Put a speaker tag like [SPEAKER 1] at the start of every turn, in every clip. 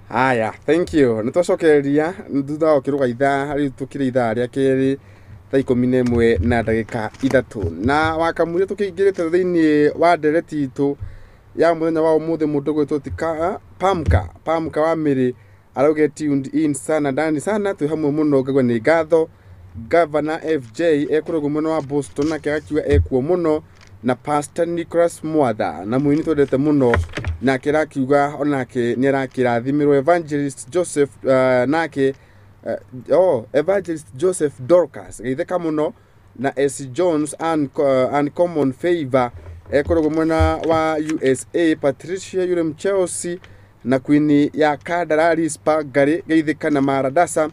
[SPEAKER 1] Haya, thank you. Nĩ twacokereria thutha wa ũkĩrũga ithaa, rĩu tũkĩrĩ ithaa rĩa kerĩ thaa 11:03, na wakamũira tũkĩingĩrĩte thĩinĩ wa ndereti itũ ya mũthenya wa ũmũthĩ, mũndũ gwĩtwo ti Pamka Pamka wa Mĩrĩ arauga tuned in sana ndani sana, twĩ hamwe mũno, ngaigua nĩ ngatho. Governor FJ ekũrũgwo mwena wa Boston, nake agakiuga ekuo mũno, na Pastor Nicholas Mwatha na mũini twendete mũno, nake arakiuga onake nĩ arakĩrathimĩrwo. Evangelist Joseph nake oh, Evangelist Joseph Dorcas, geithĩka mũno, na S Jones Uncommon Favor ekoragwo mwena wa USA, Patricia Yurem Chelsea na Queen ya Kandara Rispa Ngari, geithĩka, na Maradasa,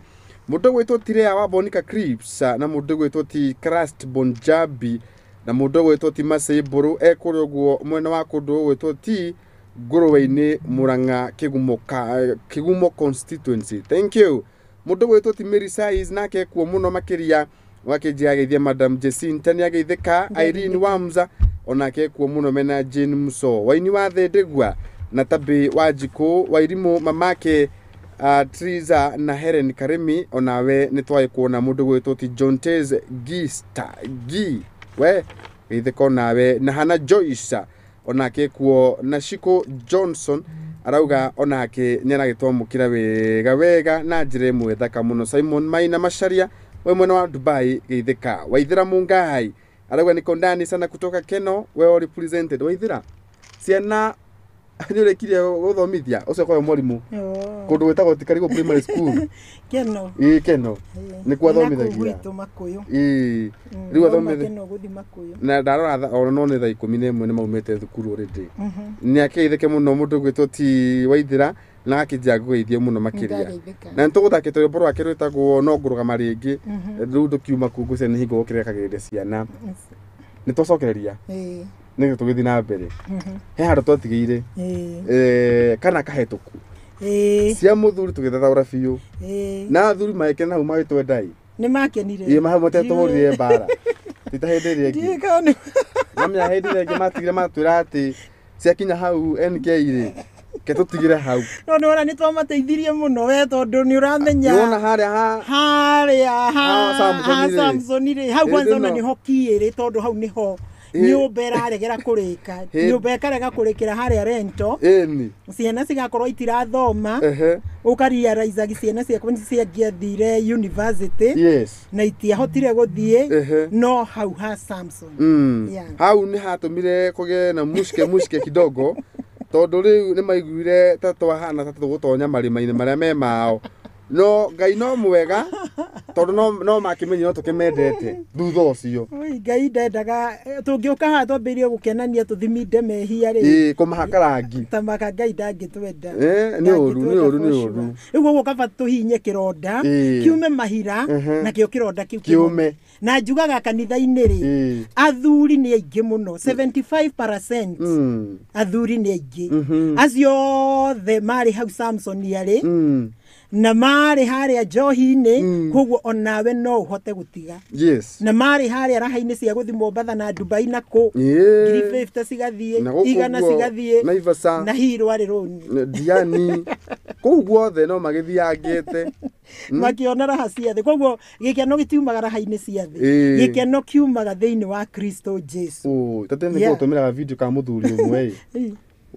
[SPEAKER 1] mũndũ gwĩtwo Tirea wa Bonica Crips, na mũndũ gwĩtwo ti Crust Bonjabi, na mũndũ gwĩtwo ti Masei Mbũrũ ekũrĩa ũguo mwena wa kũndũ gwĩtwo ti Ngũrũwe-inĩ, Murang'a, Kĩgumo, Kĩgumo constituency. Thank you. Mũndũ gwĩtwo ti Mary Size nake ekuo mũno makĩria, wakĩnjia ageithia Madam Jacinta, nĩ ageithĩka. Irene Wamza onake ekuo mũno mena Jane Muso Waini wa Thendegua na Tabĩ wa Njikũ Wairimũ, mamake Triza na Helen Karimi, onawe nĩ twaĩ kuona. Mũndũ gwĩtwo ti John Tez Gista Gi we, geithĩka onawe, na Hana Joyce onake kuo, na Shiko Johnson arauga onake nĩ aragĩtwamũkĩra wega wega na njĩra ĩmwe thaka mũno. Simon Maina Macharia we mwena wa Dubai, geithĩka. Waithĩra Mungai arauga niko ndani sana kutoka Keno, well represented. Waithĩra, ciana nĩ ũrĩkirie gũthomithia ũcio kwa mwarimũ kũndũ gwĩtagwo Tikarigũ Primary School?
[SPEAKER 2] Keno.
[SPEAKER 1] Ĩĩ, Keno nĩkuo athomithagia.
[SPEAKER 2] Gwitũ Makũyũ.
[SPEAKER 1] Ĩĩ, rĩu athomithia
[SPEAKER 2] Keno gũthi Makũyũ.
[SPEAKER 1] Na ndarora ona no nĩ thaa 11 nĩ maumĩte thukuru already. Nĩ akĩgeithĩke mũno mũndũ gwĩtwo ti Waithĩra na akĩnjia ngũgeithie mũno makĩria.
[SPEAKER 2] Ndageithĩka.
[SPEAKER 1] Na nĩ tũgũthakĩte rwĩmbo rwake rwĩtagwo no ngũrũgama rĩngĩ. Rĩu ndũkiuma kuu, ngwĩciria nĩ hingo gũkĩrekagĩrĩria ciana. Nĩ twacokereria nĩgetha tũgĩthiĩ na mbere he handũ twatigĩire. Kana kahetũku cia mũthuri tũgĩthathaũra biũ na athuri magĩkena hau magĩtwendai.
[SPEAKER 2] Nĩ makenire.
[SPEAKER 1] Ĩ, mahau matetũhũrire mbara ti ta hĩndĩ ĩrĩa ĩngĩ.
[SPEAKER 2] Ndiũĩ kana
[SPEAKER 1] Mamenya hĩndĩ ĩrĩa ĩngĩ matigire matwĩra atĩ ciakinya hau NK rĩ, ke tũtigire hau.
[SPEAKER 2] No nĩ wona nĩ twamateithirie mũno we, tondũ nĩ ũramenya
[SPEAKER 1] nĩwona harĩa ha
[SPEAKER 2] harĩa
[SPEAKER 1] Ha Samson
[SPEAKER 2] ha
[SPEAKER 1] rĩ.
[SPEAKER 2] Samson rĩ, hau
[SPEAKER 1] Hĩndĩ
[SPEAKER 2] kwanza ona
[SPEAKER 1] ĩno.
[SPEAKER 2] nĩho kiĩrĩ, tondũ hau nĩho nyũmba ĩraregera kũrĩka, nyũmba ĩkarega kũrĩkĩra harĩa rento,
[SPEAKER 1] ĩni
[SPEAKER 2] ciana cigakorwo itirathoma,
[SPEAKER 1] ehe
[SPEAKER 2] ũkarealize ciana ciakwa nĩ ciangĩathire university na itiahotire gũthiĩ, no hau ha Samson. Yeah.
[SPEAKER 1] Hau nĩ hatũmire kũgĩe na mushke mushke kidogo, tondũ rĩu nĩ maiguire ta twahana ta tũgũtonya marima-inĩ marĩa me mao, no Ngai no mwega, tondũ no makĩmenye no tũkĩmendete thutha ũcio.
[SPEAKER 2] Oi, Ngai ndendaga tũngĩũka haha twambĩrĩrie gũkenania tũthiminde mehia rĩ,
[SPEAKER 1] Ĩĩ, kũmahaka rangi.
[SPEAKER 2] Tamaka Ngai ndangĩtwenda.
[SPEAKER 1] Eh, nĩ ũru, nĩ ũru, nĩ ũru.
[SPEAKER 2] Rĩu ũguo kaba tũhinye kĩronda kiume mahira, nakĩo kĩronda kĩu
[SPEAKER 1] Kĩume.
[SPEAKER 2] Na njugaga kanitha-inĩ rĩ, athuri nĩ aingĩ mũno, 75% athuri nĩ aingĩ. Acio othe marĩ hau Samson arĩ na marĩ harĩa njohi-inĩ, koguo onawe no ũhote gũtiga, na marĩ harĩa raha-inĩ cia gũthiĩ Mombatha na Dubai na kũ, 50,000 cigathiĩ,
[SPEAKER 1] Na gũkũ
[SPEAKER 2] 100
[SPEAKER 1] guo,
[SPEAKER 2] cigathiĩ,
[SPEAKER 1] Naivasha.
[SPEAKER 2] Na hihi rwarĩ rũni.
[SPEAKER 1] Diani kũu guothe no magĩthiangĩte.
[SPEAKER 2] Makĩona raha cia thĩ, koguo gĩkeno gĩtiumaga raha-inĩ cia thĩ. Gĩkeno kiumaga thĩinĩ wa Kristo Jesu.
[SPEAKER 1] Ũ, tate nĩ gũtũmĩraga video ka mũthuri ũmwe ĩ.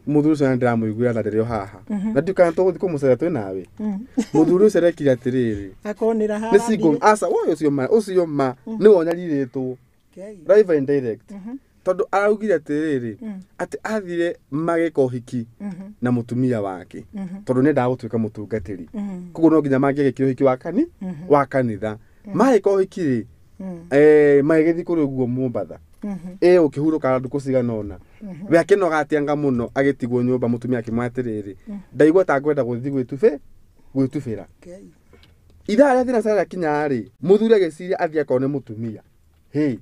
[SPEAKER 1] Mũthuri ũcio nĩndĩramũiguĩra tha ndĩrĩ o haha na ndiũ kana tũgũthiĩ kũmũcera twĩ nawe. Mũthuri ũcio arekire atĩrĩrĩ,
[SPEAKER 2] Akorwo nĩ raha
[SPEAKER 1] nĩ single aca woy, ũcio ma, ũcio ma nĩwe ũnyarirĩtwo live and direct, tondũ araugire atĩrĩrĩ, atĩ athire magĩka ũhiki na mũtumia wake, tondũ nĩendaga gũtuĩka mũtungatĩri, koguo no nginya mangĩagĩkire ũhiki wa kanitha. Magĩka ũhiki rĩ, magĩgĩthiĩ kũrĩ ũguo Mombatha ĩ ũkĩhurũka ndukũ cigana ũna, we akĩnoga atĩanga mũno, agĩtigwo nyũmba. Mũtumia akĩmwĩra atĩrĩrĩ, ndaigua ta ngwenda gũthiĩ gwĩtubĩra. Ithaa rĩa thinacara rĩakinya rĩ, mũthuri agĩciria athiĩ akone mũtumia hĩ,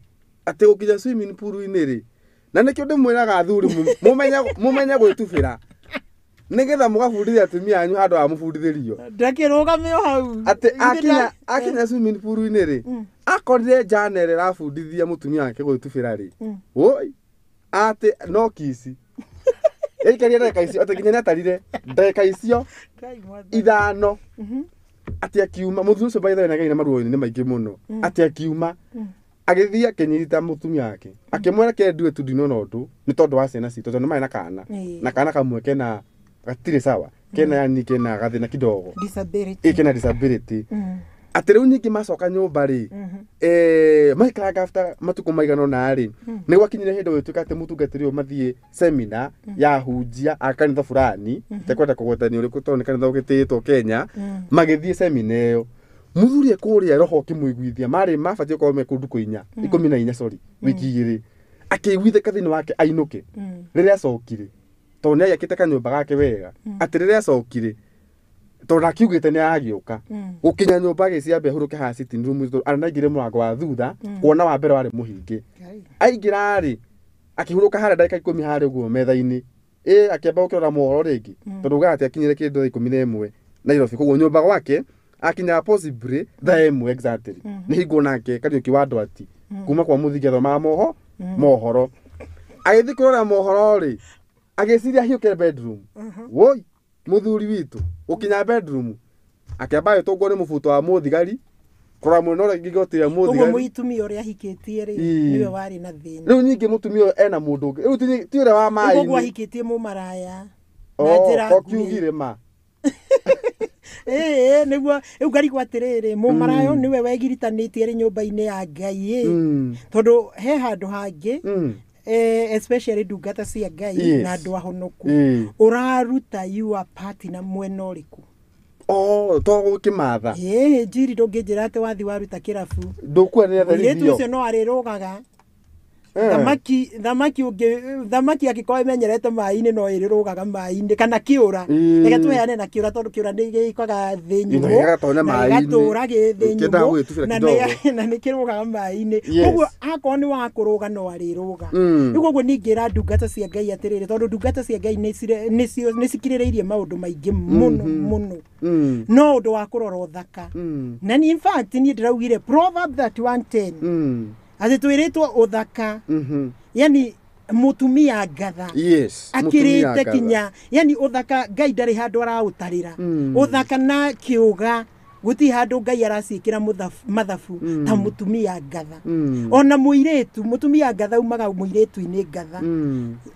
[SPEAKER 1] atĩ gũkinya swimming pool-inĩ rĩ, na nĩkĩo ndĩmwĩraga athuri mũmenye gwĩtubĩra, nĩgetha mũgabundithia atumia anyu handũ ha mũbundithĩrio.
[SPEAKER 2] Ndakĩrũgame o hau.
[SPEAKER 1] Atĩ akinya swimming pool-inĩ rĩ, akorire njana ĩrĩa ĩrabundithia mũtumia wake gwĩtubĩra rĩ, woi, atĩ no kici. Yaikaria ndagĩka icio atĩ nginya nĩatarire ndagĩka icio
[SPEAKER 2] Ngai mwathani.
[SPEAKER 1] ithano atĩ akiuma mũthuri ũcio by the way nagĩire na maruo-inĩ nĩ maingĩ mũno atĩ akiuma agĩthiĩ akĩnyita mũtumia wake akĩmwĩra ke ndue tu ndinona ũndũ nĩ tondũ wa ciana citũ tondũ nĩ marĩ na kana
[SPEAKER 2] Ĩĩ.
[SPEAKER 1] na kana kamwe kena gatirĩ sawa kena yani kena gathĩna kidogo
[SPEAKER 2] Disability.
[SPEAKER 1] ĩ kena disability
[SPEAKER 2] Mm.
[SPEAKER 1] atĩ rĩu ningĩ macoka nyũmba rĩ maikaranga after matukũ maigana ũna rĩ nĩ gwakinyire hĩndĩ gwĩtuĩka atĩ mũtungatĩri ũyũ mathiĩ semina ya hunjia a kanitha fulani itekwenda kũgweta nĩ ũrĩkũ tondũ nĩ kanitha ũgĩtĩĩtwo Kenya magĩthiĩ semina ĩyo mũthuri e kũrĩa roho ũkĩmũiguithia marĩ mabatiĩ gũkorwo me kũndũ kũ inya 14 sorry wiki igĩrĩ akĩiguithĩka thĩinĩ wake ainũke rĩrĩa acokire tondũ nĩ agĩakĩte kanyũmba gake wega atĩ rĩrĩa acokire tondũ akiugĩte nĩ aragĩũka gũkinya nyũmba agĩciambia ahurũke haha sitting room tondũ aranaingĩre mũrango wa thutha kuona wa mbere warĩ mũhinge
[SPEAKER 2] Ngai.
[SPEAKER 1] aingĩra rĩ akĩhurũka harĩa ndagĩka 10 harĩa ũguo metha-inĩ ĩ akĩamba gũkĩrora mohoro rĩngĩ tondũ ugaga atĩ akinyire kĩndũ thaa 11 Nairobi koguo nyũmba gwake akinyaga possibly thaa 1 exactly nĩ hingo nake Kariũki wa Ndwati kuma kwa mũthingi athomaga mohoro agĩthiĩ kũrora mohoro rĩ agĩciria ahiũke bedroom woi mũthuri witũ gũkinya bedroom akĩamba agĩtũngwo nĩ mũbuto wa mũthigari kũrora mwena ũrĩa ũngĩ gũtirĩ
[SPEAKER 2] Ũguo
[SPEAKER 1] mũthigari
[SPEAKER 2] mũitumia ũrĩa ahikĩtie rĩ
[SPEAKER 1] Ĩĩ.
[SPEAKER 2] nĩwe warĩ na thĩna.
[SPEAKER 1] rĩu ningĩ mũtumia ũyũ ena mũndũ ũngĩ rĩu ti ũrĩa wa
[SPEAKER 2] Ũguo
[SPEAKER 1] maĩ-inĩ
[SPEAKER 2] ahikĩtie mũmaraya na njĩra
[SPEAKER 1] o
[SPEAKER 2] nguhĩ.
[SPEAKER 1] kiugire ma
[SPEAKER 2] Ĩĩ nĩguo rĩu ngarigwo atĩrĩrĩ mũmaraya ũyũ nĩwe wegiritanĩtie rĩ nyũmba-inĩ ya Ngai ĩ tondũ he handũ hangĩ especially ndungata cia Ngai
[SPEAKER 1] Yes.
[SPEAKER 2] na andũ ahonoku
[SPEAKER 1] Ĩĩ.
[SPEAKER 2] ũraruta your partner mwena ũrĩkũ
[SPEAKER 1] o to gũkĩmatha
[SPEAKER 2] ĩĩ njiri ndũngĩnjĩra atĩ wathi waruta kĩrabu
[SPEAKER 1] ndũkua nĩ
[SPEAKER 2] mũirĩtu
[SPEAKER 1] atherithio
[SPEAKER 2] ũcio no arĩrũgaga thamaki thamaki ũngĩ thamaki angĩkorwo ĩmenyerete maĩ-inĩ no ĩrĩrũgaga maĩ-inĩ kana kĩũra
[SPEAKER 1] Ĩĩ.
[SPEAKER 2] reke tũheane na kĩũra tondũ kĩũra nĩ gĩikaga thĩ
[SPEAKER 1] Ĩ, na
[SPEAKER 2] nyũmũ
[SPEAKER 1] gĩgatonya
[SPEAKER 2] na
[SPEAKER 1] maĩ-inĩ.
[SPEAKER 2] gĩgatũra gĩ thĩ
[SPEAKER 1] Kĩendaga
[SPEAKER 2] nyũmũ
[SPEAKER 1] gwĩtubĩra
[SPEAKER 2] na
[SPEAKER 1] kidogo.
[SPEAKER 2] na nĩ kĩrũgaga maĩ-inĩ
[SPEAKER 1] Yes.
[SPEAKER 2] koguo akorwo nĩ wa kũrũga no arĩrũga rĩu koguo ningĩra ndungata cia Ngai atĩrĩrĩ tondũ ndungata cia Ngai nĩ cikirĩrĩirie maũndũ maingĩ mũno mũno no ũndũ wa kũrora ũthaka na ni in fact niĩ ndĩraugire Proverb 31:10 atĩ twĩrĩtwo ũthaka yani mũtumia ngatha
[SPEAKER 1] yes mũtumia
[SPEAKER 2] akĩrĩte
[SPEAKER 1] ngatha.
[SPEAKER 2] kinya yani ũthaka Ngai ndarĩ handũ araũtarĩra ũthaka na kĩũga gũtirĩ handũ Ngai araciĩkĩra mathabu ta mũtumia ngatha ona mũirĩtu mũtumia ngatha umaga mũirĩtu-inĩ ngatha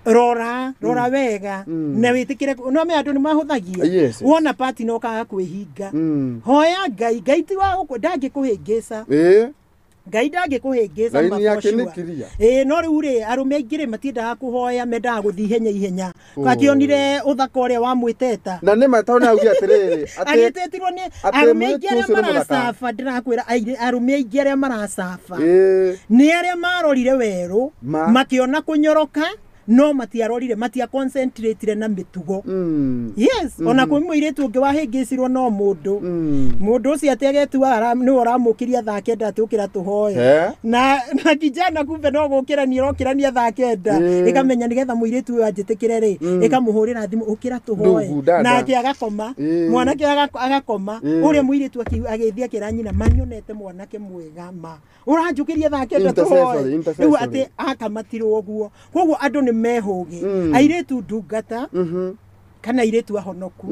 [SPEAKER 2] rora rora wega na wĩtĩkĩre no me andũ nĩ mahũthagia
[SPEAKER 1] Yes, yes.
[SPEAKER 2] wona pati no kaga kwĩhinga hoya Ngai Ngai ti wa ndangĩkũhĩngĩca
[SPEAKER 1] ĩĩ
[SPEAKER 2] Ngai ndangĩkũhĩngĩca
[SPEAKER 1] Laini
[SPEAKER 2] ma for
[SPEAKER 1] yake nĩ
[SPEAKER 2] sure.
[SPEAKER 1] clear.
[SPEAKER 2] Ĩĩ no rĩu rĩ arũme aingĩ rĩ matiendaga kũhoya mendaga gũthiĩ ihenya ihenya akĩonire ũthaka ũrĩa wamwĩteta
[SPEAKER 1] na nĩ ma tondũ nĩaugire atĩrĩrĩ atĩ
[SPEAKER 2] agĩtetirwo nĩ
[SPEAKER 1] atĩ
[SPEAKER 2] arũme aingĩ
[SPEAKER 1] mũirĩtu
[SPEAKER 2] arĩa
[SPEAKER 1] ũcio nĩ mũthaka.
[SPEAKER 2] maracaba ndĩrakwĩra arũme aingĩ arĩa maracaba
[SPEAKER 1] ĩĩ
[SPEAKER 2] nĩ arĩa marorire werũ
[SPEAKER 1] Ma.
[SPEAKER 2] makĩona kũnyoroka no matiarorire matia concentrate na mĩtugo yes ona kwĩ mũirĩtu ũngĩ wahĩngĩcirwo no mũndũ mũndũ ũcio atĩ agetua nĩwe ũramũkĩria thaa kenda atĩ ũkĩra tũhoe
[SPEAKER 1] He?
[SPEAKER 2] na kijana kumbe no gũkĩrania ũrokĩrania thaa kenda ĩkamenya nĩgetha mũirĩtu ũyũ anjĩtĩkĩre rĩ ĩkamũhũrĩra thimũ ũkĩra tũhoe
[SPEAKER 1] Ndugu, dada.
[SPEAKER 2] nake agakoma mwanake agakoma ũrĩa mũirĩtu agĩthiĩ akĩra nyina manyonete mwanake mwega ma ũranjũkĩria thaa kenda tũhoe
[SPEAKER 1] Intercessory,
[SPEAKER 2] rĩu
[SPEAKER 1] intercessory.
[SPEAKER 2] atĩ akamatirwo ũguo koguo andũ nĩ mehũge airĩtu ndungata kana airĩtu ahonoku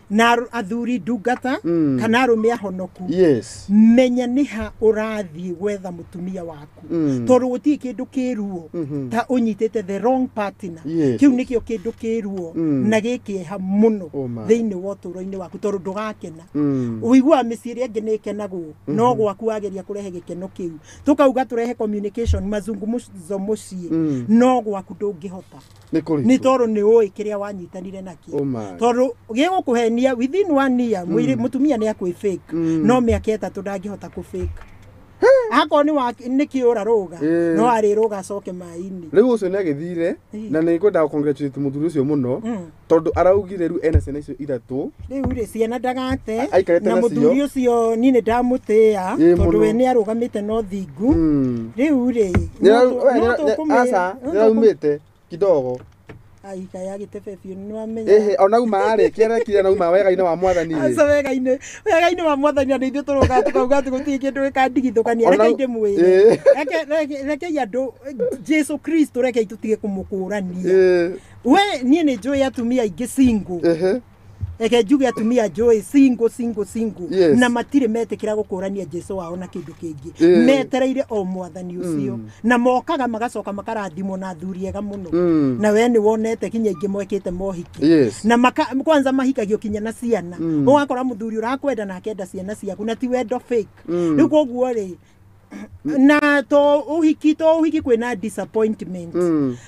[SPEAKER 2] na athuri ndungata kana arũme ahonoku
[SPEAKER 1] yes
[SPEAKER 2] menya nĩ ha ũrathiĩ gwetha mũtumia waku tondũ gũtirĩ kĩndũ kĩruo ta ũnyitĩte the wrong partner
[SPEAKER 1] Yes.
[SPEAKER 2] kĩu nĩkĩo kĩndũ kĩruo na gĩkĩeha mũno
[SPEAKER 1] Oh my.
[SPEAKER 2] thĩinĩ wa ũtũũro-inĩ waku tondũ ndũgakena ũiguaga mĩciĩ ĩrĩa ĩngĩ nĩ ĩkenagwo no gwaku wageria kũrehe gĩkeno kĩu tũkauga tũrehe communication mazungumzo mũciĩ no gwaku ndũngĩhota
[SPEAKER 1] nĩ kũritũ
[SPEAKER 2] nĩ tondũ nĩ ũĩ kĩrĩa wanyitanire nakĩo
[SPEAKER 1] Oh my.
[SPEAKER 2] tondũ gĩgũkũhenia within one year mũtumia nĩ akwĩ fake no mĩaka ĩtatũ ndangĩhota kũ fake akorwo nĩ kĩũra rũga
[SPEAKER 1] Ĩĩ.
[SPEAKER 2] no arĩrũga acoke maĩ-inĩ
[SPEAKER 1] rĩu ũcio nĩ agĩthire na nĩ ngwendaga congratulate mũthuri ũcio mũno tondũ araugire rĩu ena ciana icio ithatũ
[SPEAKER 2] rĩu rĩ ciana ndagate
[SPEAKER 1] Aikarĩte
[SPEAKER 2] na
[SPEAKER 1] nacio.
[SPEAKER 2] mũthuri ũcio niĩ nĩ ndamũtĩĩa
[SPEAKER 1] Ĩĩ,
[SPEAKER 2] tondũ
[SPEAKER 1] mũno.
[SPEAKER 2] we nĩ arũgamĩte na ũthingu rĩu rĩ
[SPEAKER 1] aca nĩraumĩte kidogo
[SPEAKER 2] Aika ya gĩtebe biũ nĩ wamenya.
[SPEAKER 1] Ĩhĩ ona uma rĩ kĩarekire na uma wega-inĩ wa mwathani rĩ.
[SPEAKER 2] Aca wega-inĩ wa mwathani na ithuĩ tũroka tũkauga atĩ gũtirĩ kĩndũ gĩkandigithũkania.
[SPEAKER 1] Ona-
[SPEAKER 2] Rekei ndĩmwĩre. Rekei andũ Jesu Kristo rekei tũtige kũmũkũrania. We niĩ nĩ njũĩ atumia aingĩ single. Reke njuge atumia njũĩ single single single.
[SPEAKER 1] Yes.
[SPEAKER 2] Na matirĩ metĩkĩra gũkũrania Jesu wao na kĩndũ kĩngĩ. Metereire o mwathani ũcio. Na mokaga magacoka makarathimwo na athuri ega mũno. Na we nĩ wonete kinya ingĩ mwekĩte mohiki.
[SPEAKER 1] Yes.
[SPEAKER 2] Na kwanza mahikagio kinya na ciana. Ũgakora mũthuri ũrakwenda na akenda ciana ciaku na ti wendo fake. Rĩu koguo rĩ na to ũhiki kwĩna disappointment.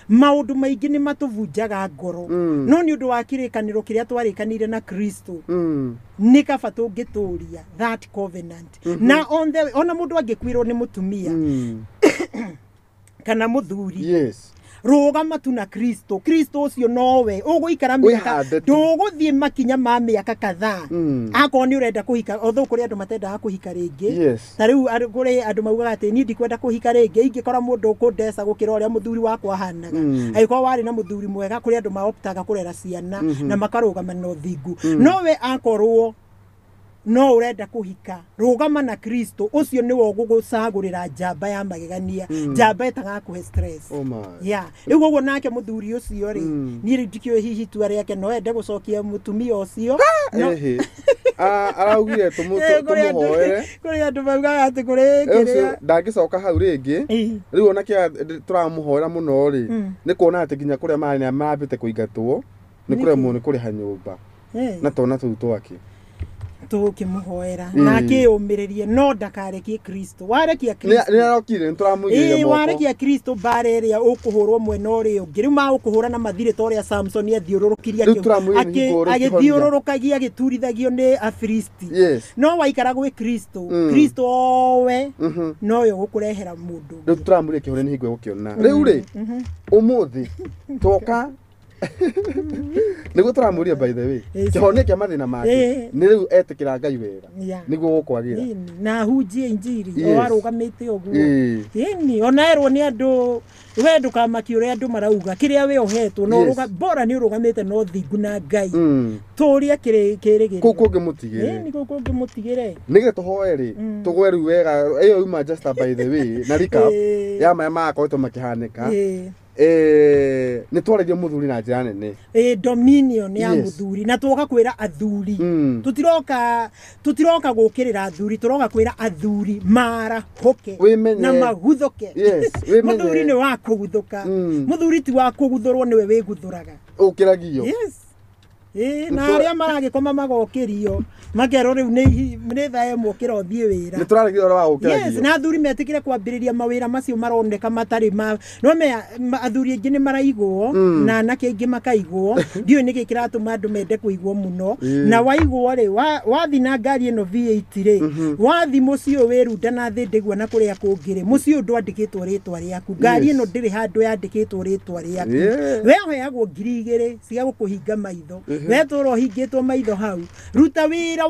[SPEAKER 2] Maũndũ maingĩ nĩ matũbunjaga ngoro. No nĩ ũndũ wa kĩrĩkanĩro kĩrĩa twarĩkanĩire na Kristo nĩ kaba tũngĩtũria that covenant. Na on the ona mũndũ angĩkuĩrwo nĩ mũtumia kana mũthuri.
[SPEAKER 1] Yes.
[SPEAKER 2] Rũgama tu na Kristo. Kristo ũcio nowe ũgũikara mĩaka ndũgũthiĩ makinya ma mĩaka kadhaa. Akorwo nĩ ũrenda kũhika although kũrĩ andũ matendaga kũhika rĩngĩ.
[SPEAKER 1] Yes.
[SPEAKER 2] Ta rĩu kũrĩ andũ maugaga atĩ niĩ ndikwenda kũhika rĩngĩ ingĩkora mũndũ ũkũndeca gũkĩra ũrĩa mũthuri wakwa ahanaga. Angĩkorwo warĩ na mũthuri mwega kũrĩ andũ maoptaga kũrera ciana na makarũgama na ũthingu. Nowe akorwo no ũrenda kũhika rũgama na Kristo ũcio nĩwe ũgũgũcagũrĩra njamba ya magegania njamba ĩtagakũhe stress.
[SPEAKER 1] Oh my.
[SPEAKER 2] Yeah. Rĩu ũguo nake mũthuri ũcio rĩ niĩ rĩu ndikĩũĩ hihi itua rĩake no ende gũcokia mũtumia ũcio.
[SPEAKER 1] Ĩhĩ. Araugire tũmũhoere.
[SPEAKER 2] Kũrĩ andũ maugaga atĩ kũrĩ kĩrĩa
[SPEAKER 1] ndangĩcoka hau rĩngĩ. Rĩu ona kĩrĩa tũramũhoera mũno rĩ nĩ kuona atĩ nginya kũrĩa marĩ marambĩte kũingatwo nĩ kũremwo nĩ kũrĩha nyũmba na twana tũu twake.
[SPEAKER 2] Tũkĩmũhoera na akĩyũmĩrĩrie no ndakarekie Kristo. Warekia Kristo
[SPEAKER 1] nĩ arokire nĩ tũramũigĩrĩire moko.
[SPEAKER 2] Warekia Kristo mbara ĩrĩa ũkũhũrwo mwena ũrĩa ũngĩ rĩu magũkũhũra na mathirĩ ta ũrĩa Samson athiũrũrũkirie agĩthiũrũrũkagia agĩturithagio nĩ Afilisti. No waikara gwĩ Kristo Kristo owe nowe ũgũkũrehera mũndũ.
[SPEAKER 1] Rĩu tũramũria kĩhũre nĩ hingo ĩgũkĩona. Rĩu rĩ ũmũthĩ twoka nĩguo tũramũria by the way kĩhonia kĩa mathĩna make nĩ rĩu etĩkĩra Ngai wega nĩguo gũkwagĩra
[SPEAKER 2] na hunjie injiri o arũgamĩte ũguo. Ĩni ona erwo nĩ andũ we ndũkamakie ũrĩa andũ marauga kĩrĩa we ũhetwo no bora nĩ ũrũgamĩte no thingu na Ngai tũrie kĩrĩgĩrĩro
[SPEAKER 1] kũu kũngĩ mũtigĩre.
[SPEAKER 2] Ĩni kũu kũngĩ mũtigĩre
[SPEAKER 1] nĩgetha tũhoe rĩ tũgwe rĩu wega ĩyo yuma just by the way na recap ya maya magakoretwo makĩhanĩka. Nĩ twarĩrie mũthuri na njĩra nene.
[SPEAKER 2] Dominion ya mũthuri na twoka kwĩra athuri. Tũtiroka gũkĩrĩra athuri tũroka kwĩra athuri marahũke na maguthũke. Mũthuri nĩ wa kũguthũka. Mũthuri ti wa kũguthũrwo nĩwe wĩguthũraga.
[SPEAKER 1] Ũkĩragio.
[SPEAKER 2] Yes. Na arĩa maragĩkoma magokĩrio makerwo rĩu nĩ thaa ĩmwe ũkĩra ũthiĩ wĩra.
[SPEAKER 1] Nĩ tũrarĩria ũhoro wa gũkĩragio.
[SPEAKER 2] Yes, na athuri metĩkĩre kwambĩrĩria mawĩra macio maroneka matarĩ ma no me athuri aingĩ nĩ maraigwo na anake aingĩ makaigwo ndiũĩ nĩkĩ kĩratũma andũ mende kũigwo mũno. Na waigwo rĩ wathi na ngari ĩno V8 rĩ wathi mũciĩ ũyũ wĩrunda na thĩ ndĩguo na kũrĩa kũngĩ rĩ mũciĩ ũyũ ndwandĩkĩtwo rĩtwa rĩaku ngari ĩno ndĩrĩ handũ yandĩkĩtwo rĩtwa rĩaku we ũheagwo 2,000 cia gũkũhinga maitho we tũra ũhingĩtwo maitho hau ruta wĩra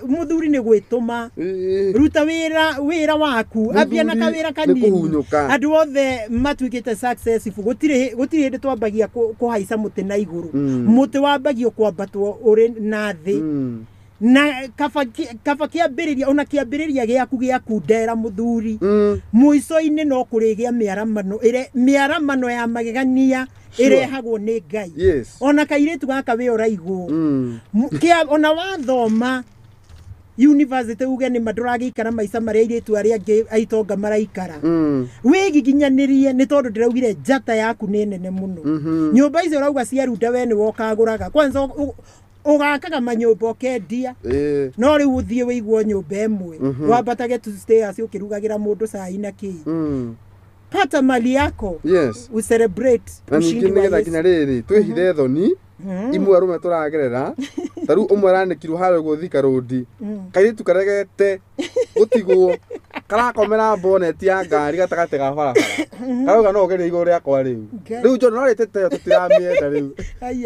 [SPEAKER 2] mũthuri nĩ gwĩtũma ruta wĩra waku ambia na kawĩra kanini andũ othe matuĩkĩte successful gũtirĩ hĩndĩ twambagia kũhaica mũtĩ na igũrũ mũtĩ wambagio kwambatwo ũrĩ na thĩ na kaba kĩambĩrĩria ona kĩambĩrĩria gĩaku gĩakundera mũthuri mũico-inĩ no kũrĩgĩa mĩaramano mĩaramano ya magegania ĩrehagwo nĩ Ngai. Ona kairĩtu gaka we ũraigwo ona wathoma university uge nĩ ndũragĩikara maica marĩa airĩtu arĩa angĩ aitonga maraikara wĩgiginyanĩrie nĩ tondũ ndĩraugire njata yaku nĩ nene mũno. Nyũmba icio ũrauga cia runda we nĩwe ũkagũraga kwanza ũgakaga manyũmba ũkendia no rĩu ũthiĩ wĩigwo nyũmba ĩmwe wambatage two stairs ũkĩrugagĩra mũndũ cai na kĩ. Pata mali yako.
[SPEAKER 1] Yes.
[SPEAKER 2] We celebrate
[SPEAKER 1] ushindi wa Yesu. Nginya rĩrĩ twĩhithe thoni imwe arũme tũragerera ta rĩu ũmwe aranĩkirwo harĩa ũguo Thika Road kairĩtu karegete gũtigwo karakomera boneti ya ngari gatagatĩ ga barabara karauga no ũgerie igũrũ rĩakwa rĩu rĩu John no rĩtĩte ĩyo tũtiramĩenda rĩu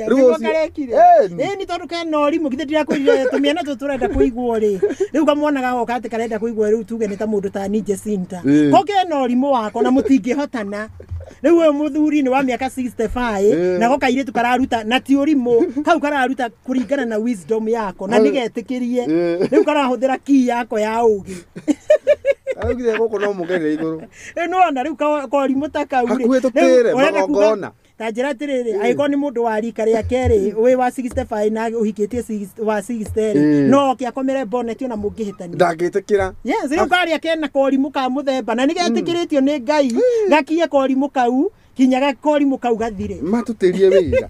[SPEAKER 2] rĩu karekire ĩni tondũ kena ũrimũ githĩ ndirakwĩrire tũmĩana tũtũ tũrenda kũigwo rĩ rĩu kamwana gagoka atĩ karenda kũigwo rĩu tuge nĩ ta mũndũ ta ni Jacinta ko kena ũrimũ wako na mũtingĩhotana Rĩu ũyũ mũthuri nĩ wa mĩaka 65 nako kairĩtu kararuta na ti ũrimũ kau kararuta kũringana na wisdom yako na nĩgetĩkĩrie rĩu karahũthĩra key yako ya ũgĩ.
[SPEAKER 1] Araugire gũkũ no mũgerere igũrũ.
[SPEAKER 2] Rĩu nĩwona rĩu korimũ ta kau rĩ.
[SPEAKER 1] Hakuhĩ tũtĩre magongona.
[SPEAKER 2] Ta njĩra atĩrĩrĩ, angĩkorwo nĩ mũndũ wa rika rĩa kerĩ wĩ wa 65 na ũhikĩtie wa 60 rĩ, no oke akomere bonnet ona mũngĩhĩtania.
[SPEAKER 1] Ndangĩtĩkĩra.
[SPEAKER 2] Yes, rĩu karĩa kena korimũ ka mũthemba na nĩgetĩkĩrĩtio nĩ Ngai gakiye korimũ kau kinya korimũ kau gathire.
[SPEAKER 1] Matũtĩrie wĩra.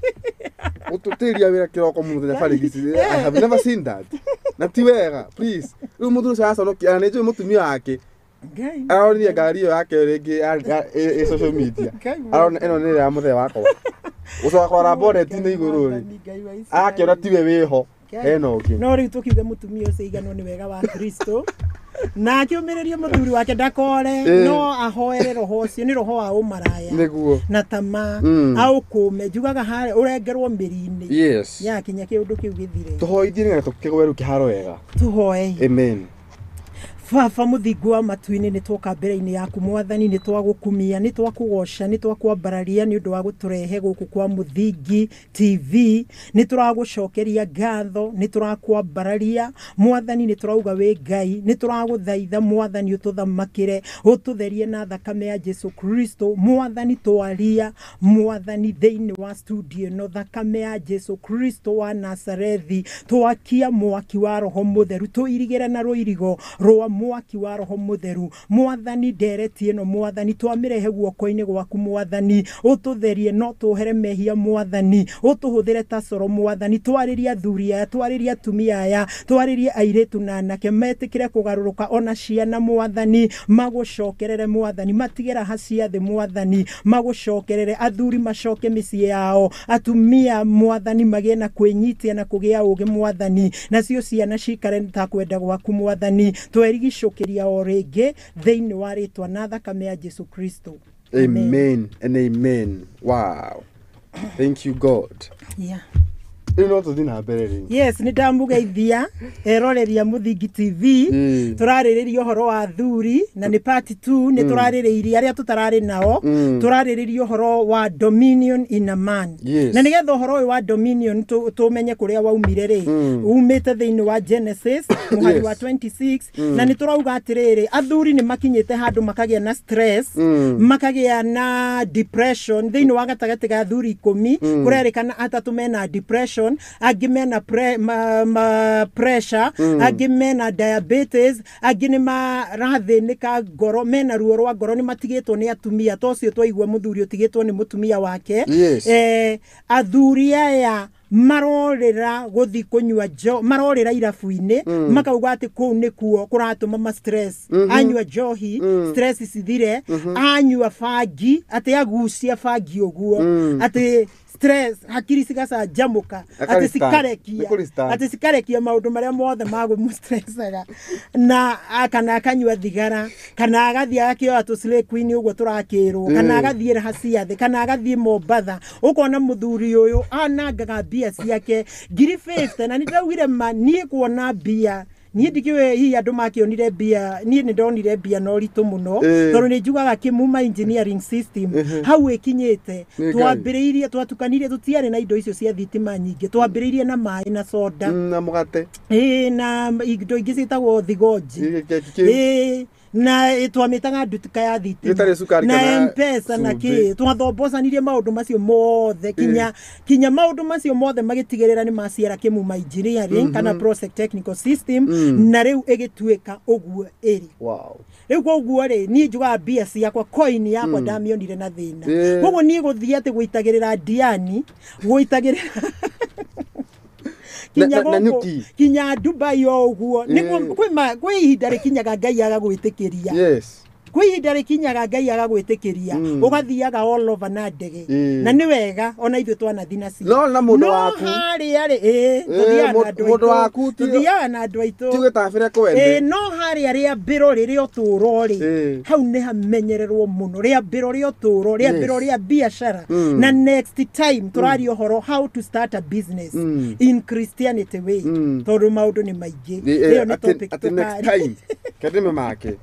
[SPEAKER 1] Ũtũtĩria wĩra kĩroko mũthenya barigisi. I have never seen that. Na ti wega, please. Rĩu mũthuri ũcio araconokia na nĩnjũĩ mũtumia wake. Aronire ngari ĩyo yake rĩngĩ ĩ social media. Arona ĩno nĩ ya mũthee wakwa. Gũcoka kwara bonnet-inĩ igũrũ rĩ. Akĩona tiwe wĩho hena ũngĩ.
[SPEAKER 2] No rĩu tũkiuge mũtumia ũcio iganwo nĩ wega wa Kristo. Na akĩũmĩrĩrie mũthuri wake ndakore no ahoere roho ũcio nĩ roho wa ũmaraya.
[SPEAKER 1] Nĩguo.
[SPEAKER 2] Na tamaa aũkũme njugaga harĩa ũrengerwo mĩri-inĩ.
[SPEAKER 1] Yes.
[SPEAKER 2] Ya kinya kĩũndũ kĩu gĩthire.
[SPEAKER 1] Tũhoithie nĩgetha tũkĩgwe rĩu kĩharo wega.
[SPEAKER 2] Tũhoe.
[SPEAKER 1] Amen.
[SPEAKER 2] Baba mũthingu wa matu-inĩ nĩ twoka mbere-inĩ yaku mwathani nĩ twagũkumia nĩ twakũgoca nĩ twakwambararia nĩ ũndũ wa gũtũrehe gũkũ kwa Mũthingi TV nĩ tũragũcokeria ngatho nĩ tũrakwambararia mwathani nĩ tũrauga wĩ Ngai nĩ tũragũthaitha mwathani ũtũthamakĩre ũtũtherie na thakame ya Jesu Kristo mwathani twaria mwathani thĩinĩ wa studio ĩno thakame ya Jesu Kristo wa Nazarethi twakia mwaki wa roho mũtheru tũirigĩre na rũirigo rwa mwaki wa roho mũtheru mwathani ndereti ĩno mwathani twamĩrehe guoko-inĩ gwaku mwathani ũtũtherie no tũhere mehia mwathani ũtũhũthĩre ta coro mwathani twarĩrie athuri aya twarĩrie atumia aya twarĩrie airĩtu na anake metĩkĩre kũgarũrũka ona ciana mwathani magũcokerere mwathani matige raha cia thĩ mwathani magũcokerere athuri macoke mĩciĩ yao atumia mwathani magĩe na kwĩnyitia na kũgĩa ũgĩ mwathani nacio ciana cikare ta kwenda gwaku mwathani twerigicũkĩria o rĩngĩ thĩinĩ wa rĩtwa na thakame ya Jesu Kristo.
[SPEAKER 1] Amen and amen. Wow. Thank you God.
[SPEAKER 2] Yeah.
[SPEAKER 1] Rĩu no tũthiĩ na mbere rĩu.
[SPEAKER 2] Yes, nĩ ndamũgeithia eroreria Mũthingi TV. Tũrarĩrĩria ũhoro wa athuri na nĩ part 2 nĩ tũrarĩrĩirie arĩa tũtararĩ nao. Tũrarĩrĩria ũhoro wa dominion in a man.
[SPEAKER 1] Yes.
[SPEAKER 2] Na nĩgetha ũhoro ũyũ wa dominion tũmenye kũrĩa waumire rĩ, umĩte thĩinĩ wa Genesis mũhari wa 26 na nĩ tũrauga atĩrĩrĩ athuri nĩ makinyĩte handũ makagĩa na stress, makagĩa na depression thĩinĩ wa gatagatĩ ga athuri 10 kũrerĩkana atatũ mena depression, angĩ mena pressure, angĩ mena diabetes, angĩ nĩ marathĩnĩka ngoro, mena ruo rwa ngoro nĩ matigĩtwo nĩ atumia to ũcio twaigua mũthuri ũtigĩtwo nĩ mũtumia wake.
[SPEAKER 1] Yes.
[SPEAKER 2] Athuri aya marorĩra gũthiĩ kũnyua marorĩra irabu-inĩ makauga atĩ kũu nĩkuo kũratũma ma stress. Anyua njohi stress cithire, anyua bangi atĩ agucia bangi ũguo atĩ stress hakiri cigacanjamũka atĩ cikarekia atĩ cikarekia maũndũ marĩa mothe magũmũstressaga na kana akanyua thigara kana agathiĩ agakĩoya tũ queen ũguo tũrakĩrwo kana agathiĩ raha cia thĩ kana agathiĩ Mombatha ũkona mũthuri ũyũ anangaga mbia ciake 50,000 na nĩndaugire ma niĩ kuona mbia niĩ ndikĩũĩ hihi andũ makĩonire mbia niĩ nĩ ndonire mbia na ũritũ mũno tondũ nĩ njugaga Kĩmuma engineering system hau ĩkinyĩte twambĩrĩirie twatukanirie tũtiarĩ na indo icio cia thitima nyingĩ twambĩrĩirie na maĩ na soda
[SPEAKER 1] na mũgate
[SPEAKER 2] na indo ingĩ ciĩtagwo thigonji na twamĩtaga ndutuka ya thitima na M-Pesa na kĩ twathombocanirie maũndũ macio mothe kinya maũndũ macio mothe magĩtigĩrĩra nĩ maciara Kĩmuma engineering kana Prosec technical system na rĩu ĩgĩtuĩka ũguo ĩrĩ.
[SPEAKER 1] Wow.
[SPEAKER 2] Rĩu koguo rĩ niĩ njugaga mbia ciakwa coin yakwa ndamĩonire na thĩna koguo niĩ gũthiĩ atĩ gũitagĩrĩra Diani gũitagĩrĩra kinya gũkũ kinya Dubai o ũguo nĩguo kwĩ ihinda rĩkinyaga Ngai agagwĩtĩkĩria.
[SPEAKER 1] Yes.
[SPEAKER 2] Kwĩ ihinda rĩkinyaga Ngai agagwĩtĩkĩria ũgathiaga all over na ndege na nĩ wega ona ithuĩ twanathi nacio
[SPEAKER 1] no na mũndũ waku
[SPEAKER 2] harĩa rĩ tũthiaga na andũ aitũ
[SPEAKER 1] ti gĩtabĩre kwende
[SPEAKER 2] no harĩa rĩambĩro rĩrĩa ũtũũro rĩ hau nĩ hamenyererwo mũno rĩambĩro rĩa ũtũũro rĩambĩro rĩa biacara na next time tũraria ũhoro how to start a business in Christianity way tondũ maũndũ nĩ maingĩ ĩyo nĩ topic
[SPEAKER 1] next time kendeme make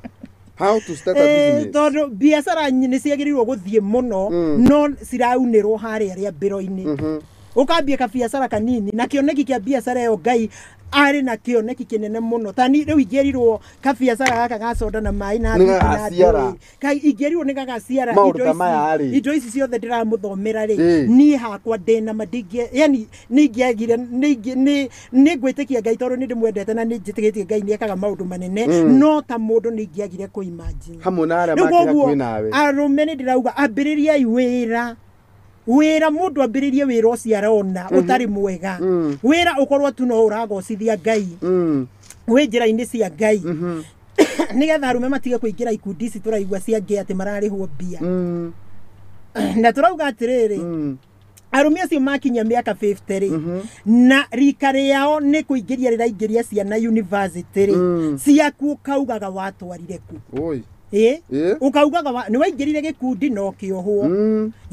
[SPEAKER 1] How to start a business.
[SPEAKER 2] Tondũ biacara nĩ ciagĩrĩirwo gũthiĩ mũno, no ciraunĩrwo harĩa rĩambĩro-inĩ. Ũkambia kabiacara kanini na kĩoneki kĩa biacara ĩyo, Ngai arĩ na kĩoneki kĩnene mũno. Tani rĩu ingĩerirwo kabiacara gaka ga soda na maĩ na
[SPEAKER 1] Nĩ
[SPEAKER 2] thubu na
[SPEAKER 1] gagaciara.
[SPEAKER 2] ndũĩ, ingĩerirwo nĩ gagaciara
[SPEAKER 1] Maũndũ
[SPEAKER 2] indo
[SPEAKER 1] ta maya rĩ.
[SPEAKER 2] indo ici ciothe ndĩramũthomera rĩ,
[SPEAKER 1] Ĩ.
[SPEAKER 2] niĩ hakwa ndĩna ma ndingĩ, yani nĩ ingĩagire, nĩ ngwĩtĩkia Ngai tondũ nĩ ndĩmwendete na nĩ njĩtĩkĩtie Ngai nĩ ekaga maũndũ manene, no ta mũndũ nĩ ingĩagire kũ imagine.
[SPEAKER 1] Hamwe na arĩa
[SPEAKER 2] Rĩu
[SPEAKER 1] makĩra
[SPEAKER 2] koguo
[SPEAKER 1] kwĩ nawe.
[SPEAKER 2] arũme nĩ ndĩrauga ambĩrĩriai wĩra. Wĩra mũndũ ambĩrĩrie wĩra ũcio arona ũtarĩ mwega, wĩra ũkorwo tu no ũragocithia Ngai, wĩ njĩra-inĩ cia Ngai, nĩgetha arũme matige kũingĩra ikundi ici tũraigua cia ngĩ atĩ mararĩhwo mbia. Na tũrauga atĩrĩrĩ, arũme acio makinya mĩaka 50 rĩ, na rika rĩao nĩ kũingĩria rĩraingĩria ciana university rĩ, ciaku ũkaugaga watwarire ku?
[SPEAKER 1] Oi.
[SPEAKER 2] Ĩ.
[SPEAKER 1] Ĩ.
[SPEAKER 2] Ũkaugaga nĩ waingĩrire gĩkundi na ũkĩohwo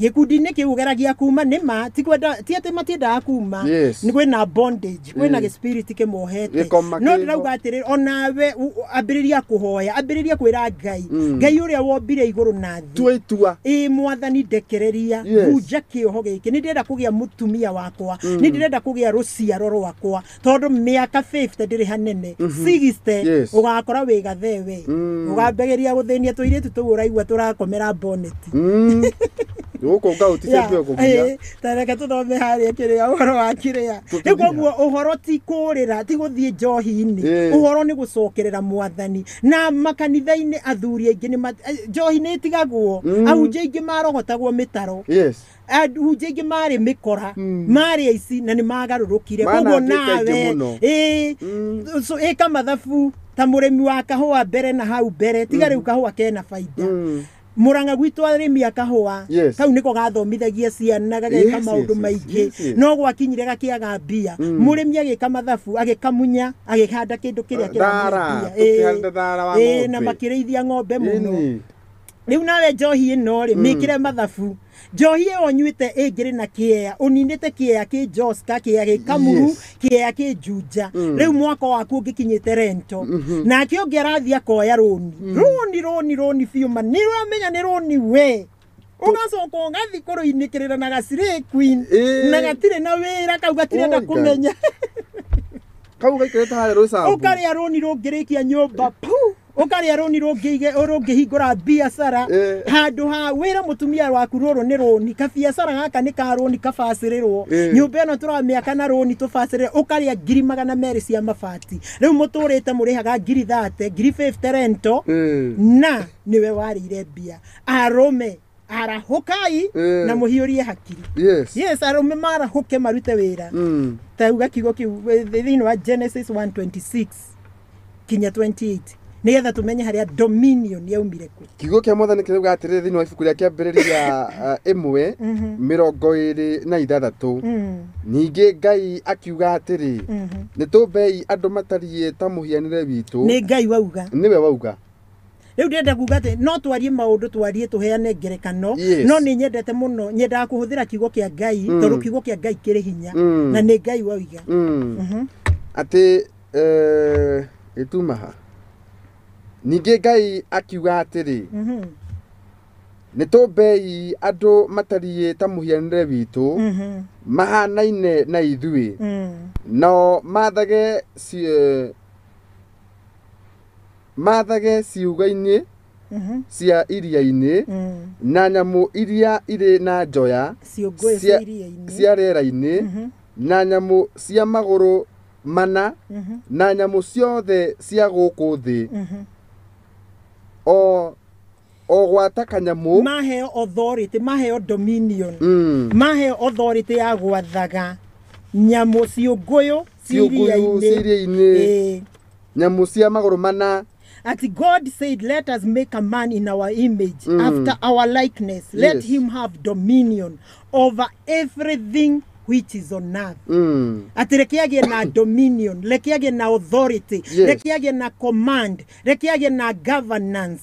[SPEAKER 2] gĩkundi-inĩ kĩu ũgeragia kuma, nĩ ma ti kwenda, ti atĩ matiendaga kuma.
[SPEAKER 1] Yes.
[SPEAKER 2] Nĩ kwĩna bondage, kwĩna
[SPEAKER 1] Ĩ.
[SPEAKER 2] gĩspirit kĩmohete.
[SPEAKER 1] Gĩkoma
[SPEAKER 2] No
[SPEAKER 1] kĩho.
[SPEAKER 2] ndĩrauga atĩrĩrĩ, onawe ambĩrĩria kũhoya, ambĩrĩria kwĩra Ngai, Ngai ũrĩa wombire igũrũ na thĩ,
[SPEAKER 1] Tua itua.
[SPEAKER 2] Ĩ mwathani, ndekereria,
[SPEAKER 1] Yes.
[SPEAKER 2] bunja kĩoho gĩkĩ, nĩ ndĩrenda kũgĩa mũtumia wakwa, nĩ ndĩrenda kũgĩa rũciaro rwakwa, tondũ mĩaka 50 ndĩrĩ hanene, 60
[SPEAKER 1] Yes.
[SPEAKER 2] ũgakora wĩ gathewe, ũgambagĩria gũthĩnia tũirĩtu tũu ũraigua tũrakomera boneti.
[SPEAKER 1] Gũkũ ngaũticĩtio kũgia.
[SPEAKER 2] Ta reke tũthome harĩa kĩrĩa ũhoro wa kĩrĩa.
[SPEAKER 1] Tũthiĩ
[SPEAKER 2] Rĩu koguo ũhoro ti kũrĩra, ti gũthiĩ njohi-inĩ,
[SPEAKER 1] Ĩ.
[SPEAKER 2] ũhoro nĩ gũcokerera mwathani. Na makanitha-inĩ athuri aingĩ nĩ njohi nĩ ĩtigagwo, ahunjia aingĩ marogotagwo mĩtaro,
[SPEAKER 1] Yes.
[SPEAKER 2] ahunjia aingĩ marĩ mĩkora, marĩ aici, na nĩ magarũrũkire. Koguo
[SPEAKER 1] Manangĩte aingĩ
[SPEAKER 2] nawe
[SPEAKER 1] mũno.
[SPEAKER 2] Ĩ, so ĩka mathabu ta mũrĩmi wa kahũa mbere na hau mbere, tiga rĩu kahũa kena baida. Mũrang'a gwitũ arĩmi a kahũa,
[SPEAKER 1] Yes.
[SPEAKER 2] kau nĩko gathomithagia ciana, gageka maũndũ maingĩ, no gwakinyire gakĩaga mbia. Mũrĩmi agĩka mathabu, agĩkamunya, agĩhanda kĩndũ kĩrĩa kĩramũhe
[SPEAKER 1] Thara,
[SPEAKER 2] mbia.
[SPEAKER 1] tũkĩhanda thara wa
[SPEAKER 2] Ĩ, na
[SPEAKER 1] ng'ombe.
[SPEAKER 2] makĩrĩithia ng'ombe mũno.
[SPEAKER 1] Ĩni.
[SPEAKER 2] Rĩu nawe njohi ĩno rĩ, mĩkĩre mathabu. Njohi ĩyo ũnyuĩte ĩngĩrĩ na kĩea, ũninĩte kĩea kĩ Joska, kĩea gĩ Kamuru,
[SPEAKER 1] Yes.
[SPEAKER 2] kĩea kĩ Juja. Rĩu mwaka waku ũngĩkinyĩte rento, nake ũngĩ arathiĩ akoya rũni, rũni rũni rũni biũ, ma nĩ ũramenya nĩ rũni, we ũgacoka ũgathiĩ kũrũinĩkĩrĩra na gacirĩ queen,
[SPEAKER 1] Ĩ.
[SPEAKER 2] na gatirĩ na wĩra, kau gatirenda
[SPEAKER 1] Oi, Ngai.
[SPEAKER 2] kũmenya.
[SPEAKER 1] Kau gaikarĩte harĩa rũcambu.
[SPEAKER 2] Ũkarĩa rũni rũngĩrĩkia nyũmba pu, ũkarĩa rũni rũngĩhingũra biacara,
[SPEAKER 1] Ĩ.
[SPEAKER 2] handũ ha wĩra mũtumia waku, rũrũ nĩ rũni, kabiacara gaka nĩ ka rũni kabacĩrĩrwo,
[SPEAKER 1] Ĩ.
[SPEAKER 2] nyũmba ĩno tũramĩaka na rũni tũbacĩrĩre, ũkarĩa 200,000 cia mabati. Rĩu mũtũrĩte mũrĩhaga 30,000, 50,000 rento,
[SPEAKER 1] Ĩ.
[SPEAKER 2] na nĩwe warĩire mbia. Arũme arahũkai
[SPEAKER 1] Ĩ.
[SPEAKER 2] na mũhiũrie hakiri.
[SPEAKER 1] Yes.
[SPEAKER 2] Yes, arũme marahũke marute wĩra. Tauga kiugo kĩu thĩinĩ wa Genesis 1:26 kinya 28, nĩgetha tũmenye harĩa dominion yaumire kũ.
[SPEAKER 1] Kiugo kĩa mwathani kĩrauga atĩrĩrĩ thĩinĩ wa ibuku rĩa Kĩambĩrĩria 1:26, ningĩ Ngai akiuga atĩrĩ, nĩ tũmbei andũ matariĩ ta mũhianĩre witũ.
[SPEAKER 2] Nĩ Ngai wauga.
[SPEAKER 1] Nĩwe wauga.
[SPEAKER 2] Rĩu ndĩrenda kuga atĩ no twarie maũndũ, twarie tũheane ngerekano,
[SPEAKER 1] Yes.
[SPEAKER 2] no nĩ nyendete mũno, nyendaga kũhũthĩra kiugo kĩa Ngai, tondũ kiugo kĩa Ngai kĩrĩ hinya, na nĩ Ngai wauga.
[SPEAKER 1] Atĩ ĩtumaha ningĩ Ngai akiuga atĩrĩ, nĩ tũmbei andũ matariĩ ta mũhianĩre witũ, mahanaine na ithuĩ, nao maathage ciũga-inĩ cia iria-inĩ, na nyamũ iria irĩ na njoya
[SPEAKER 2] Ciũngũyũ cia iria-inĩ.
[SPEAKER 1] cia rĩera-inĩ, na nyamũ cia magũrũ mana, na nyamũ ciothe cia gũkũ thĩ, o gwata kanyamũ.
[SPEAKER 2] Maheo authority, maheo dominion, maheo authority ya gwathaga nyamũ, ciũngũyũ cia
[SPEAKER 1] Ciũngũyũ cia
[SPEAKER 2] iria-inĩ.
[SPEAKER 1] iria-inĩ.
[SPEAKER 2] Ĩĩ.
[SPEAKER 1] Nyamũ cia magũrũ mana.
[SPEAKER 2] Ati God said, "Let us make a man in our image, after our likeness. Let
[SPEAKER 1] Yes.
[SPEAKER 2] him have dominion over everything." which is on earth. Atĩ reke agĩe na dominion, reke agĩe na authority, reke agĩe na command, reke agĩe na governance.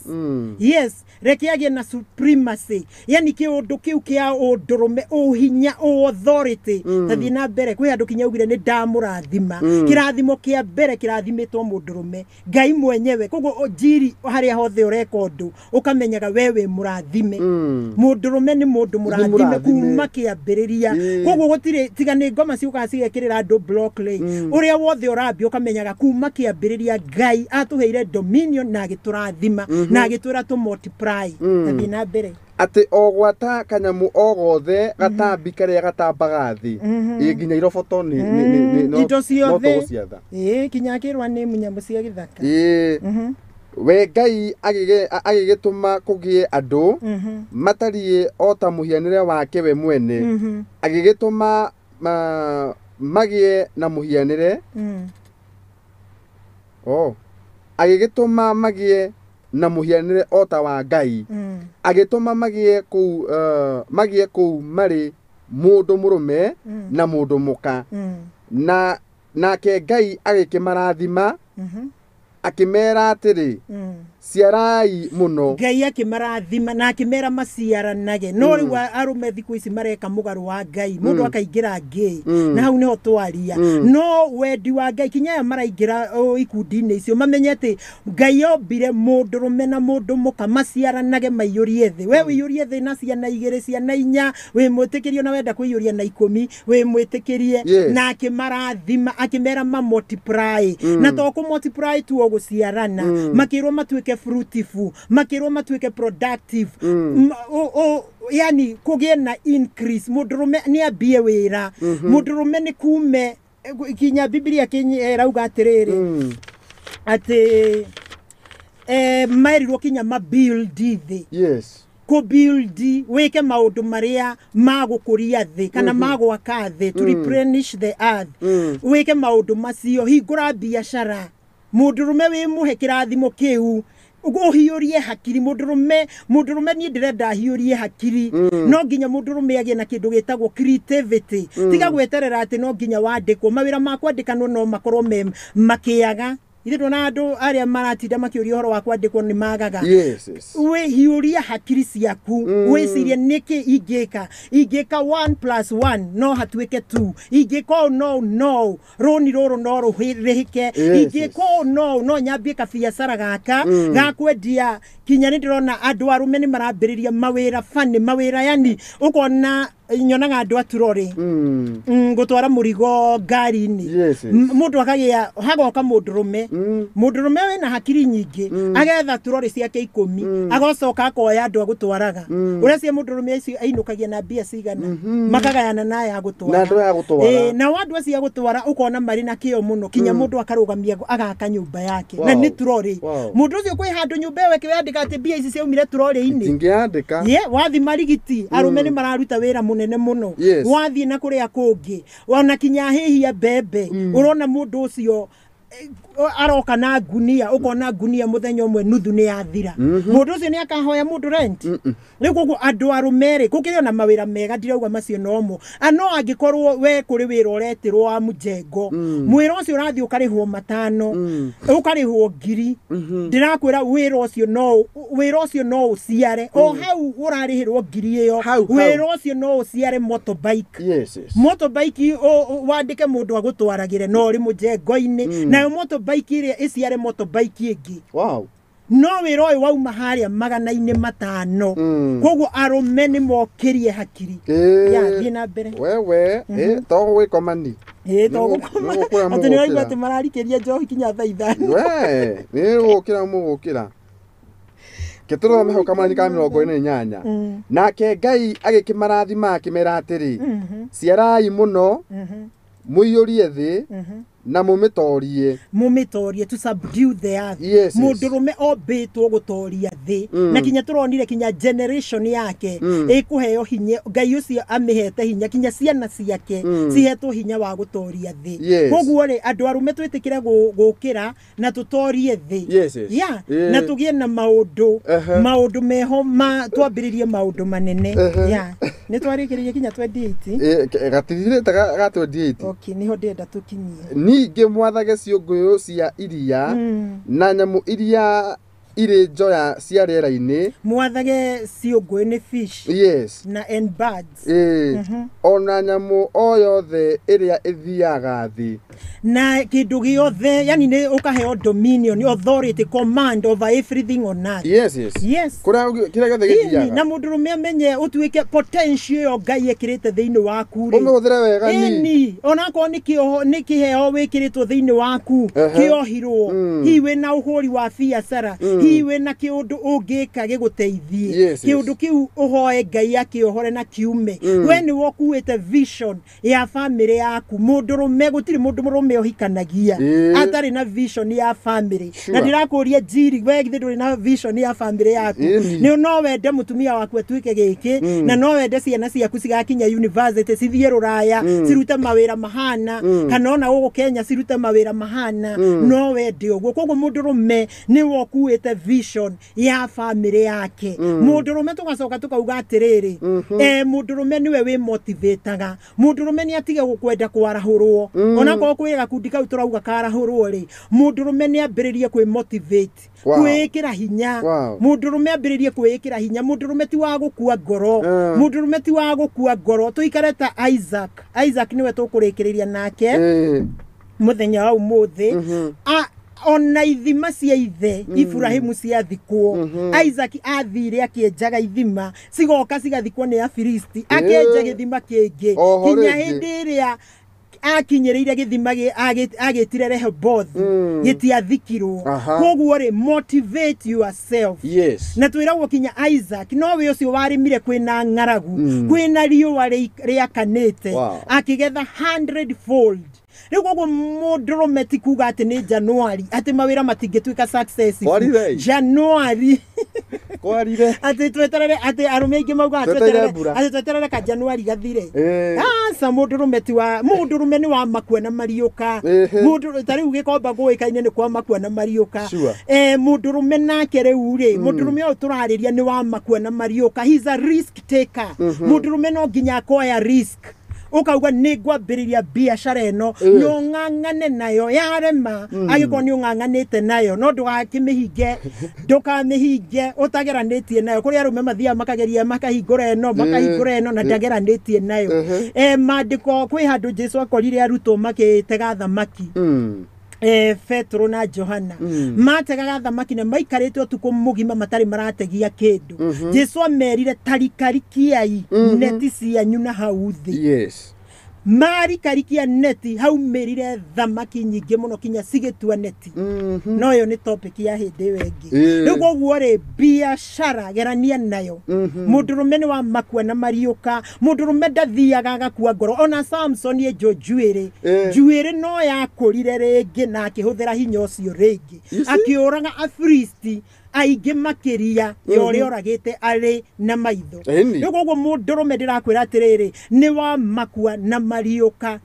[SPEAKER 2] Yes, reke agĩe na supremacy, yani kĩũndũ kĩu kĩa ũndũrũme, ũhinya, authority. Tathiĩ na mbere, kwĩ handũ kinya augire nĩ ndamũrathima. Kĩrathimo kĩa mbere kĩrathimĩtwo mũndũrũme, Ngai mwenyewe. Koguo njiri harĩa hothe ũreka ũndũ ũkamenyaga we wĩ mũrathime. Mũndũrũme nĩ mũndũ mũrathime kuma kĩambĩrĩria. Koguo gũtirĩ tiga nĩ ngoma ciũkaga cigekĩrĩra andũ block rĩ, ũrĩa wothe ũrambia ũkamenyaga kuma kĩambĩrĩria Ngai atũheire dominion na agĩtũrathima na agĩtwĩra tũ multiply. Tathiĩ na mbere.
[SPEAKER 1] Atĩ o gwata kanyamu o gothe gatambi karĩa gatambaga thĩ, ĩ nginya iroboto nĩ
[SPEAKER 2] indo ciothe ĩ kinya akĩrwa nĩ nyamũ cia gĩthaka.
[SPEAKER 1] We Ngai agĩgĩtũma kũgĩe andũ matariĩ o ta mũhianĩre wake we mwene, agĩgĩtũma magĩe na mũhianĩre, agĩgĩtũma magĩe na mũhianĩre o ta wa Ngai, agĩtũma magĩe kũu marĩ mũndũ mũrũme na mũndũ mũka, na nake Ngai agĩkĩmarathima, akĩmera atĩrĩ, ciarai mũno.
[SPEAKER 2] Ngai akĩmarathima na akĩmera maciaranage. No rĩu arũme thikũ ici mareka mũgarũ wa Ngai, mũndũ akaingĩra ngĩ, na hau nĩho twaria. No wendi wa Ngai kinya aya maraingĩra ikundi-inĩ icio mamenye atĩ Ngai ombire mũndũrũme na mũndũ mũka maciaranage maiyũrie thĩ. We ũiyũrie thĩ na ciana igĩrĩ, ciana inya, wĩ mwĩtĩkĩrie, na wenda kũiyũria na 10, wĩ mwĩtĩkĩrie. Na akĩmarathima akĩmera ma multiply, na to kũ multiply tu o gũciarana, makĩrwo matuĩke fruitful, makĩrwo matuĩke productive, yani kũgĩe na increase. Mũndũrũme nĩ ambie wĩra, mũndũrũme nĩ kume kinya Biblia ĩrauga atĩrĩrĩ, atĩ merirwo kinya ma build thĩ.
[SPEAKER 1] Yes.
[SPEAKER 2] Kũ build wĩke maũndũ marĩa ma gũkũria thĩ kana ma gwaka thĩ, to replenish the earth. Wĩke maũndũ macio, hingũra biacara. Mũndũrũme wĩ mũhe kĩrathimo kĩu, ũhiũrie hakiri. Mũndũrũme niĩ ndĩrenda ahiũrie hakiri. No nginya mũndũrũme agĩe na kĩndũ gĩtagwo creativity. Tiga gweterera atĩ no nginya wandĩkwo. Mawĩra ma kwandĩkanwo no makorwo me makĩaga. Ithuĩ tuona andũ arĩa maratinda makĩũria ũhoro wa kwandĩkwo nĩ magaga.
[SPEAKER 1] Yes, yes.
[SPEAKER 2] Wĩhiũrie hakiri ciaku, wĩcirie nĩkĩ ingĩka. Ingĩka 1 + 1 no hatuĩke 2. Ingĩka no no rũni rũrũ no rũrĩhĩke. Ingĩka no no nyambie kabiacara gaka ga kwendia. Kinya nĩ ndĩrona andũ arũme nĩ marambĩrĩria mawĩra bani, mawĩra yani ũkona nyonaga andũ a turore gũtwara mũrigo ngari-inĩ. Mũndũ akagĩa hagoka mũndũrũme, mũndũrũme wĩna hakiri nyingĩ agetha turore ciake 10, agocoka akoya andũ agũtwaraga. Ũreciria mũndũrũme ũcio ainũkagia na mbia cigana, makagayana na aya agũtwara. Nao andũ acio agũtwara ũkona marĩ na kĩo mũno, kinya mũndũ akarũgamia agaka nyũmba yake. Na nĩ turore. Mũndũ ũcio kwĩ handũ nyũmba ĩyo ĩkĩandĩka atĩ mbia ici ciaumire turore-inĩ.
[SPEAKER 1] Itingĩandĩka.
[SPEAKER 2] Ye, wathi marigiti, arũme nĩ mararuta wĩra mũnene mũno. Wathiĩ na kũrĩa kũngĩ, ona kinya hĩhia mbembe, ũrona mũndũ ũcio aroka na ngunia, ũkona ngunia mũthenya ũmwe nuthu nĩ yathira. Mũndũ ũcio nĩ akahoya mũndũ rent. Rĩu koguo andũ arũme rĩ, gũkĩrĩ ona mawĩra mega, ndirauga macio nomo. No angĩkorwo we kũrĩ wĩra ũretĩrwo wa mũjengo, mwĩra ũcio ũrathiĩ ũkarĩhwo 5, ũkarĩhwo 1000, ndĩrakwĩra wĩra ũcio no ũciare. O hau ũrarĩhĩrwo 1000 ĩyo, wĩra ũcio no ũciare motorbike.
[SPEAKER 1] Yes, yes.
[SPEAKER 2] Motorbike wandĩke mũndũ agũtwaragĩre no ũrĩ mũjengo-inĩ, nayo motorbike ĩrĩa ĩciare motorbike ĩngĩ.
[SPEAKER 1] Wow.
[SPEAKER 2] No wĩra ũyũ wauma harĩa 500. Koguo arũme nĩ mokĩrie hakiri. Ya, thiĩ na mbere.
[SPEAKER 1] Wewe, to gwĩkomani.
[SPEAKER 2] To gũkoma. Atĩ nĩ ũraigua atĩ mararikĩria njohi kinya thaa 5.
[SPEAKER 1] We, nĩ gũkĩra mũgũkĩra. Gĩtũrũme hau kamũrangi ka 48. Nake Ngai agĩkĩmarathima akĩmera atĩrĩ, ciarai mũno, mũiyũrie thĩ, Na mũmĩtorie.
[SPEAKER 2] Mũmĩtorie, to subdue the earth.
[SPEAKER 1] Yes.
[SPEAKER 2] Mũndũrũme ombĩtwo gũtoria thĩ. Na kinya tũronire kinya generation yake ĩkũheo hinya, Ngai ũcio amĩhete hinya, kinya ciana ciake cihetwo hinya wa gũtoria thĩ. Koguo rĩ, andũ arũme twĩtĩkĩre gũkĩra na tũtorie thĩ.
[SPEAKER 1] Yes.
[SPEAKER 2] Yeah. Na tũgĩe na maũndũ maũndũ meho ma twambĩrĩrie maũndũ manene. Yeah. Nĩ twarĩkĩrĩria kinya 28.
[SPEAKER 1] Gatithirĩte ga 28.
[SPEAKER 2] Okay, nĩho ndĩrenda tũkinyie.
[SPEAKER 1] Ningĩ mwathage ciũngũyũ cia iria na nyamũ iria irĩ njoya cia rĩera-inĩ.
[SPEAKER 2] Mwathage ciũngũyũ nĩ fish.
[SPEAKER 1] Yes.
[SPEAKER 2] Na and birds.
[SPEAKER 1] Ona nyamũ o yothe ĩrĩa ĩthiaga thĩ.
[SPEAKER 2] Na kĩndũ gĩothe, yani nĩ ũkaheo dominion, authority, command over everything on earth.
[SPEAKER 1] Yes.
[SPEAKER 2] Yes.
[SPEAKER 1] Kũrĩa kĩrĩa gĩothe
[SPEAKER 2] Ĩni,
[SPEAKER 1] gĩthiaga.
[SPEAKER 2] Na mũndũrũme amenye ũtuĩke potential ĩyo Ngai ĩkĩrĩte thĩinĩ waku rĩ.
[SPEAKER 1] Ũmĩhũthĩre wega ni.
[SPEAKER 2] Ĩni, onakorwo nĩ kĩoho, nĩ kĩheo wĩkĩrĩtwo thĩinĩ waku, kĩohirwo, hihi wĩna ũhũri wa biacara, hihi wĩna kĩũndũ ũngĩka gĩgũteithie. Kĩũndũ kĩu ũhoe Ngai akĩohore na kiume. We nĩwe ũkuĩte vision ya family yaku. Mũndũrũme, gũtirĩ mũndũrũme ũhikanagia atarĩ na vision ya family. Na ndĩrakũria Njiri, we githĩ ndũrĩ na vision ya family yaku? Nĩ no wende mũtumia waku atuĩke gĩkĩ, na no wende ciana ciaku cigakinya university, cithiĩ rũraya, cirute mawĩra mahana, kana ona gũkũ Kenya cirute mawĩra mahana. No wende ũguo. Koguo mũndũrũme nĩwe ũkuĩte vision ya family yake. Mũndũrũme tũgacoka tũkauga atĩrĩrĩ, mũndũrũme nĩwe wĩ motivataga. Mũndũrũme nĩ atige gũkwenda kwarahũrwo. Onakorwo kwĩ gakundi kau tũrauga karahũrwo rĩ, mũndũrũme nĩ ambĩrĩrie kwĩ motivate. Kwĩĩkĩra hinya. Mũndũrũme ambĩrĩrie kwĩĩkĩra hinya. Mũndũrũme ti wa gũkua ngoro. Mũndũrũme ti wa gũkua ngoro. Tũikare ta Isaac. Isaac nĩwe tũkũrĩkĩrĩria nake mũthenya wa ũmũthĩ. Ona ithima cia ithe Ibrahimu ciathikwo, Isaac athire akĩenjaga ithima cigoka cigathikwo nĩ Afilisti, akĩenja gĩthima kĩngĩ kinya hĩndĩ ĩrĩa akinyĩrĩire gĩthima agĩtire Rehoboth gĩtiathikirwo. Koguo rĩ, motivate yourself. Na twĩragwo kinya Isaac nowe ũcio warĩmire kwĩna ng'aragu, kwĩna riũa rĩakanĩte, akĩgetha 100 fold. Rĩu koguo mũndũrũme ti kuga atĩ nĩ January atĩ mawĩra matingĩtuĩka successful. January
[SPEAKER 1] Kwarire.
[SPEAKER 2] Atĩ tweterere, atĩ arũme aingĩ maugaga
[SPEAKER 1] Twetereire mbura.
[SPEAKER 2] atĩ tweterere ka January gathire. Aca, mũndũrũme ti wa mũndũrũme nĩ wa makua na mariũka. Mũndũ ta rĩu gĩkomba gũĩkaine nĩ kwa makua na mariũka. Mũndũrũme nake rĩu rĩ, mũndũrũme ũyũ tũrarĩria nĩ wa makua na mariũka. He's a risk taker. Mũndũrũme no nginya akoya risk. Ũkauga nĩ ngwambĩrĩria biacara ĩno, no ng'ang'ane nayo, yarema angĩkorwo nĩ ũng'ang'anĩte nayo, no ndũgakĩmĩhinge, ndũkamĩhinge ũtageranĩtie nayo. Kũrĩ arũme mathiaga makageria makahingũra ĩno, makahingũra ĩno na ndageranĩtie nayo. Maandĩko kwĩ handũ Jesu akorire arutwo makĩtega thamaki. Petro na Johana mategaga thamaki na maikarĩte ũtukũ mũgima matarĩ marategia kĩndũ. Jesu amerire tarikarikiai neti cianyu na hau thĩ. Marikarikia neti haumĩrire thamaki nyingĩ mũno kinya cigĩtua neti. No ĩyo nĩ topic ya hĩndĩ ĩyo ĩngĩ. Rĩu koguo rĩ, biacara gerania nayo. Mũndũrũme nĩ wa makua na mariũka. Mũndũrũme ndathiaga agakua ngoro. Ona Samson enjwo njuĩrĩ, njuĩrĩ no yakũrire rĩngĩ na akĩhũthĩra hinya ũcio rĩngĩ. Akĩũraga Afilisti aingĩ makĩria ya ũrĩa oragĩte arĩ na maitho. Rĩu koguo mũndũrũme ndĩrakwĩra atĩrĩrĩ, nĩ wa makua na mariũka,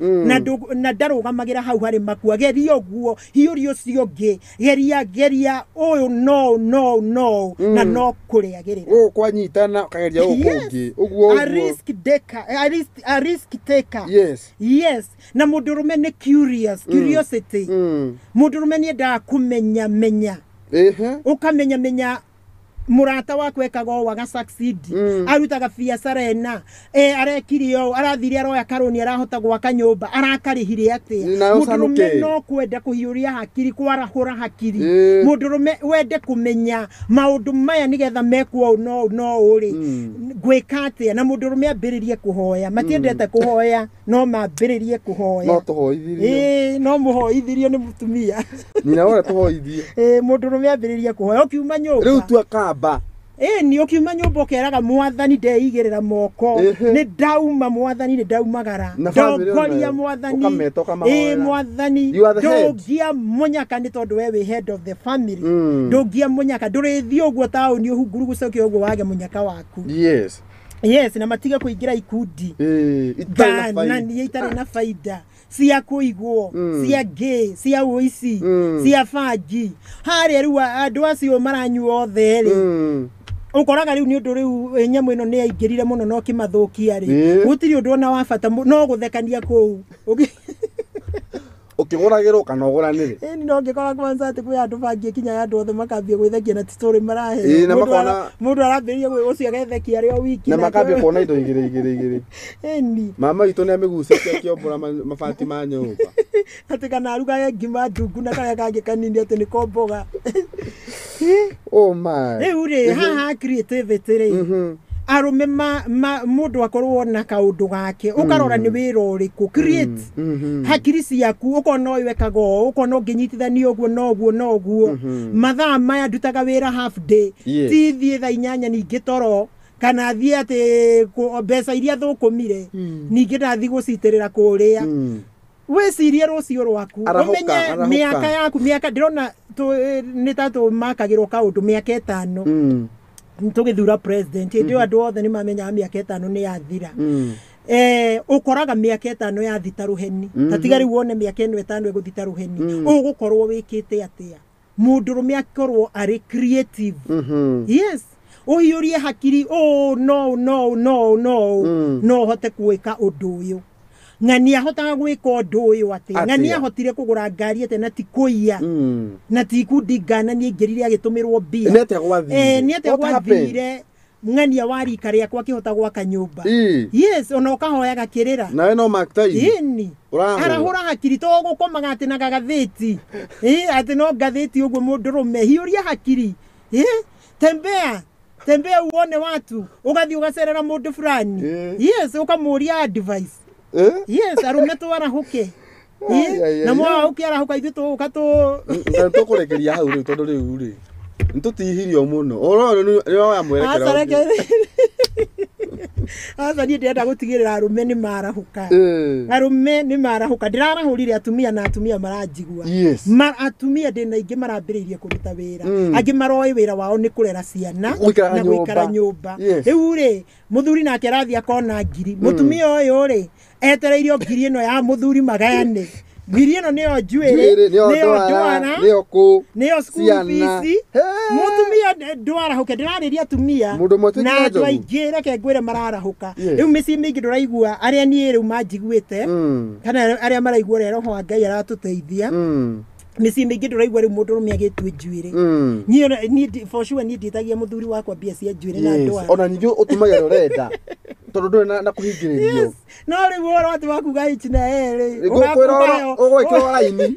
[SPEAKER 2] na ndarũgamagĩra hau harĩ makua. Geria ũguo, hiũria ũcio ũngĩ, geria, geria ũyũ no no no na no kũrĩagĩrĩra.
[SPEAKER 1] Gũkũ kwanyitana ũkageria gũkũ kũngĩ. Ũguo
[SPEAKER 2] A
[SPEAKER 1] ũguo.
[SPEAKER 2] risk taker, a risk taker.
[SPEAKER 1] Yes.
[SPEAKER 2] Yes. Na mũndũrũme nĩ curious, curiosity. Mũndũrũme nĩ endaga kũmenya menya. Ũkamenya menya mũrata waku ekaga ũũ aga succeed. Arutaga biacara ĩna, arekire ũũ, arathire aroya karũni, arahota gwaka nyũmba, arakarĩhire atĩa.
[SPEAKER 1] Nayo
[SPEAKER 2] Mũndũrũme
[SPEAKER 1] ũcanũke.
[SPEAKER 2] no kwenda kũhiũria hakiri, kwarahũra hakiri. Mũndũrũme wende kũmenya maũndũ maya nĩgetha mekwo ũũ no ũũ no ũũ rĩ, ngwĩka atĩa. Na mũndũrũme ambĩrĩrie kũhoya. Matiendete kũhoya, no mambĩrĩrie kũhoya.
[SPEAKER 1] No tũhoithirio.
[SPEAKER 2] No mũhoithirio nĩ mũtumia.
[SPEAKER 1] Nyina wothe tũhoithie.
[SPEAKER 2] Mũndũrũme ambĩrĩrie kũhoya ũkiuma nyũmba.
[SPEAKER 1] Rĩu tua kamba.
[SPEAKER 2] Ĩni ũkiuma nyũmba ũkeraga mwathani ndeigĩrĩra moko,
[SPEAKER 1] Ehe.
[SPEAKER 2] nĩ ndauma mwathani, nĩ ndaumagara,
[SPEAKER 1] Na family
[SPEAKER 2] ndongoria
[SPEAKER 1] onayo,
[SPEAKER 2] mwathani,
[SPEAKER 1] ũkameta, ũkamahoera.
[SPEAKER 2] Ĩ mwathani,
[SPEAKER 1] You are the head.
[SPEAKER 2] ndũngia mũnyaka nĩ tondũ we wĩ head of the family.
[SPEAKER 1] Mm.
[SPEAKER 2] Ndũngia mũnyaka, ndũrĩthiĩ ũguo taũni ũhungurugucũke ũguo wage mũnyaka waku.
[SPEAKER 1] Yes.
[SPEAKER 2] Yes, na matige kũingĩra ikundi
[SPEAKER 1] Ĩĩ, itarĩ na
[SPEAKER 2] ngana
[SPEAKER 1] baida.
[SPEAKER 2] niĩ itarĩ na baida cia kũigwo,
[SPEAKER 1] Mm.
[SPEAKER 2] cia ngĩ, cia ũici,
[SPEAKER 1] Mm.
[SPEAKER 2] cia bangi harĩa. Rĩu andũ acio maranyua othe rĩ,
[SPEAKER 1] Mm.
[SPEAKER 2] ũkoraga rĩu nĩ ũndũ rĩu nyamũ ĩno nĩ yaingĩrire mũno na ũkĩmathũkia rĩ,
[SPEAKER 1] Ĩĩ.
[SPEAKER 2] gũtirĩ ũndũ ona wa bata no gũthekania kũu.
[SPEAKER 1] Ũkĩgũragĩrwo kana ũgũranĩre.
[SPEAKER 2] Ĩni no ngĩkora kwanza atĩ kwĩ andũ bangi ĩkinyaga andũ othe makambia gwĩthekia na ti story maraheo.
[SPEAKER 1] Ĩĩ, na
[SPEAKER 2] Mũndũ mũndũ arambĩrĩria ũcio agethekia arĩ o wiki
[SPEAKER 1] na
[SPEAKER 2] nake-
[SPEAKER 1] makambia kuona indo igĩrĩ igĩrĩ igĩrĩ.
[SPEAKER 2] Ĩni.
[SPEAKER 1] Mama witũ nĩ amĩgucĩtie akĩombora mabati ma nyũmba.
[SPEAKER 2] Atĩ kana arugage ngima ndungu na karĩa kangĩ kanini atĩ nĩko mboga.
[SPEAKER 1] Oh my.
[SPEAKER 2] Rĩu rĩ, haha creativity rĩ, arũme ma mũndũ akorwo na kaũndũ gake, ũkarora nĩ wĩra ũrĩkũ create, hakiri ciaku ũkona ũyũ ekaga ũũ, ũkona ũngĩnyitithania ũguo na ũguo na ũguo. Mathaa maya ndutaga wĩra half day, ti thiĩ thaa 8 ningĩ toro kana thiĩ atĩ mbeca iria thũkũmire ningĩ ndathiĩ gũcitĩrĩra kũrĩa. Wĩcirie rũciũ rwaku.
[SPEAKER 1] Arahũka,
[SPEAKER 2] ũmenye
[SPEAKER 1] arahũka.
[SPEAKER 2] Mĩaka yaku, mĩaka ndĩrona nĩ ta tũmakagĩrwo kaũndũ mĩaka 5 tũgĩthura president. Hĩndĩ ĩyo andũ othe nĩ mamenyaga mĩaka 5 nĩ yathira. Ũkoraga mĩaka 5 yathita rũheni. Ta tiga rĩu wone mĩaka ĩno 5 ĩgũthita rũheni, ũgũkorwo wĩkĩte atĩa? Mũndũrũme akorwo arĩ creative. Yes, ũhiũrie hakiri ũũ no no no no no ũhote gwĩka ũndũ ũyũ. Ng'ania ahotaga gwĩka ũndũ ũyũ atĩa?
[SPEAKER 1] Atĩa?
[SPEAKER 2] Ng'ania ahotire kũgũra ngari atĩa na ti kũiya, na ti ikundi ngananie aingĩrire agĩtũmĩrwo mbia?
[SPEAKER 1] Nĩ atĩa gwathire?
[SPEAKER 2] Nĩ atĩa
[SPEAKER 1] What happened?
[SPEAKER 2] gwathire ng'ania wa rika rĩakwa akĩhota gwaka nyũmba?
[SPEAKER 1] Ĩĩ.
[SPEAKER 2] Yes, ona ũkahoyaga kĩrĩra.
[SPEAKER 1] Nawe no mark time.
[SPEAKER 2] Ĩni.
[SPEAKER 1] Ũrahũra.
[SPEAKER 2] Arahũra hakiri, to gũkomaga atĩ na gagathĩti. Ĩ, atĩ no ngathĩti ũguo. Mũndũrũme hiũria hakiri. Ĩ, tembea tembea uone watu, ũgathiĩ ũgacerera mũndũ fulani. Yes, ũkamũria advice.
[SPEAKER 1] Eh?
[SPEAKER 2] Yes, arũme twarahũke.
[SPEAKER 1] Ai, ai,
[SPEAKER 2] Na
[SPEAKER 1] ai,
[SPEAKER 2] mwahũke arahũka, ithuĩ tũgũka tũ
[SPEAKER 1] Nĩ tũkũrekeria hau rĩu tondũ rĩu rĩ nĩ tũtihirio mũno. Ũhoro ũyũ nĩ woya mwerekera
[SPEAKER 2] Aca,
[SPEAKER 1] ũngĩ.
[SPEAKER 2] reke, aca, niĩ ndĩrenda gũtigĩrĩra arũme nĩ marahũka. Arũme nĩ marahũka. Ndĩrarahũrire atumia na atumia maranjigua. Atumia ndĩna aingĩ marambĩrĩirie kũruta wĩra. Angĩ maroĩ wĩra wao nĩ kũrera ciana
[SPEAKER 1] Gũikara
[SPEAKER 2] na gũikara
[SPEAKER 1] nyũmba.
[SPEAKER 2] nyũmba. Rĩu rĩ, mũthuri nake arathiĩ akona ngiri, mũtumia ũyũ rĩ etereirio ngiri ĩno ya mũthuri magayane. Ngiri ĩno nĩyo njuĩrĩ,
[SPEAKER 1] Njuĩrĩ, nĩyo
[SPEAKER 2] nĩyo
[SPEAKER 1] ndwara,
[SPEAKER 2] ndwara,
[SPEAKER 1] nĩyo kũ
[SPEAKER 2] nĩyo school
[SPEAKER 1] ciana.
[SPEAKER 2] fees.
[SPEAKER 1] He!
[SPEAKER 2] Mũtumia ndwarahũke. Ndĩrarĩria atumia
[SPEAKER 1] Mũndũ ũmwe
[SPEAKER 2] na
[SPEAKER 1] atuĩkire
[SPEAKER 2] andũ
[SPEAKER 1] njogu.
[SPEAKER 2] aingĩ, reke ngwĩre mararahũka.
[SPEAKER 1] Yes.
[SPEAKER 2] Rĩu mĩciĩ mĩingĩ ndũraigua arĩa niĩ rĩu manjiguĩte kana arĩa maraigua ũrĩa roho wa Ngai aratũteithia. Mĩciĩ mĩingĩ ndũraigua rĩu mũndũrũme agĩtue njuĩrĩ. Niĩ for sure niĩ ndĩtagia mũthuri wakwa mbia cia njuĩrĩ na ndwara.
[SPEAKER 1] Ona ningĩ ũtũmagĩra ũrenda tondũ ndũrĩ na kũhingĩrĩrio.
[SPEAKER 2] Yes. No rĩu ũhoro atĩ wakuga H na L rĩ,
[SPEAKER 1] Ngũkwĩra ũgwĩkĩrwo raini,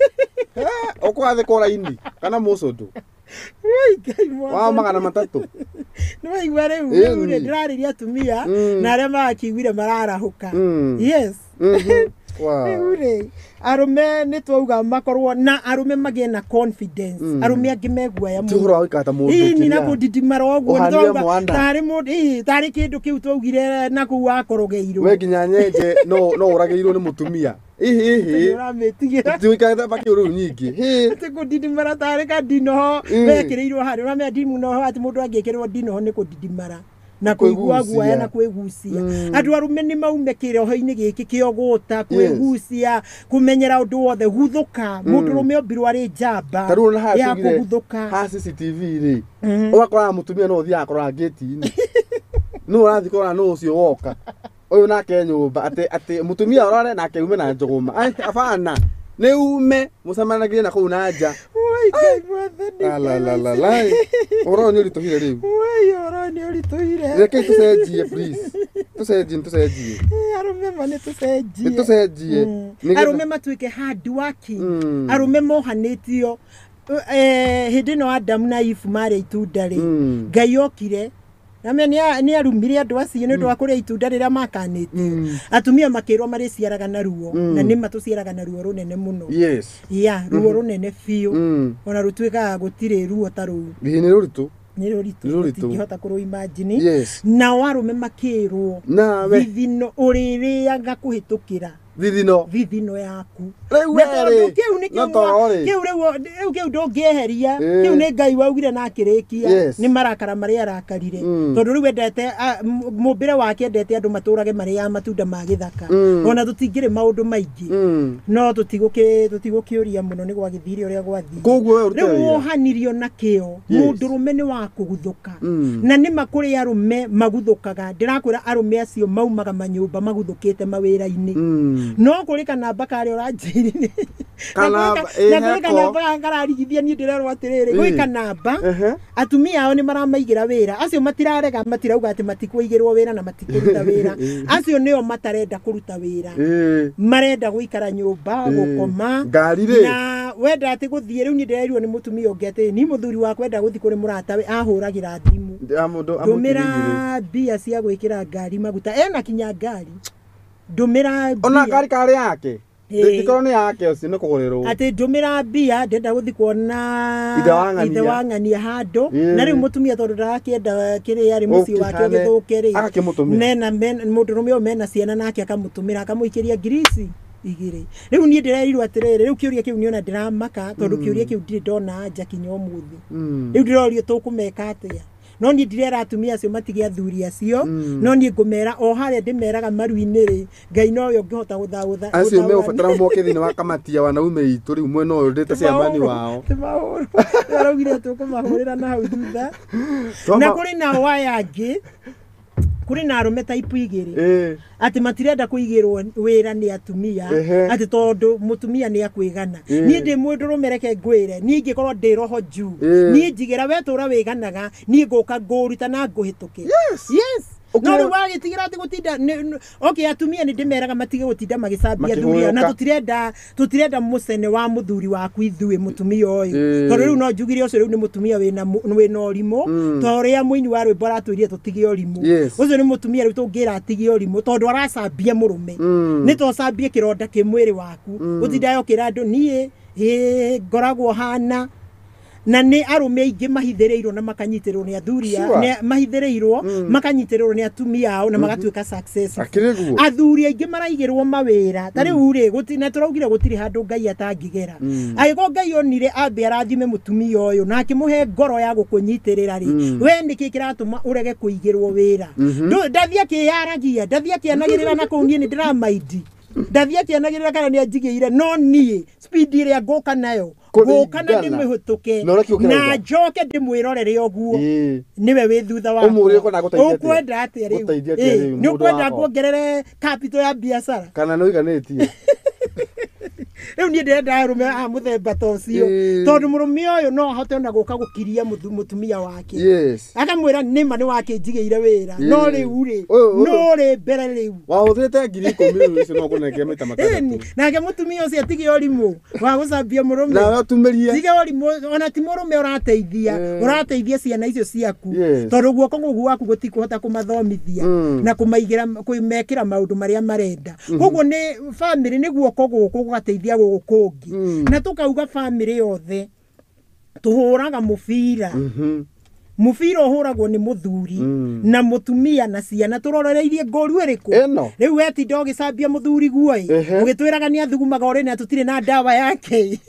[SPEAKER 1] ũkwathĩkwo raini kana mũcũndũ
[SPEAKER 2] Woi, Ngai
[SPEAKER 1] wa
[SPEAKER 2] mwathani.
[SPEAKER 1] 300.
[SPEAKER 2] Nĩ waigua rĩu rĩu rĩ,
[SPEAKER 1] Ĩni.
[SPEAKER 2] ndĩrarĩria atumia na arĩa marakĩiguire mararahũka. Yes.
[SPEAKER 1] Wow.
[SPEAKER 2] Rĩu rĩ, arũme nĩ twauga makorwo na arũme magĩe na confidence. Arũme angĩ meguoya.
[SPEAKER 1] Ti ũhoro wa gũikara ta mũndũ
[SPEAKER 2] Ĩni na
[SPEAKER 1] kĩrĩa.
[SPEAKER 2] kũndindimara ũguo nĩ
[SPEAKER 1] Ũhanire
[SPEAKER 2] twauga
[SPEAKER 1] mwana.
[SPEAKER 2] tarĩ mũndũ, ĩ, tarĩ kĩndũ kĩu twaugire na kũu wakorogeirwo.
[SPEAKER 1] We nginya nyenje no ũragĩirwo nĩ mũtumia ihi ihi.
[SPEAKER 2] Ũramĩtigĩra.
[SPEAKER 1] Ti ũikarĩte bakĩ rĩu nyingĩ. Hĩ.
[SPEAKER 2] Atĩ kũndindimara tarĩ kandinoho wekĩrĩirwo harĩa. Ũramenya ndinoho, atĩ mũndũ angĩkĩrwo ndinoho nĩ kũndindimara na kũigua
[SPEAKER 1] Kwĩgucia.
[SPEAKER 2] guoya na kwĩgucia. Andũ arũme nĩ maume kĩroho-inĩ gĩkĩ kĩogũta kwĩgucia, kũmenyera ũndũ wothe, guthũka. Mũndũrũme ombirwo arĩ njamba
[SPEAKER 1] Ta rĩu ona haha
[SPEAKER 2] ya
[SPEAKER 1] tugire,
[SPEAKER 2] kũguthũka.
[SPEAKER 1] haha CCTV rĩ, ũgakoraga mũtumia no ũthiaga akora ngĩti-inĩ, nũ ũrathiĩ kũrora nũ ũcio woka ũyũ nake nyũmba, atĩ mũtumia ũrore nake ume na njũgũma. Ai, abana nĩ ume mũcemanagie na kũu na nja.
[SPEAKER 2] Woi, Ngai mwathani.
[SPEAKER 1] Alalalala, ũhoro ũyũ nĩ ũritũhire rĩu.
[SPEAKER 2] Woi, ũhoro nĩ ũritũhire.
[SPEAKER 1] Rekei tũcenjie, please, tũcenjie, nĩ tũcenjie.
[SPEAKER 2] Arũme ma nĩ tũcenjie.
[SPEAKER 1] Nĩ tũcenjie.
[SPEAKER 2] Arũme matuĩke hard working. Arũme mohanĩtio. Hĩndĩ ĩno Adamu na Eve marĩa itunda rĩ, Ngai okire name nĩ arumire andũ acio nĩ ũndũ wa kũrĩa itunda rĩrĩa makanĩtio. Atumia makĩrwo marĩciaraga na ruo. Na nĩ matũciaraga na ruo rũnene mũno. Ya ruo rũnene biũ. Ona rũtuĩkaga gũtirĩ ruo ta rũu.
[SPEAKER 1] Hihi nĩ rũritũ.
[SPEAKER 2] Nĩ rũritũ.
[SPEAKER 1] Nĩ rũritũ.
[SPEAKER 2] Tũtingĩhota kũrũ imagine.
[SPEAKER 1] Yes.
[SPEAKER 2] Nao arũme makĩrwo
[SPEAKER 1] Nawe.
[SPEAKER 2] Thithino ũrĩrĩaga kũhĩtũkĩra
[SPEAKER 1] Thithino.
[SPEAKER 2] Thithino yaku.
[SPEAKER 1] Rĩu
[SPEAKER 2] Na tondũ
[SPEAKER 1] we-rĩ,
[SPEAKER 2] kĩu nĩkĩo
[SPEAKER 1] no toro-rĩ.
[SPEAKER 2] kĩu rĩu kĩu ndũngĩeheria.
[SPEAKER 1] Ĩĩ.
[SPEAKER 2] Kĩu nĩ Ngai waugire na akĩrĩkia.
[SPEAKER 1] Yes.
[SPEAKER 2] Nĩ marakara marĩa arakarire. Tondũ rĩu endete mũmbĩre wake, endete andũ matũrage marĩaga matunda ma gĩthaka. Ona tũtingĩrĩ maũndũ maingĩ. No tũtigũkĩũria mũno nĩ gwagĩthire ũrĩa gwathire.
[SPEAKER 1] Koguo we ũrute
[SPEAKER 2] Rĩu
[SPEAKER 1] wĩra.
[SPEAKER 2] wohanirio na kĩo.
[SPEAKER 1] Yes.
[SPEAKER 2] Mũndũrũme nĩ wa kũguthũka. Na nĩma kũrĩ arũme maguthũkaga. Ndĩrakwĩra arũme acio maumaga manyũmba maguthũkĩte mawĩra-inĩ. No kũrĩ kanamba karĩa ũranjĩrire.
[SPEAKER 1] Kanamba,
[SPEAKER 2] Na
[SPEAKER 1] ĩ,
[SPEAKER 2] kũrĩ
[SPEAKER 1] heko.
[SPEAKER 2] kanamba kararigithia niĩ ndĩrerwo atĩrĩrĩ, gwĩ kanamba
[SPEAKER 1] Ehe.
[SPEAKER 2] atumia ao nĩ maramaigĩra wĩra. Acio matirarega, matirauga atĩ matikũigĩrwo wĩra na matikũruta wĩra. Acio nĩo matarenda kũruta wĩra. Marenda gũikara nyũmba, gũkoma.
[SPEAKER 1] Ngari rĩ?
[SPEAKER 2] Na wenda atĩ gũthiĩ, rĩu niĩ ndĩrerirwo nĩ mũtumia ũngĩ atĩ ni mũthuri wakwa enda gũthiĩ kũrĩ mũratawe ahũragĩra thimũ.
[SPEAKER 1] Mũndũ
[SPEAKER 2] Ndũmĩra mbia cia gwĩkĩra ngari maguta, ena kinya ngari, ndũmĩra
[SPEAKER 1] Ona
[SPEAKER 2] mbia.
[SPEAKER 1] ngari karĩ yake.
[SPEAKER 2] Ĩĩ.
[SPEAKER 1] Ndĩngĩkorwo nĩ yake ũcio nĩ kũgũrĩrwo.
[SPEAKER 2] Atĩ ndũmĩra mbia ndenda gũthiĩ kuona
[SPEAKER 1] Ithe wa ng'ania.
[SPEAKER 2] ithe wa ng'ania handũ.
[SPEAKER 1] Ĩĩ.
[SPEAKER 2] Na rĩu mũtumia tondũ ndarakĩenda kĩrĩa rĩ mũciĩ wake
[SPEAKER 1] Ũkĩhane,
[SPEAKER 2] ũgĩthũke rĩ,
[SPEAKER 1] agakĩmũtũmĩra.
[SPEAKER 2] mena mũndũrũme ũyũ mena ciana nake akamũtũmĩra, akamũikĩria ngiri ici igĩrĩ. Rĩu niĩ ndĩrerirwo atĩrĩrĩ, rĩu kĩũria kĩu niona ndĩramaka tondũ kĩũria kĩu ndirĩ ndona anja kinya ũmũthĩ. Rĩu ndĩrorio tũkũmeka atĩa, no niĩ ndirera atumia acio matige athuri acio. No niĩ ngũmera o harĩa ndĩmeraga maru-inĩ rĩ, Ngai nowe ũngĩhota gũthaũtha.
[SPEAKER 1] Acio megũbatara moke thĩinĩ wa kamati ya wanaume itũ rĩu mwena ũyũ ndĩte ciamani wao.
[SPEAKER 2] Tũmahũrwo araugire tũkũmahũrĩra na hau thutha. Na kũrĩ nao aya angĩ, kũrĩ na arũme type igĩrĩ. Atĩ matirenda kũigĩrwo wĩra nĩ atumia. Atĩ tondũ mũtumia nĩ akwĩgana. Niĩ ndĩ mũndũrũme, reke ngwĩre, niĩ ingĩkorwo ndĩ roho juu, niĩ njigĩra we tũra wĩganaga, niĩ ngũka ngũruta na ngũhĩtũke.
[SPEAKER 1] Yes.
[SPEAKER 2] Yes.
[SPEAKER 1] Ũkĩra-
[SPEAKER 2] No rĩu wagĩtigĩra atĩ gũtinda okay, atumia nĩ ndĩmeraga matige gũtinda magĩcambia athuri ao, na
[SPEAKER 1] Makĩhũyũka.
[SPEAKER 2] tũtirenda mũcene wa mũthuri waku ithuĩ mũtumia ũyũ. Tondũ rĩu no njugire ũcio rĩu nĩ mũtumia wĩna ũrimũ, ta ũrĩa mũini wa rwĩmbo aratwĩrire tũtige ũrimũ.
[SPEAKER 1] Yes.
[SPEAKER 2] Ũcio nĩ mũtumia rĩu tũngĩra atige ũrimũ tondũ aracambia mũrũme. Nĩ to ũcambie kĩronda kĩ mwĩrĩ waku, ũtindaga ũkĩra andũ niĩ ĩ ngoragwo hana. Na nĩ arũme aingĩ mahithĩrĩirwo na makanyitĩrĩrwo nĩ athuri
[SPEAKER 1] Sure.
[SPEAKER 2] mahithĩrĩirwo makanyitĩrĩrwo nĩ atumia ao na magatuĩka successful.
[SPEAKER 1] Akĩrĩ guo.
[SPEAKER 2] Athuri aingĩ maraigĩrwo mawĩra ta rĩu rĩ, na tũraugire gũtirĩ handũ Ngai atangĩgera. Angĩkorwo Ngai onire ambe arathime mũtumia ũyũ na akĩmũhe ngoro ya gũkũnyitĩrĩra rĩ, we nĩkĩ kĩratũma ũrege kũigĩrwo wĩra? Ndathiĩ akĩyaragia, ndathiĩ akĩanagĩrĩra na kũu, niĩ nĩ ndĩramaindi ndathiĩ akĩanagĩrĩra kana nĩ anjigĩire, no niĩ speed ĩrĩa ngũka nayo, ngũka na
[SPEAKER 1] Kũringana.
[SPEAKER 2] ndĩmĩhĩtũke
[SPEAKER 1] Na ũrĩa kĩu
[SPEAKER 2] na
[SPEAKER 1] kĩrauga.
[SPEAKER 2] njoke ndĩmwĩrorere ũguo. Nĩwe wĩ thutha wakwa.
[SPEAKER 1] Ũmũrie ũkwenda gũteithia atĩa?
[SPEAKER 2] Ũkwenda atĩa rĩu?
[SPEAKER 1] Gũteithia atĩa rĩu,
[SPEAKER 2] Nĩ
[SPEAKER 1] mũndũ
[SPEAKER 2] ũkwenda
[SPEAKER 1] wakwa?
[SPEAKER 2] nguongerere capital ya biacara?
[SPEAKER 1] Kana nĩ ũiganĩtie?
[SPEAKER 2] Rĩu niĩ ndĩrenda arũme a mũthemba ta ũcio. Tondũ mũrũme ũyũ no ahote ona gũka gũkiria mũtumia wake.
[SPEAKER 1] Yes.
[SPEAKER 2] Akamwĩra nĩma nĩ wakĩnjigĩire wĩra, no rĩu rĩ, no rĩ mbere rĩu.
[SPEAKER 1] Wahũthĩrĩte 10,000 rĩu icio no kũnengera maita
[SPEAKER 2] Ĩni,
[SPEAKER 1] matandatũ.
[SPEAKER 2] Nake mũtumia ũcio atige ũrimũ wa gũcambia mũrũme.
[SPEAKER 1] Nawe ũtumĩrie.
[SPEAKER 2] Tiga ũrimũ, ona ti mũrũme ũrateithia, ũrateithia ciana icio ciaku.
[SPEAKER 1] Yes.
[SPEAKER 2] Tondũ guoko gũkũ gwaku gũtikũhota kũmathomithia na kũmaigĩra kũmekĩra maũndũ marĩa marenda. Koguo nĩ bamĩrĩ, nĩ guoko gũkũ gũgateithia gũkũ kũngĩ. Na tũkauga bamĩrĩ yothe tũhũraga mũbira. Mũbira ũhũragwo nĩ mũthuri na mũtumia na ciana, tũrorereirie ngoru ĩrĩkũ?
[SPEAKER 1] Ĩno.
[SPEAKER 2] Rĩu wetinda ũgĩcambia mũthuri guoĩ, ũgĩtwĩraga nĩ athugumaga ũrĩ na tũtirĩ na ndawa yake,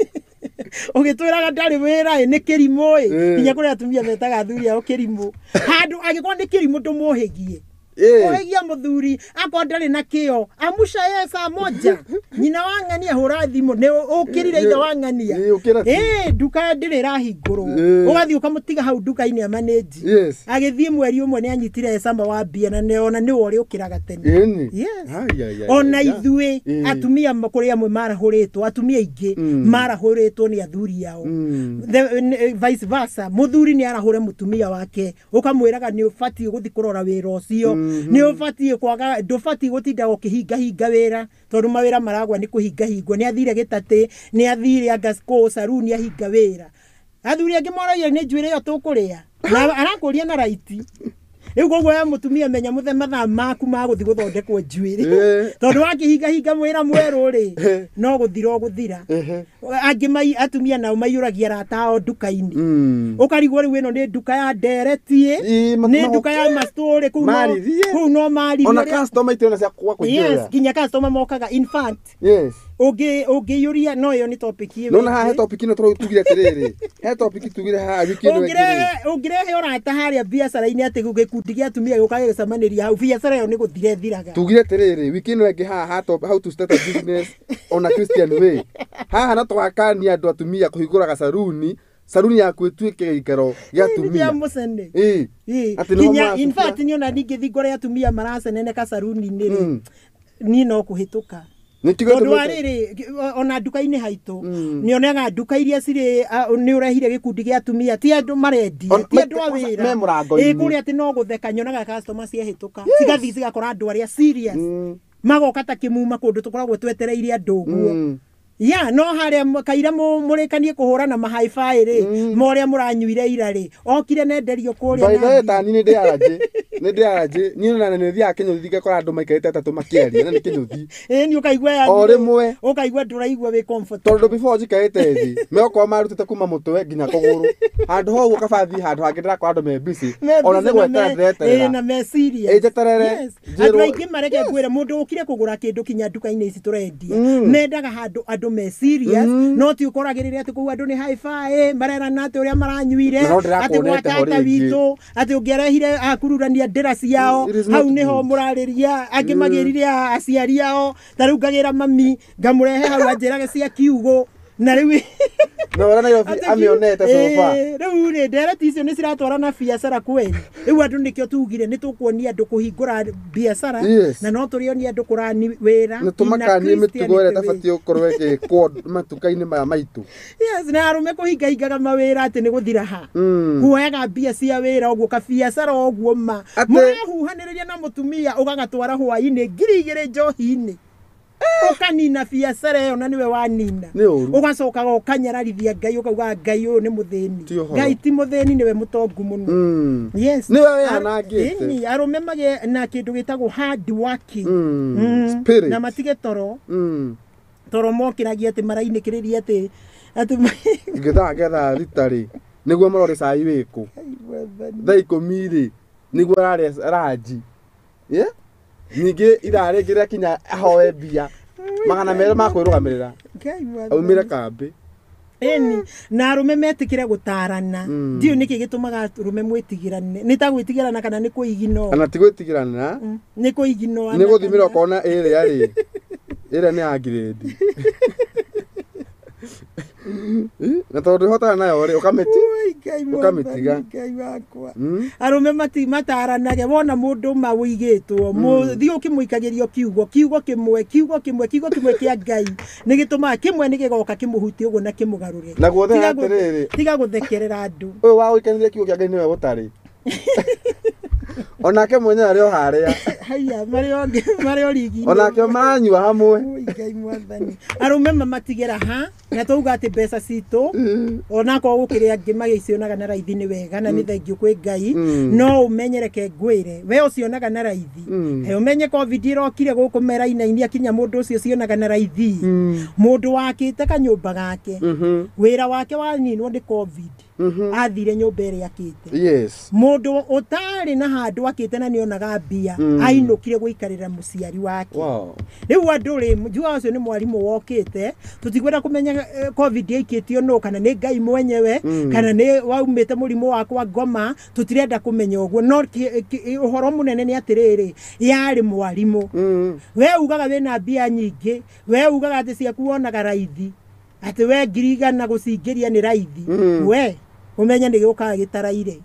[SPEAKER 2] ũgĩtwĩraga ndarĩ wĩra ĩ, nĩ kĩrimũ ĩ. Nginya kũrĩ atumia metaga athuri ao kĩrimũ, handũ angĩkorwo nĩ kĩrimũ ndũmũhĩgie. Ũhĩgia mũthuri akorwo ndarĩ na kĩo, amusha ye saa moja, nyina wa ng'ania hũra thimũ nĩ ũkĩrire ithe wa ng'ania.
[SPEAKER 1] Ĩĩ, ũkĩra tu.
[SPEAKER 2] Ĩĩ, nduka ndĩrĩ ĩrahingũrwo. Ũgathiĩ ũkamũtiga hau nduka-inĩ amanĩnji.
[SPEAKER 1] Yes.
[SPEAKER 2] Agĩthiĩ mweri ũmwe nĩ anyitire cama wa mbia na nĩ ona nĩwe ũrĩa ũkĩraga tene.
[SPEAKER 1] Ĩni.
[SPEAKER 2] Yes.
[SPEAKER 1] Ai, ai, ai,
[SPEAKER 2] Ona
[SPEAKER 1] ai, ai.
[SPEAKER 2] ithuĩ atumia kũrĩ amwe marahũrĩtwo, atumia aingĩ marahũrĩtwo nĩ athuri ao. Vice versa, mũthuri nĩ arahũre mũtumia wake, ũkamwĩraga nĩ ũbatiĩ gũthiĩ kũrora wĩra ũcio, nĩ ũbatiĩ kwaga, ndũbatiĩ gũtinda ũkĩhingahinga wĩra tondũ mawĩra maragwa nĩ kũhingahingwo. Nĩ athire gĩtatĩ, nĩ athire anga kũ saruni ahinga wĩra. Athuri angĩ moragia nĩ njuĩrĩ ĩyo tũkũrĩa, na arakũria na raiti. Rĩu koguo we mũtumia menya mũthe mathaa maku ma gũthiĩ gũthondekwo njuĩrĩ, tondũ wakĩhingahinga mwĩra mwerũ rĩ, no gũthira ũgũthira. Angĩ atumia nao maiyũragia arata ao nduka-inĩ. Ũkarigwo rĩu ĩno nĩ nduka ya ndereti, nĩ nduka ya mastori kũu no
[SPEAKER 1] Marithie.
[SPEAKER 2] Kũu no marithie.
[SPEAKER 1] Ona customer itirona cia kwa
[SPEAKER 2] Yes,
[SPEAKER 1] kũingĩra.
[SPEAKER 2] nginya customer mokaga, in fact.
[SPEAKER 1] Yes.
[SPEAKER 2] Ũngĩiyũria no ĩyo nĩ topic ĩyo
[SPEAKER 1] Nona haha he
[SPEAKER 2] ĩngĩ.
[SPEAKER 1] topic ĩno tũraugire atĩrĩrĩ, he topic tugire haha wiki ĩno ĩngĩ rĩ.
[SPEAKER 2] Ũngĩrehe ũrata harĩa biacara-inĩ atĩ gĩkundi gĩa atumia gĩũka gĩgĩcemanĩria hau, biacara ĩyo nĩ gũthira ĩthiraga.
[SPEAKER 1] Tugire atĩrĩrĩ, wiki ĩno ĩngĩ haha how to start a business on a Christian way, haha na twakania andũ atumia kũhingũraga saruni, saruni yaku ĩtuĩke gĩikaro gĩa
[SPEAKER 2] Gĩa
[SPEAKER 1] atumia.
[SPEAKER 2] mũcene.
[SPEAKER 1] Ĩĩ.
[SPEAKER 2] Ĩĩ.
[SPEAKER 1] Atĩ nĩho
[SPEAKER 2] Nginya
[SPEAKER 1] mũracukia.
[SPEAKER 2] in fact niĩ ona ningĩthiĩ ngore atumia maraceneneka saruni-inĩ rĩ, niĩ no kũhĩtũka.
[SPEAKER 1] Nĩkĩo
[SPEAKER 2] Tondũ wa
[SPEAKER 1] gĩtũmĩte-
[SPEAKER 2] rĩrĩ, ona nduka-inĩ haitũ nĩonaga nduka iria cirĩ nĩ ũrehire gĩkundi gĩa atumia, ti andũ marendia, ti andũ a wĩra
[SPEAKER 1] me mũrango-inĩ.
[SPEAKER 2] Ĩ, kũrĩa atĩ no gũtheka nyonaga customer ciehĩtũka cigathiĩ cigakora andũ arĩa serious, magoka ta kĩmuma kũndũ tũkoragwo twetereire andũ ũguo. Ya no harĩa kaira mũrĩkanie kũhũrana mahaibaĩ rĩ, ma ũrĩa mũranyuire ira rĩ, okire nenderio kũrĩa
[SPEAKER 1] By the
[SPEAKER 2] na
[SPEAKER 1] way,
[SPEAKER 2] mbia.
[SPEAKER 1] tani nĩ ndĩ allergy, nĩ ndĩ allergy niĩ ona nĩ thiaga kĩnyũthi ngakora andũ maikarĩte atatũ makĩaria na nĩ kĩnyũthi.
[SPEAKER 2] Ĩ, nĩ ũkaigua yani
[SPEAKER 1] O rĩmwe.
[SPEAKER 2] Ũkaigua ndũraigua wĩ comfortable.
[SPEAKER 1] Tondũ before njikarĩte thĩ meokorwo marutĩte kuma mũtwe nginya kũgũrũ, handũ ho ũguo kaba thiĩ handũ hangĩ ndĩrakora andũ me busy.
[SPEAKER 2] Me
[SPEAKER 1] Ona nĩ
[SPEAKER 2] busy na
[SPEAKER 1] gweterera ndĩreterera.
[SPEAKER 2] ĩ, na me serious.
[SPEAKER 1] Ĩ, njeterere,
[SPEAKER 2] Yes.
[SPEAKER 1] njĩrwo-
[SPEAKER 2] Andũ aingĩ mareke ngwĩre, mũndũ ũkire kũgũra kĩndũ kinya nduka-inĩ ici tũrendia, mendaga handũ andũ me serious, no ti ũkoragĩrĩria atĩ kũu andũ nĩ hi-fi marerana atĩ ũrĩa maranyuire,
[SPEAKER 1] Na no
[SPEAKER 2] atĩ gwa
[SPEAKER 1] ndĩrakuonete ho
[SPEAKER 2] tata
[SPEAKER 1] rĩngĩ.
[SPEAKER 2] witũ atĩ ũngĩarehire akururania ndĩra ciao.
[SPEAKER 1] It is not
[SPEAKER 2] Hau nĩho
[SPEAKER 1] good.
[SPEAKER 2] mũrarĩria, angĩ magĩrire aciari ao, ta rĩu ngagĩra mami ngamũrehe hau anjĩrage cia kiugũ na rĩu
[SPEAKER 1] Na ũrĩa Nairobi
[SPEAKER 2] Atĩ
[SPEAKER 1] amĩonete sofa.
[SPEAKER 2] Rĩu rĩ, ndereti icio nĩ ciratwarana biacara kweli. Rĩu andũ nĩkĩo tugire nĩ tũkuonia andũ kũhingũra biacara, na no tũrĩonia andũ kũrani wĩra
[SPEAKER 1] Nĩ
[SPEAKER 2] in a
[SPEAKER 1] tũmakanie mĩtugo ĩrĩa
[SPEAKER 2] Christianity way.
[SPEAKER 1] ĩtabatiĩ gũkorwo ĩgĩkwo matuka-inĩ maya maitũ.
[SPEAKER 2] Yes, na arũme kũhingahingaga mawĩra atĩ nĩ gũthira ha kuoyaga mbia cia wĩra ũguo kabiacara ũguo ma mũrahuhanĩrĩria na mũtumia ũgagatwara hwainĩ 2000 njohi-inĩ, ũkanina biacara ĩyo na nĩwe wanina.
[SPEAKER 1] Nĩ ũru.
[SPEAKER 2] Ũgacokaga ũkanyararithia Ngai, ũkauga Ngai ũyũ nĩ mũthĩni.
[SPEAKER 1] Ti ũhoro.
[SPEAKER 2] Ngai ti mũthĩni, nĩwe mũtongu mũno. Yes.
[SPEAKER 1] Nĩwe wĩyanangĩte.
[SPEAKER 2] Ĩni, arũme magĩe na kĩndũ gĩtagwo hard working.
[SPEAKER 1] Spirit.
[SPEAKER 2] Na matige toro toro mokĩragia atĩ marainĩkĩrĩria atĩ
[SPEAKER 1] Ngĩthaa ngethaa 6 rĩ nĩguo marore cai wĩkũ, thaa 10 rĩ nĩguo ararĩa ranji. Yeah? Ningĩ ithaa rĩngĩ rĩakinya ahoe mbia 200 ma kwĩrũgamĩrĩra
[SPEAKER 2] Ngai mwathani.
[SPEAKER 1] aumĩre kambĩ.
[SPEAKER 2] Ĩni, na arũme metĩkĩre gũtarana. Ndiũĩ nĩkĩ gĩtũmaga arũme mwĩtigĩrane, nĩ ta gwĩtigĩrana kana nĩ kũigino?
[SPEAKER 1] Kana ti gwĩtigĩrana.
[SPEAKER 2] Nĩ kũiginoana.
[SPEAKER 1] Nĩ gũthimĩra ũkona ĩrĩa rĩ, ĩrĩa nĩ ya ngirĩndi na tondũ ndĩhotana nayo rĩ, ũkamĩti
[SPEAKER 2] Ui, Ngai
[SPEAKER 1] ũkamĩtiga.
[SPEAKER 2] mwathani, Ngai wakwa. Arũme mataranage wona mũndũ ma wũigĩtwo thiĩ ũkĩmũikagĩrio kiugo, kiugo kĩmwe, kiugo kĩmwe, kiugo kĩmwe kĩa Ngai nĩ gĩtũmaga kĩmwe nĩ gĩgoka kĩmũhutie ũguo na kĩmũgarũre.
[SPEAKER 1] Naguo
[SPEAKER 2] Tiga
[SPEAKER 1] atĩrĩrĩ.
[SPEAKER 2] Tiga gũthekerera andũ.
[SPEAKER 1] Ũyũ wa gũikanĩria kiugo kĩa Ngai nĩwe gũtarĩ onake mwenyewe arĩ o harĩa.
[SPEAKER 2] Haiya, marĩ o rigi-inĩ.
[SPEAKER 1] Onake maranyua hamwe.
[SPEAKER 2] Ui, Ngai mwathani, arũme mamatigĩra ha na twauga atĩ mbeca citũ onakorwo gũkĩrĩ angĩ magĩcionaga na raithi nĩ wega na nĩ thengiũ kwĩ Ngai, no ũmenyereke ngwĩre we ũcionaga na raithi. He ũmenye COVID ĩrokire gũkũ merainainia kinya mũndũ ũcio ũcionaga na raithi, mũndũ wakĩte kanyũmba gake, wĩra wake waninwo nĩ COVID, athire nyũmba ĩrĩa akĩte. Mũndũ ũtarĩ na handũ akĩte na nĩonaga mbia, ainũkire gũikarĩra mũciari wake. Rĩu andũ rĩ, njugaga ũcio nĩ mwarimũ wokĩte, tũtikwenda kũmenya COVID yaikĩtio nũ, kana nĩ Ngai mwenyewe, kana nĩ waumĩte mũrimũ wakwa ngoma, tũtirenda kũmenya ũguo, no ũhoro mũnene nĩ atĩrĩrĩ, yarĩ mwarimũ. We ugaga wĩna mbia nyingĩ, we ugaga atĩ ciaku wonaga raithi, atĩ we 100,000 gũcingĩria nĩ raithi. We ũmenye nĩ gĩũkaga gĩtaraire,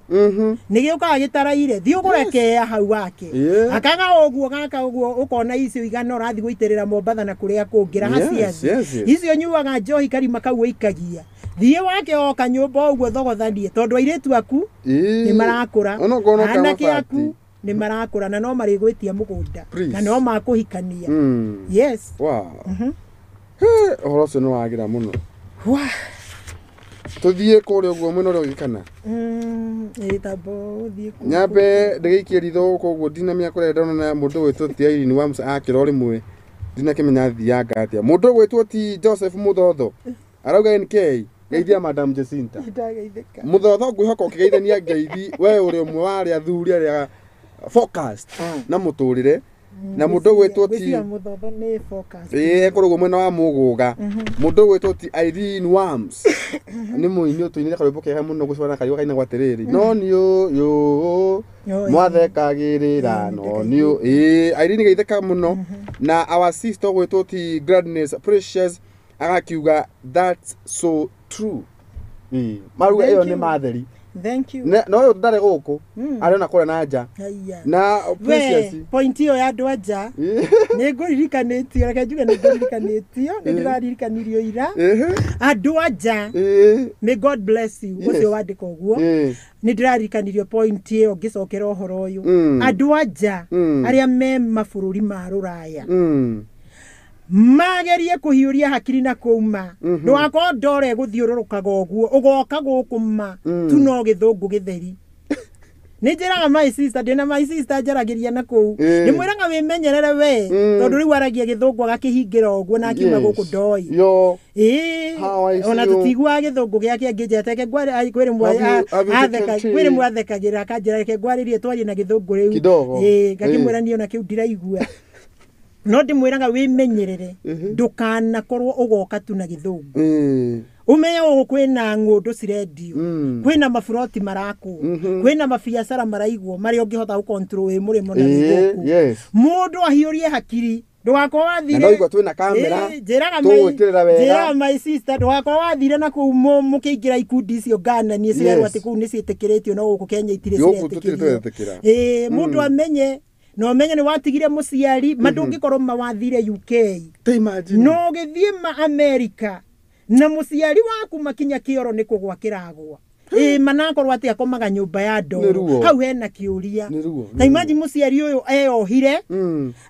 [SPEAKER 2] nĩ gĩũkaga gĩtaraire, thiĩ ũgũre hau wake. Akaga ũguo gaka ũguo ũkona icio igana ũrathiĩ gũitĩrĩra Mombatha na kũrĩa kũngĩ raha ciathi. Icio nyuaga njohi karima kau ũikagia, thiĩ wake o kanyũmba ũguo thogothanie, tondũ airĩtu aku nĩ marakũra,
[SPEAKER 1] Onokorwo no
[SPEAKER 2] anake
[SPEAKER 1] kamabati.
[SPEAKER 2] aku nĩ marakũra na no marĩgwĩtia mũgũnda
[SPEAKER 1] Please.
[SPEAKER 2] na no makũhikania. Yes.
[SPEAKER 1] Wow. He, ũhoro ũcio nĩ wagĩra mũno.
[SPEAKER 2] Wah.
[SPEAKER 1] Tuthiĩ kũrĩa ũguo mwena ũrĩa ũngĩ kana?
[SPEAKER 2] Ĩĩ, tambo ũthiĩ kũu.
[SPEAKER 1] Nyambe ndĩgĩikie ritho gũkũ ũguo ndinamenya kũrĩa ndona na mũndũ ũgwĩtwo ti Irene Wams akĩra o rĩmwe ndinakĩmenya athianga atĩa. Mũndũ ũgwĩtwo ti Joseph Muthotho arauga NK geithia Madam Jacinta.
[SPEAKER 2] Ndageithĩka.
[SPEAKER 1] Muthotho ngwĩhoka ũkĩgeithania ngeithi we ũrĩ ũmwe wa arĩa athuri arĩa focused na mũtũrĩre na mũndũ ũgwĩtwo ti
[SPEAKER 2] Ngwĩciria Muthotho nĩ focus.
[SPEAKER 1] Ĩĩ ekoragwo mwena wa Mũgũga. Mũndũ ũgwĩtwo ti Irene Wams nĩ mũini ũtũinĩre karwĩmbo kega mũno gũcũana kariũa kainagwo atĩrĩrĩ no nĩ ũyũ mwathekagĩrĩra no nĩ ũ ĩĩ Irene geithĩka mũno na our sister ũgwĩtwo ti Gladness Precious agakiuga that's so true. Ĩĩ maruga
[SPEAKER 2] Thank
[SPEAKER 1] ĩyo nĩ
[SPEAKER 2] you.
[SPEAKER 1] matheri.
[SPEAKER 2] Thank you.
[SPEAKER 1] No ũyũ ndarĩ gũkũ arĩ ona kũrĩa na nja
[SPEAKER 2] Haiya.
[SPEAKER 1] na Precious
[SPEAKER 2] We, point ĩyo ya andũ a nja nĩ ngũririkanĩtio, reke njuge nĩ ngũririkanĩtio, nĩ ndĩraririkanirio ira
[SPEAKER 1] Ĩhĩ.
[SPEAKER 2] andũ a nja.
[SPEAKER 1] Ĩĩ.
[SPEAKER 2] May God bless you.
[SPEAKER 1] Yes.
[SPEAKER 2] Ũcio wandĩka ũguo
[SPEAKER 1] Ĩĩ.
[SPEAKER 2] nĩ ndĩraririkanirio point ĩyo ngĩcokera ũhoro ũyũ. Andũ a nja arĩa me mabũrũri ma rũraya magerie kũhiũria hakiri na kũuma ndũgakorwo ndore gũthiũrũrũkaga ũguo ũgoka gũkũ ma tu no gĩthũngũ gĩtheri. Nĩ njĩraga my sister, ndĩna my sister njaragĩria na kũu, ndĩmwĩraga wĩmenyerere we tondũ rĩu aragia gĩthũngũ agakĩhingĩra ũguo na akiuma gũkũ ndoĩ.
[SPEAKER 1] Yo.
[SPEAKER 2] Ĩĩ,
[SPEAKER 1] How I see
[SPEAKER 2] ona
[SPEAKER 1] you.
[SPEAKER 2] tũtiguaga gĩthũngũ gĩake angĩnjĩra reke kwĩrĩ
[SPEAKER 1] Have you taken tea?
[SPEAKER 2] kwĩrĩ mwathekagĩra akanjĩra reke ngwarĩrie twarie na gĩthũngũ rĩu
[SPEAKER 1] Kidogo.
[SPEAKER 2] Ĩĩ, ngakĩmwĩra niĩ ona kĩu ndiraigua no ndĩmwĩraga wĩmenyerere ndũkanakorwo ũgoka tu na gĩthũngũ. Ũmenye gũkũ kwĩna ng'ũndũ cirendio, kwĩna maburoti marakwo, kwĩna mabiacara maraigwo marĩa ũngĩhota gũcontrol wĩ mũrĩmo na wĩ gũkũ. Mũndũ ahiũrie hakiri ndũgakorwo wathire
[SPEAKER 1] Na no igua twĩna kamera,
[SPEAKER 2] Ĩĩ, njĩraga
[SPEAKER 1] tũgwĩkĩrĩra wega.
[SPEAKER 2] njĩraga my sister ndũgakorwo wathire na kũu mũkĩingĩra ikundi icio ngananie cirerwo atĩ kũu nĩ ciĩtĩkĩrĩtio no gũkũ Kenya itirĩ
[SPEAKER 1] Gũkũ tũtirĩ
[SPEAKER 2] ciretĩkĩrio.
[SPEAKER 1] tũretĩkĩra.
[SPEAKER 2] Ĩĩ, mũndũ amenye na ũmenye nĩ watigire mũciari ma ndũngĩkorwo ma wathire UK
[SPEAKER 1] Ta imagine.
[SPEAKER 2] no ũgĩthiĩ ma America na mũciari waku makinya kĩoro nĩ kũgwa kĩragwa. Ĩĩ, manakorwo atĩ akomaga nyũmba ya
[SPEAKER 1] Nĩ
[SPEAKER 2] ndoro
[SPEAKER 1] ruo.
[SPEAKER 2] hau hena kĩũria.
[SPEAKER 1] Nĩ ruo,
[SPEAKER 2] Ta imagine mũciari ũyũ eyohire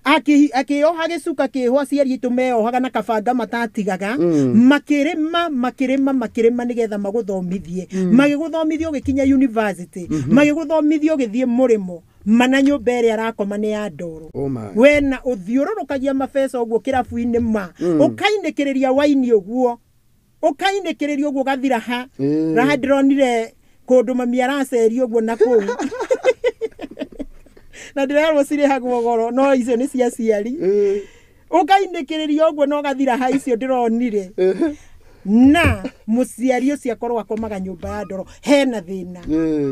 [SPEAKER 2] akĩoha gĩcuka kĩho aciari aitũ meyohaga na kabanga matatigaga makĩrĩma makĩrĩma makĩrĩma nĩgetha magũthomithie, magĩgũthomithia ũgĩkinya university, magĩgũthomithia ũgĩthiĩ mũrĩmo mana nyũmba ĩrĩa arakoma nĩ ya ndoro.
[SPEAKER 1] Oh my.
[SPEAKER 2] Wena ũthiũrũrũkagia mabeca ũguo kĩrabu-inĩ ma ũkainĩkĩrĩria waini ũguo ũkainĩkĩrĩria ũguo ũgathira ha raha ndĩronire kũndũ mami araceria ũguo na kũu na ndĩrerwo cirĩhagwo goro no icio nĩ cia aciari. Ũkainĩkĩrĩria ũguo na ũgathira ha icio ndĩronire na mũciari ũcio akorwo akomaga nyũmba ya ndoro hena thĩna.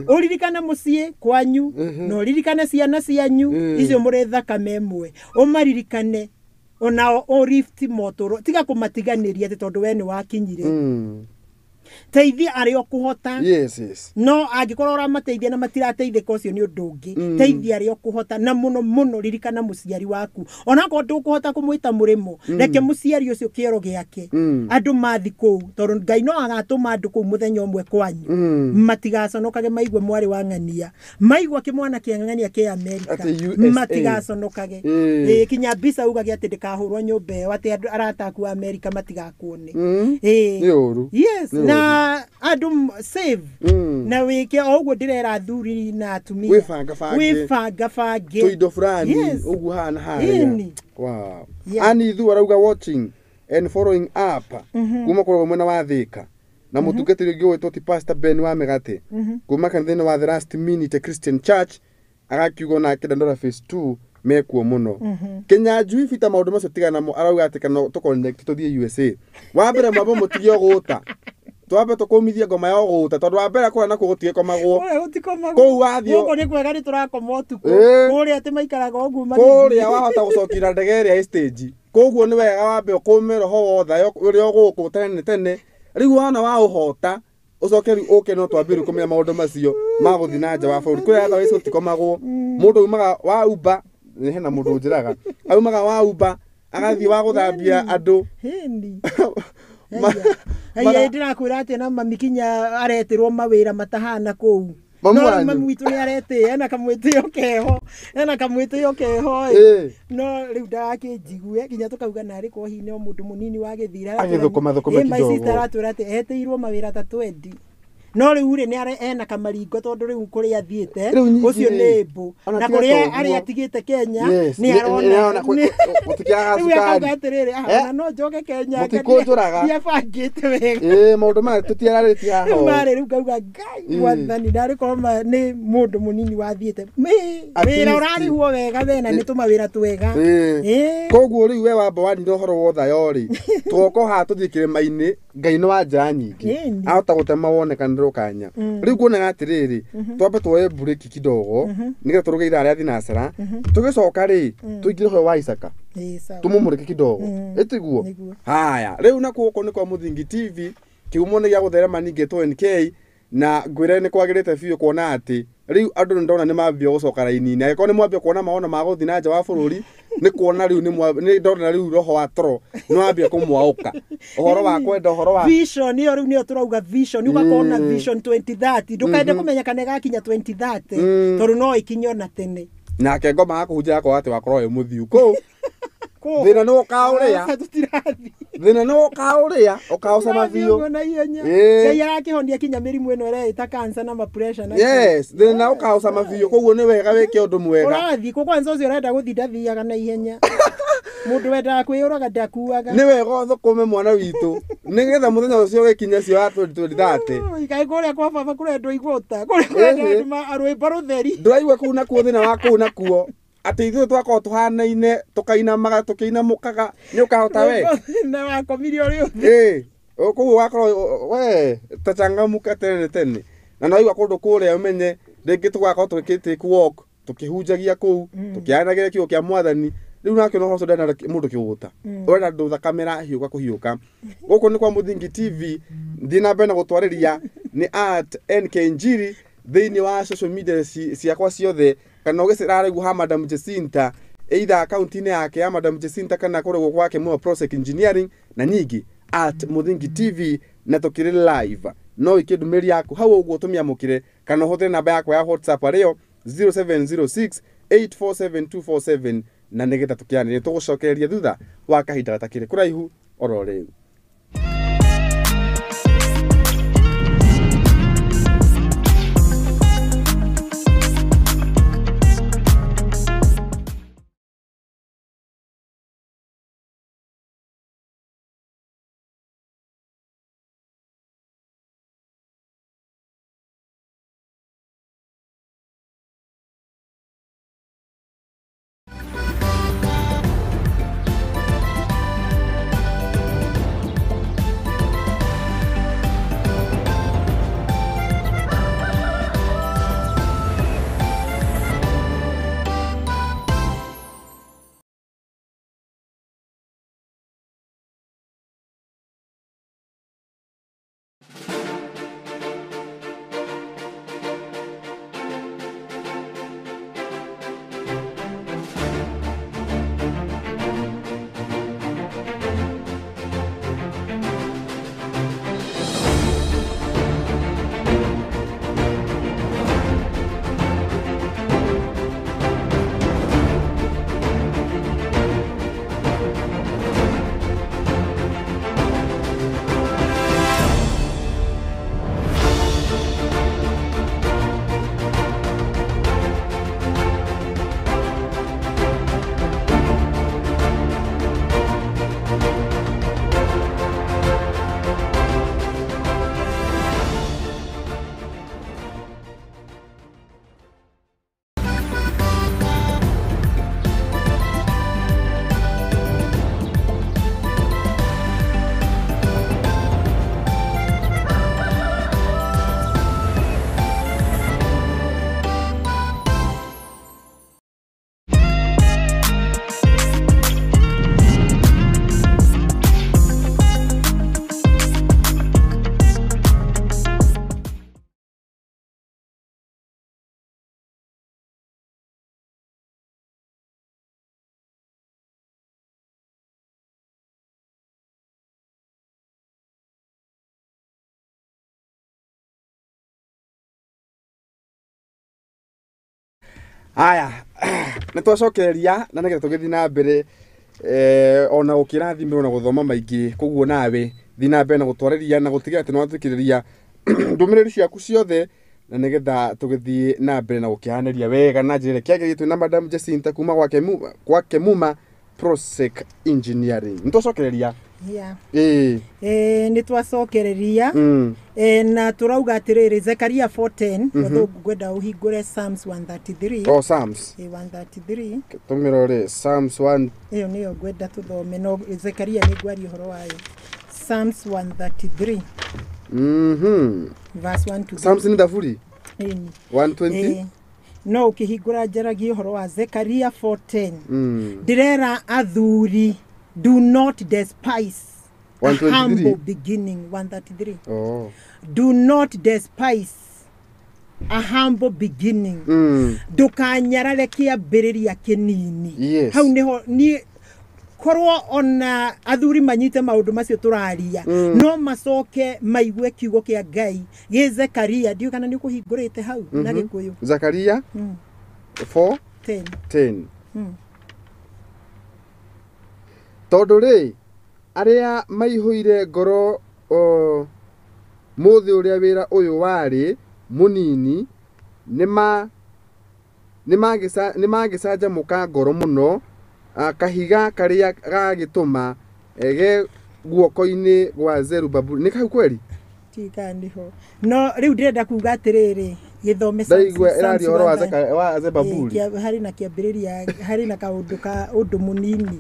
[SPEAKER 2] Ũririkane mũciĩ kwanyu na ũririkane ciana cianyu icio mũrĩ thakame ĩmwe, ũmaririkane onao ũrift motũro tiga kũmatiganĩria atĩ tondũ we nĩ wakinyire. Teithia arĩa ũkũhota.
[SPEAKER 1] Yes, yes.
[SPEAKER 2] No angĩkorwo ũramateithia na matirateithĩka ũcio nĩ ũndũ ũngĩ. Teithia arĩa ũkũhota na mũno mũno ririkana mũciari waku onakorwo ndũkũhota kũmwĩta mũrĩmo reke mũciari ũcio kĩoro gĩake andũ mathi kũu tondũ Ngai no agatũma andũ kũu mũthenya ũmwe kwanyu matigaconokage maigue mwarĩ wa ng'ania maigua kĩmwana kĩa ng'ania kĩa Amerika
[SPEAKER 1] Atĩ USA.
[SPEAKER 2] matigaconokage. Ĩĩ, kinya mbica ugage atĩ ndĩkahũrwo nyũmba ĩyo atĩ andũ arata aku a Amerika matigakuone. Ĩĩ.
[SPEAKER 1] Nĩ ũru.
[SPEAKER 2] Yes,
[SPEAKER 1] Nĩ
[SPEAKER 2] na andũ save na wĩke o ũguo ndĩrera athuri na atumia
[SPEAKER 1] Wĩbangabange.
[SPEAKER 2] wĩbangabange
[SPEAKER 1] Tũindo fulani
[SPEAKER 2] Yes.
[SPEAKER 1] ũguo hana harĩa.
[SPEAKER 2] Ĩni.
[SPEAKER 1] Wow.
[SPEAKER 2] Yeah.
[SPEAKER 1] Ani Thu arauga watching and following up kuma kũrĩa mwena wa Thika na mũtungatĩri ũngĩ ũgwĩtwo ti Pastor Ben wa Mĩgate kuma kanitha-inĩ wa The Last Minute Christian Church agakiuga onake Dandora Phase 2 mekuo mũno. Kĩnyanjui bita maũndũ macio tigana namo arauga atĩ kana tũconnect tũthiĩ USA. Wa mbere mwambe mũtige ũgũta twambe tũkũmithie ngoma ya ũgũta tondũ wa mbere kũrĩa nakuo gũtigĩkomagwo.
[SPEAKER 2] Kũrĩa gũtikomagwo.
[SPEAKER 1] Kũu wathiĩ
[SPEAKER 2] Gũkũ nĩ kwega nĩ tũrakoma ũtukũ.
[SPEAKER 1] Ĩĩ.
[SPEAKER 2] Kũrĩa atĩ maikaraga ũguo
[SPEAKER 1] Kũrĩa wahota gũcokia ndege ĩrĩa ĩ stage koguo nĩ wega wambe ũkũme roho wothe ũrĩa ũgũkũ tene tene rĩu wona waũhota ũcoke rĩu ũke no twambie rĩu kũmenya maũndũ macio ma gũthiĩ na nja wa bũrũri kũrĩa otherwise gũtikomagwo. Mũndũ aumaga wa Uber nĩ hena mũndũ ũnjĩraga aumaga wa Uber agathiĩ wa gũthambia andũ.
[SPEAKER 2] Hĩni. Haiya ndĩrakwĩra atĩ na mami kinya aretĩrwo mawĩra matahana kũu.
[SPEAKER 1] Mamu
[SPEAKER 2] No
[SPEAKER 1] wanyu?
[SPEAKER 2] mami witũ nĩ aretĩĩa ena kamwĩtĩo keho, ena kamwĩtĩo keho ĩ. No rĩu ndagakĩnjigue nginya tũkauga narĩ korwo hihi no mũndũ mũnini wagĩthira.
[SPEAKER 1] Agĩthũkũma thũkũma
[SPEAKER 2] My
[SPEAKER 1] kidogo.
[SPEAKER 2] sister aratwĩra atĩ etĩirwo mawĩra ta 20, no rĩu rĩ nĩ ena kamaringo tondũ rĩu kũrĩa athiĩte
[SPEAKER 1] Rĩu nyingĩ
[SPEAKER 2] ũcio
[SPEAKER 1] rĩ,
[SPEAKER 2] nĩ mbũ
[SPEAKER 1] ona
[SPEAKER 2] na
[SPEAKER 1] tiga
[SPEAKER 2] kũrĩa
[SPEAKER 1] toguo.
[SPEAKER 2] arĩa atigĩte Kenya
[SPEAKER 1] Yes,
[SPEAKER 2] nĩ
[SPEAKER 1] nĩ arona
[SPEAKER 2] arona
[SPEAKER 1] gũtikĩaga
[SPEAKER 2] rĩu
[SPEAKER 1] cukari.
[SPEAKER 2] akauga atĩrĩrĩ, "Ah,
[SPEAKER 1] Eh?
[SPEAKER 2] ona no njoke Kenya
[SPEAKER 1] Mũtikũnjũraga.
[SPEAKER 2] ndiabangĩte wega."
[SPEAKER 1] Ĩ, maũndũ maya tũtiararĩtie haha
[SPEAKER 2] Rĩu
[SPEAKER 1] ũũ.
[SPEAKER 2] marĩ rĩu ngauga Ngai mwathani ndarĩ korwo nĩ mũndũ mũnini wathiĩte
[SPEAKER 1] At
[SPEAKER 2] wĩra
[SPEAKER 1] least.
[SPEAKER 2] ũrarĩhwo wega wena nĩ tũmawĩra twega.
[SPEAKER 1] Ĩ. Koguo rĩu we wamba wanina ũhoro wa ũthayo rĩ, twoka haha tũthiĩ kĩrĩma-inĩ, Ngai nĩ wa njĩra nyingĩ.
[SPEAKER 2] Ĩni.
[SPEAKER 1] Ahota gũtema wonekanĩrwo kanya. Rĩu nguonaga atĩrĩrĩ, twambe tuoye mburĩki kidogo nĩgetha tũrũge ithaa rĩa thinacara, tũgĩcoka rĩ tũingĩre ũhoro wa Isaka,
[SPEAKER 2] Ĩ, sawa.
[SPEAKER 1] tũmũmũrĩke kidogo. Ĩtiguo?
[SPEAKER 2] Nĩguo.
[SPEAKER 1] Haya, rĩu nakuo gũkũ nĩ kwa Mũthingi TV, kĩhumo nĩ gĩa gũtherema ningĩtwo NK, na ngwĩre nĩ kwagĩrĩte biũ kuona atĩ rĩu andũ nĩ ndona nĩ mambia gũcoka raini-inĩ. Angĩkorwo nĩ mwambia kuona maono ma gũthiĩ na nja wa bũrũri, nĩ kuona rĩu nĩ ndona rĩu roho wa toro nĩ wambia kũmwaũka ũhoro wa kwenda ũhoro wa
[SPEAKER 2] Vision ĩyo rĩu nĩyo tũrauga vision, ũgakorwo na vision 2030, ndũkende kũmenya kana ĩgakinya 2030 tondũ no ĩkinye ona tene.
[SPEAKER 1] Nake ngoma akũhunjia akorwo atĩ wakorwo wĩ mũthiu kũu.
[SPEAKER 2] Kũu.
[SPEAKER 1] Thĩna nĩ ũkaũrĩa.
[SPEAKER 2] Aca, tũtirathiĩ.
[SPEAKER 1] Thĩna nĩ ũkaũrĩa ũkaũcama
[SPEAKER 2] Tũtirathiĩ
[SPEAKER 1] biũ.
[SPEAKER 2] ũguo na ihenya.
[SPEAKER 1] Ĩ.
[SPEAKER 2] Ngai arakĩhonia kinya mĩrimũ ĩno ĩreĩta cancer na ma pressure na
[SPEAKER 1] Yes, thĩna ũkaũcama biũ, koguo nĩ wega wĩke ũndũ mwega.
[SPEAKER 2] Ũrathiĩ kũ kwanza ũcio ũrenda gũthiĩ ndathiaga na ihenya, mũndũ wendaga kwĩyũraga ndakuaga.
[SPEAKER 1] Nĩ wega ũthũkũme mwana witũ nĩgetha mũthenya ũcio wĩkinya cio wa 2030.
[SPEAKER 2] Kaĩ kũrĩa kwa baba kũrendwo igũta kũrĩa kũrendwo andũ rwĩmbo rũtheri.
[SPEAKER 1] Ndũraigua kũu nakuo thĩna wa kũu nakuo atĩ ithuĩ twakorwo tũhanaine tũkainamaga tũkĩinamũkaga nĩ ũkahota we.
[SPEAKER 2] Na wakomire ũrĩ ũthĩ.
[SPEAKER 1] Ĩ, koguo ũgakorwo we tachangamuka tene tene, na no igua kũndũ kũrĩa ũmenye rĩngĩ tũgakorwo tũgĩ take walk tũkĩhunjagia kũu tũkĩaranagĩria kiugo kĩa mwathani. Rĩu nake no ũhoro ũcio ndĩrenda mũndũ kĩgũta ũrenda andũ thakame ĩrahiũka kũhiũka. Gũkũ nĩ kwa Mũthingi TV, thiĩ na mbere na gũtwarĩria nĩ at NK Njiri thĩinĩ wa social media ciakwa ciothe, kana ũgĩcera ha Madam Jacinta either akaunti-inĩ yake ya Madam Jacinta kana kũrĩa gwake Muo Prosec Engineering, na nyingĩ at Mũthingi TV, na tũkĩrĩ live. No wĩkie ndũmĩrĩri yaku hau ũguo tũmĩamũkĩre, kana ũhũthĩre namba yakwa ya WhatsApp arĩyo 0706 847247, na nĩgetha tũkĩanĩrie tũgũcokereria thutha wa kahinda gatakĩrĩ kũraihu oro rĩu. Aya, nĩ twacokereria na nĩgetha tũgĩthiĩ na mbere ona gũkĩrathimĩrwo na gũthoma maingĩ. Koguo nawe thiĩ na mbere na gũtwarĩria na gũtigĩrĩra atĩ nĩwathikĩrĩria ndũmĩrĩri ciaku ciothe, na nĩgetha tũgĩthiĩ na mbere na gũkĩaranĩria wega na njĩra ĩrĩa kĩagĩrĩire. Twĩna Madam Jacinta kuma kwa Kemuma Prosec Engineering. Nĩ twacokereria.
[SPEAKER 2] Yeah.
[SPEAKER 1] Ĩĩ.
[SPEAKER 2] Nĩ twacokereria. Na tũrauga atĩrĩrĩ, Zekaria 4:10, although ngwenda ũhingũre Psalms 133.
[SPEAKER 1] O Psalms.
[SPEAKER 2] 133.
[SPEAKER 1] Tũmĩrore Psalms 1.
[SPEAKER 2] Ĩyo nĩyo ngwenda tũthome, no Zekaria nĩ ngwaria ũhoro wayo. Psalms 133 verse 1 to
[SPEAKER 1] Psalms nĩ thaburi
[SPEAKER 2] 3.
[SPEAKER 1] 120.
[SPEAKER 2] No ũkĩhingũra njaragia ũhoro wa Zekaria 4:10. Ndĩrera athuri, do not despise a
[SPEAKER 1] 123?
[SPEAKER 2] humble beginning. 133.
[SPEAKER 1] Oh.
[SPEAKER 2] Do not despise a humble beginning. Ndũkanyarare kĩambĩrĩria kĩnini.
[SPEAKER 1] Yes.
[SPEAKER 2] Hau nĩho niĩ korwo ona athuri manyite maũndũ macio tũraria, no macoke maigue kiugo kĩa Ngai gĩ Zekaria. Ndiũĩ kana nĩ ũkũhingũrĩte hau na Gĩkũyũ.
[SPEAKER 1] Zakaria 4
[SPEAKER 2] 10.
[SPEAKER 1] 10. Tondũ rĩ, arĩa maihũire ngoro mũthĩ ũrĩa wĩra ũyũ warĩ mũnini, nĩmagĩcanjamũka ngoro mũno, kahiga karĩa gagĩtũma ge guoko-inĩ gwa Zerubabeli. Nĩ kau kweri?
[SPEAKER 2] Tiga nĩho. No rĩu ndĩrenda kuga atĩrĩrĩ, gĩthome
[SPEAKER 1] Ndaigua ĩraria ũhoro wa Zerubabeli.
[SPEAKER 2] Harĩ na kĩambĩrĩria, harĩ na kaũndũ ka ũndũ mũnini.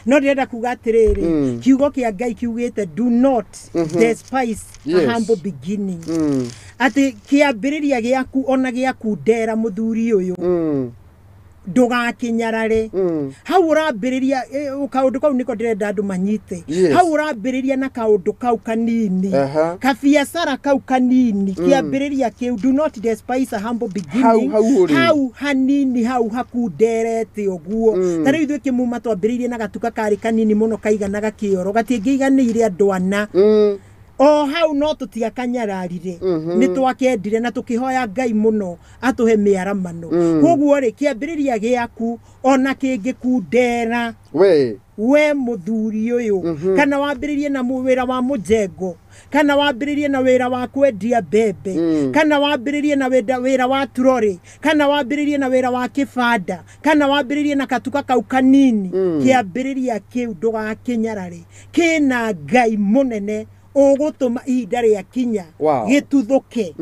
[SPEAKER 2] No ndĩrenda kuga atĩrĩrĩ, kiugo kĩa Ngai kiugĩte do not despise a humble beginning. Atĩ kĩambĩrĩria gĩaku ona gĩaku ndera mũthuri ũyũ, ndũgakinyarare. Hau ũrambĩrĩria kaũndũ kau nĩko ndĩrenda andũ manyite. Hau ũrambĩrĩria na kaũndũ kau kanini, kabiacara kau kanini, kĩambĩrĩria kĩu, do not despise a humble beginning.
[SPEAKER 1] Hau
[SPEAKER 2] hanini, hau hakunderete ũguo. Ta rĩu ithuĩ Kĩmuma twambĩrĩirie na gatuka karĩ kanini mũno kaiganaga kĩoro, gatiĩngĩiganĩire andũ ana. O hau no tũtiakanyararire, nĩ twakendire na tũkĩhoya Ngai mũno atũhe mĩaramano. Koguo rĩ, kĩambĩrĩria gĩaku ona kĩngĩkundera we mũthuri ũyũ, kana wambĩrĩrie na wĩra wa mũjengo, kana wambĩrĩrie na wĩra wa kwendia mbembe, kana wambĩrĩrie na wĩra wa turori, kana wambĩrĩrie na wĩra wa kĩbanda, kana wambĩrĩrie na katuka kau kanini, kĩambĩrĩria kĩu ndũgakĩnyarare, kĩna Ngai mũnene ũgũtũma ihinda rĩa kinya gĩtuthũke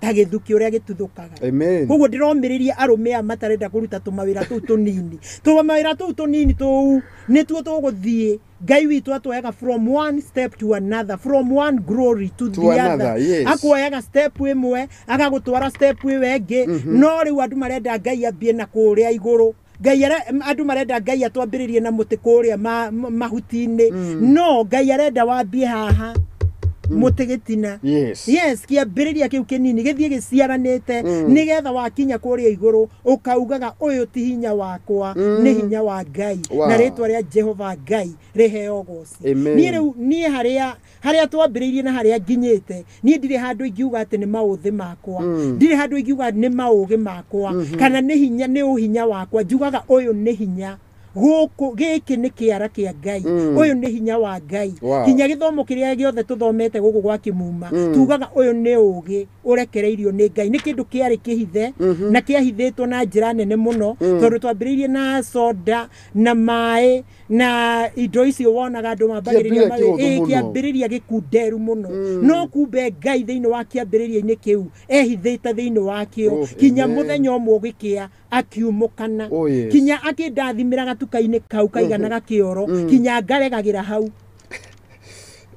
[SPEAKER 2] ta gĩthuki ũrĩa gĩtuthũkaga. Koguo ndĩromĩrĩria arũme aya matarenda kũruta tũmawĩra tũu tũnini, tũmawĩra tũu tũnini tũu nĩtuo tũgũthiĩ. Ngai witũ atwoyaga from one step to another, from one glory to the other.
[SPEAKER 1] Yes.
[SPEAKER 2] Akuoyaga step ĩmwe agagũtwara step ĩyo ĩngĩ. No rĩu andũ marenda Ngai ambie na kũrĩa igũrũ. Ngai andũ marenda Ngai atwambĩrĩrie na mũtĩ kũrĩa mahuti-inĩ. No Ngai arenda wambie haha mũtĩ gĩtina.
[SPEAKER 1] Yes.
[SPEAKER 2] Yes, kĩambĩrĩria kĩu kĩnini gĩthiĩ gĩciaranĩte, nĩgetha wakinya kũrĩa igũrũ ũkaugaga ũyũ ti hinya wakwa, nĩ hinya wa Ngai. Na rĩtwa rĩa Jehova Ngai rĩheo ũgoci. Niĩ rĩu niĩ harĩa twambĩrĩirie na harĩa nginyĩte, niĩ ndirĩ handũ ingiuga atĩ nĩ maũthĩ makwa, ndirĩ handũ ingiuga nĩ maũgĩ makwa, kana nĩ hinya, nĩ ũhinya wakwa. Njugaga ũyũ nĩ hinya gũkũ, gĩkĩ nĩ kĩara kĩa Ngai, ũyũ nĩ hinya wa Ngai. Kinya gĩthomo kĩrĩa gĩothe tũthomete gũkũ gwa Kĩmuma, tugaga ũyũ nĩ ũgĩ ũrekereirio nĩ Ngai. Nĩ kĩndũ kĩarĩ kĩhithe na kĩahithĩtwo na njĩra nene mũno, tondũ twambĩrĩirie na soda na maĩ na indo icio wonaga andũ mambagĩrĩria kĩambĩrĩria gĩkunderu mũno. No kumbe Ngai thĩinĩ wa kĩambĩrĩria-inĩ kĩu ehithĩte thĩinĩ wakĩo kinya mũthenya ũmwe ũgĩkĩa akiumũkana. Kinya akĩndathimĩra gatuka-inĩ kau kaiganaga kĩoro, kinya ngaregagĩra hau.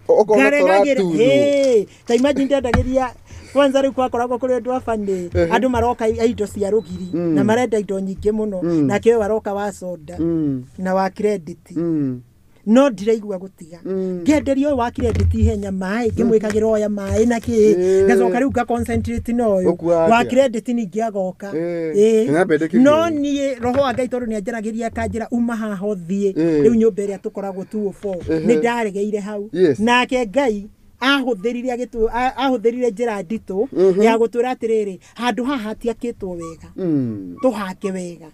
[SPEAKER 2] Ngaregagĩra, ta imagine ndendagĩria kwanza rĩu kwakoragwo kũrĩ ũndũ wa bani, andũ maroka indo cia rũgiri na marenda indo nyingĩ mũno, nake ũyũ aroka wa soda na wa credit. No ndiraigua gũtiga. Ngenderia ũyũ wa credit ihenya maĩ, ngĩmwĩkagĩra oya maĩ na kĩ, ngacoka rĩu nga concentrate na ũyũ wa credit ningĩ agoka. No niĩ roho wa Ngai tondũ nĩanjaragĩria akanjĩra uma haha ũthiĩ, rĩu nyũmba ĩrĩa tũkoragwo 204 nĩ ndaregeire hau. Nake Ngai Ahũthĩrire njĩra nditũ ya gũtwĩra atĩrĩrĩ, handũ haha hatiakĩtwo wega, tũhake wega.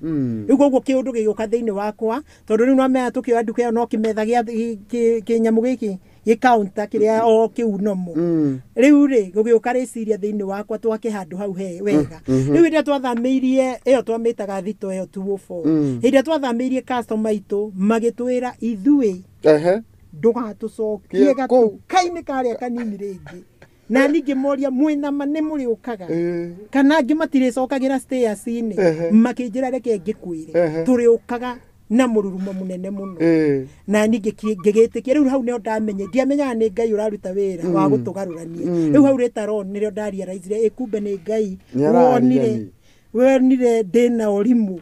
[SPEAKER 2] Rĩu koguo kĩũndũ gĩgĩũka thĩinĩ wakwa, tondũ rĩu nomenya tũkĩoya nduka ĩyo no kĩmetha gĩa kĩnyamũ gĩkĩ gĩkaunta kĩrĩa o kĩu nomo. Rĩu rĩ gũgĩũka rĩciria thĩinĩ wakwa twake handũ hau he wega. Rĩu hĩndĩ ĩrĩa twathamĩirie ĩyo twamĩtaga thito ĩyo 204, hĩndĩ ĩrĩa twathamĩirie customer aitũ magĩtwĩra ithuĩ ndũgatũcokie gatuka-inĩ karĩa kanini rĩngĩ. Na ningĩ moria mwĩna ma nĩ mũrĩũkaga kana angĩ matirĩcokagĩra stairs-inĩ, makĩnjĩra reke ngĩkwĩre tũrĩũkaga na mũrurumo mũnene mũno. Na ningĩ ngĩgĩtĩkia. Rĩu hau nĩho ndamenye, ndiamenyaga nĩ Ngai ũraruta wĩra wa gũtũgarũrania. Rĩu hau later on nĩrĩo ndarealizire ĩ kumbe nĩ Ngai wonire ndĩna ũrimũ